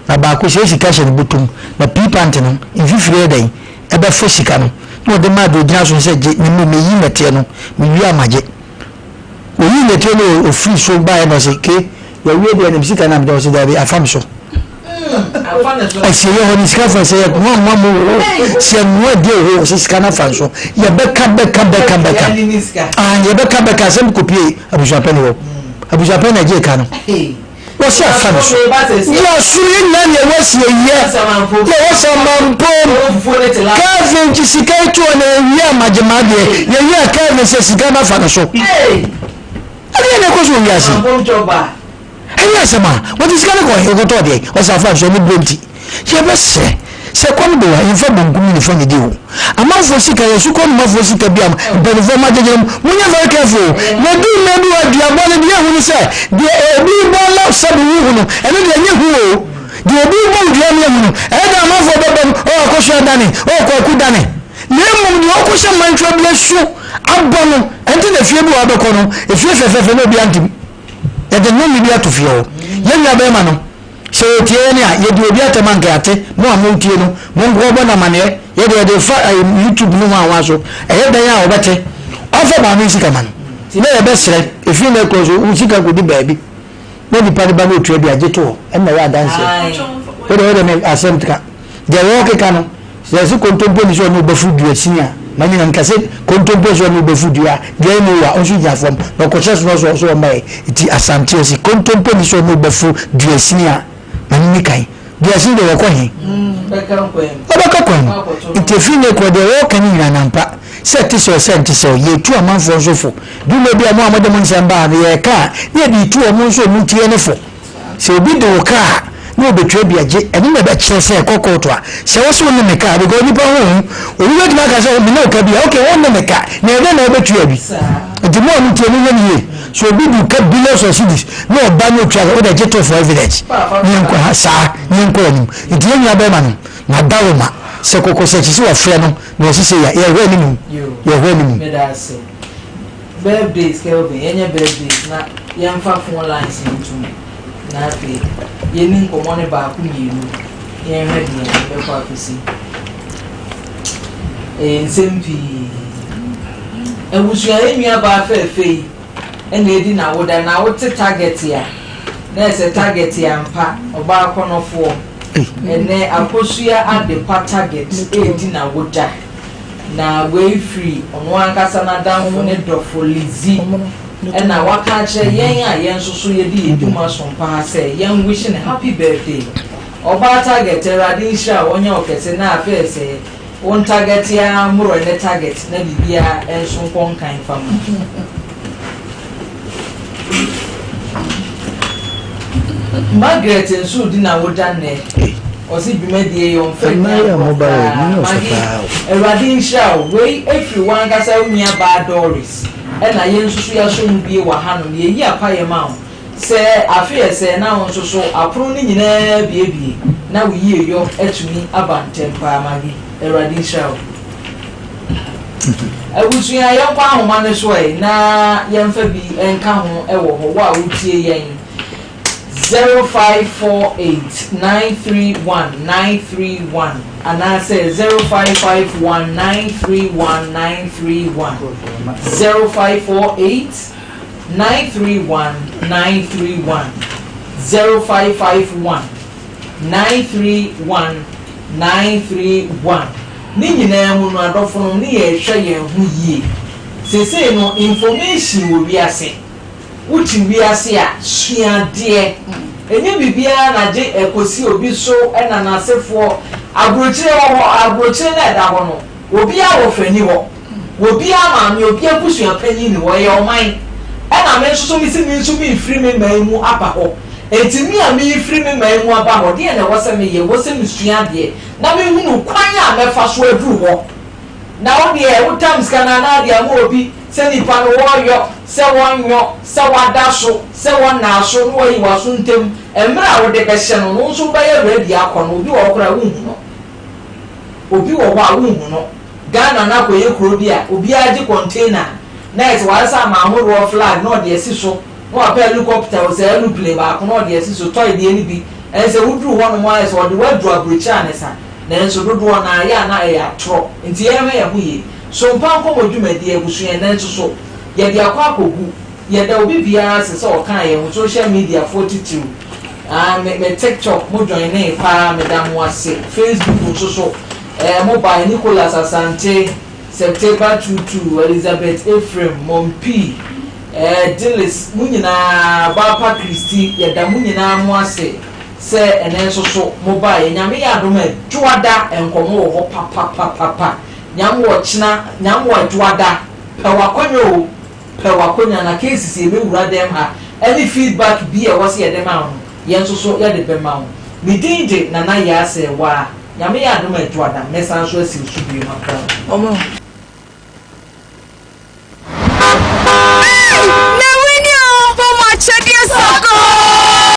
Speaker 2: Na baako sɛ sika hyɛ ne bɔtɔ mu, na pii pant no, mfifire yɛ dɛn? Ɛbɛfɔ sika no. Na ɔde maa deɛ ogyina so no sɛ, gye, na mmom meyi nnɛteɛ no, mewie a magye. Oyii nnɛteɛ no ofiri so baeɛ na ɔse, ke, yɛawie deɛ, na me sika no a mede, ɔse daabi, afa me so. Asieɛ hɔ no sika fa sɛ yɛnoa nwa mu wɔ hɔ sɛ yɛnoa adi wɔ hɔ sɛ sika no afa nso yɛbɛka bɛka bɛka bɛka ah yɛbɛka bɛka asɛm kɔpie abusuapɛni hɔ abusuapɛni na gye ka no wɔsɛ afa no so yɛasoro yɛ nyinaa ne ɛwɔ asieyɛ yɛwɔ samampom Kelvin gye sika yi toɔ na yɛwie amagyema deɛ yɛwie a Kelvin sɛ sika no afa no so ɛdeɛ na ɛkɔ so wɔ wiase. Ɛnyɛ asɛm a, wɔde sika no kɔɔ he kɔtɔɔ deɛn? Ɔse afa nso aniberɛ nti. Yɛbɛsrɛ sɛ kɔm de wo a, mfa bonkum ne nifa nnidi o. Amanfoɔ sika, yɛ sukuu anumafoɔ sika bi a mpaninfoɔ mma gyegye no, monyɛ very careful o. Na ɛduru mmerɛ bi wɔ aduabɔ no, deɛ ɛhu ne sɛ, deɛ obi rebɔ ama sɛbe wohu no, ɛno deɛ ɛnyɛ hu o. Deɛ obi rebɔ wo dua ne ahu no, ɛyɛ dɛn amanfoɔ bɛba mu, oh Akosua dane, oh Kwaku dane. Na mmom deɛ ɔkɔhyɛ mantwa bi asu abɔ no, ɛnti na efie bi wɔ hɔ a wobɛkɔ no, efie fɛfɛɛfɛ na obiara nte mu. Yɛde nnome bi ato fie hɔ. Yɛn nuabarima no, sɛ ɔretie yɛn a, yɛdi obi atɛm a anka yɛate. Mo a moretie no, monkɔ bɔ no amaneɛ. Yɛn deɛ yɛde refa YouTube ne hwanhwan so. Ɛyɛ dɛn a ɔbɛte? Ɔmfa maame yi sika ma no. Na yɛbɛsrɛ, ɛfiri nnɛ rekɔ nso, wo sika kɔdi baabi na nipa no ba na ɔtua bi a, gye to hɔ. Ɛno na ɛyɛ adanseɛ. Wo deɛ, wo deɛ me asɛm ka. Deɛ wɔrekeka no, Sɛ yɛse kontompo ni sɛ ɔne wo bɛforo dua sini a, ma nyina nka sɛ kontompo sɛ ɔne wo bɛforo dua a, dua yi mu wa, ɔnso gyina fam, na ɔkɔhyɛ so na ɔsɛ ɔsɛ ɔmma yɛ. Nti Asante ɔse kontompo ni sɛ ɔne wo bɛforo dua sini a, ma no ni kan. Dua sini deɛ wɔkɔ he? Ɔbɛka kwan mu. Nti ɛfiri nnɛ korɔ deɛ wɔɔka no nyina no ampa, sɛ ɛte sɛ ɔ sɛ ɛnte sɛ ɔ, yɛtu amanfoɔ nso fo. Dwuma bi a mo a mode mo nsɛm ba ha no yɛɛka a, ne yɛde retu wɔn nso a wɔtie no fo. Sɛ obi de wo ka a, na obetua bi agye, ɛno na ɛbɛkyerɛ sɛ ɛkɔ kɔɔto a. Sɛ wo se wo ne me ka a, because onipa ho hu, obi bɛtumi aka sɛ me ne wo ka bi a, okay, wo ne me ka, na ɛdɛn na wobɛtua bi? Nti mo a motie, monyɛ no yie. Sɛ obi de wo ka billions of cedis na ɔba na otua ka, wode gye to for evidence, na yɛnkɔ ha saa, na yɛnkɔ anim. Nti yɛn nua bɛrima no, n'adawoma, sɛ kɔkɔsakyi sɛ wɔfrɛ no na ɔse sei a, yɛhwɛ anim, yɛhwɛ anim.
Speaker 1: Meda ase. Birthdays Kelvin, yɛnyɛ birthdays na yɛmfa phone lines no ntom na afei yɛni nkɔmmɔ no baako mmienu na yɛnhwɛ deɛ ɛbɛkɔ akɔsi. Ɛyɛ nsɛm pii. Abusua yɛn nua baa fɛɛfɛ yi ɛna edi n'awoda na wote target a na ɛsɛ target ampa ɔbaa kɔnɔfoɔ ɛnɛ akosua adepa target ɛredi n'awoda. Na wei firi ɔno ankasa n'adamfo ne dɔfo Lizzy ɛna waka akyerɛ yɛn a yɛn nso so yɛdi yɛn dwuma so mpa ha sɛ yɛn wish no happy birthday. Ɔbaa target Awurade nhyira wo ɔnyɛ wo kɛse na afei sɛ wo ntarget ara mmoro ɛnɛ target na biribiara nso nkɔ nkan mfa ma wo. Margaret nso redi n'awoda nnɛ. Ɔse dwumadie yi ɔmfa nni agorɔ koraa. Maggie, Awurade nhyira wo. Wei firi w'ankasa wo nua baa Doris. Ɛna yɛn nso so yɛasɔ mu bie wɔ hanom. Yɛyi apaeɛ ma wo sɛ afe ɛsɛɛ na wo nso so apono no nyinaa abuebue na wo yieyɔ atumi aba ntɛm paa. Maggie, Awurade nhyira wo. Abusua, yɛnkɔ ahoma no so ɛ na yɛmfa bi nka ho wɔ hɔ. Wo a wotie yɛn, 0548 931 931 anaasɛ 0551 931 931, 0548 931 931, 0551 931 931. Ne nyinaa mu no adɔfonom ne yɛrehwɛ yɛn ho yie. Seesei no information wɔ wiase. Wote wiase a, sua adeɛ. Ɛnyɛ biribiara na gye ɛkɔsi obi so na n'asefoɔ. Aburokyire wɔ hɔ, aburokyire no a ɛda hɔ no, obiara wɔ fɛ nni hɔ. Obiara maame, obiara abusua panyin nni hɔ. Ɛyɛ ɔman. Ɛna me nso so mese me nso merefiri me man mu aba hɔ. Enti me a merefiri me man mu aba hɔ, deɛn na ɛwɔ sɛ meyɛ? Ɛwɔ sɛ mesua adeɛ na mehunu kwan a mɛfa so aduru hɔ. Na wo deɛ wotam sika no anaa de ama obi sɛ nipa no wɔyɔ sɛ wɔnyɔ sɛ wada so sɛ wɔnnaa so na wayi waso ntem mmerɛ a wode bɛhyɛ no no wo nso wobɛyɛ ready akɔ no obi wɔ hɔ koraa wonhu no obi wɔ hɔ a wonhu no Ghana no akɔyɛ kuro bi a obiara gye container na ayɛ sɛ wasesa ama ahoroɔ flag na ɔde asi so na wapɛ helicopter o sɛ aeroplane baako na ɔde asi so toy deɛ no bi ɛnsɛ woduru hɔ nom ayɛ sɛ ɔde wo aduru aburokyire anesa Nanso dodoɔ no ara, yɛ a na ɛyɛ atorɔ. Nti yɛnhwɛ yɛn ho yie. Sompa nkɔmmɔ dwumadie, abusua, ɛnnɛ nso so, yɛde akɔ akɔgu. Yɛda obi biara ase sɛ ɔkaa yɛn ho, social media foɔ titiriw. Ah, me, me TikTok, mo joinee paa, meda mo ase. Facebook nso so, eh, mo bae, Nicholas Asante, September Tutu, Elizabeth Ephraim, Mom P, eh, Dillis, mo nyinaa, Baapa Christy, yɛda mo nyinaa mo ase. Sɛ ɛnɛ nso so mo baeɛ. Nyame yɛ adom a Dwoada nkɔmɔ wɔ hɔ papapapapa. Nyame wɔ kyena, Nyame wɔ Dwoada. Pɛ w'akonya o, pɛ w'akonya na cases yɛbɛwura dɛm ha ɛne feedback bi a ɛwɔ sɛ yɛde ma wo no yɛn nso so yɛde bɛma wo. Me din de Nana Yaa Serwaa. Nyame yɛ adom a Dwoada mɛsan so asi wo so bio makra wo.
Speaker 3: Ɔmo.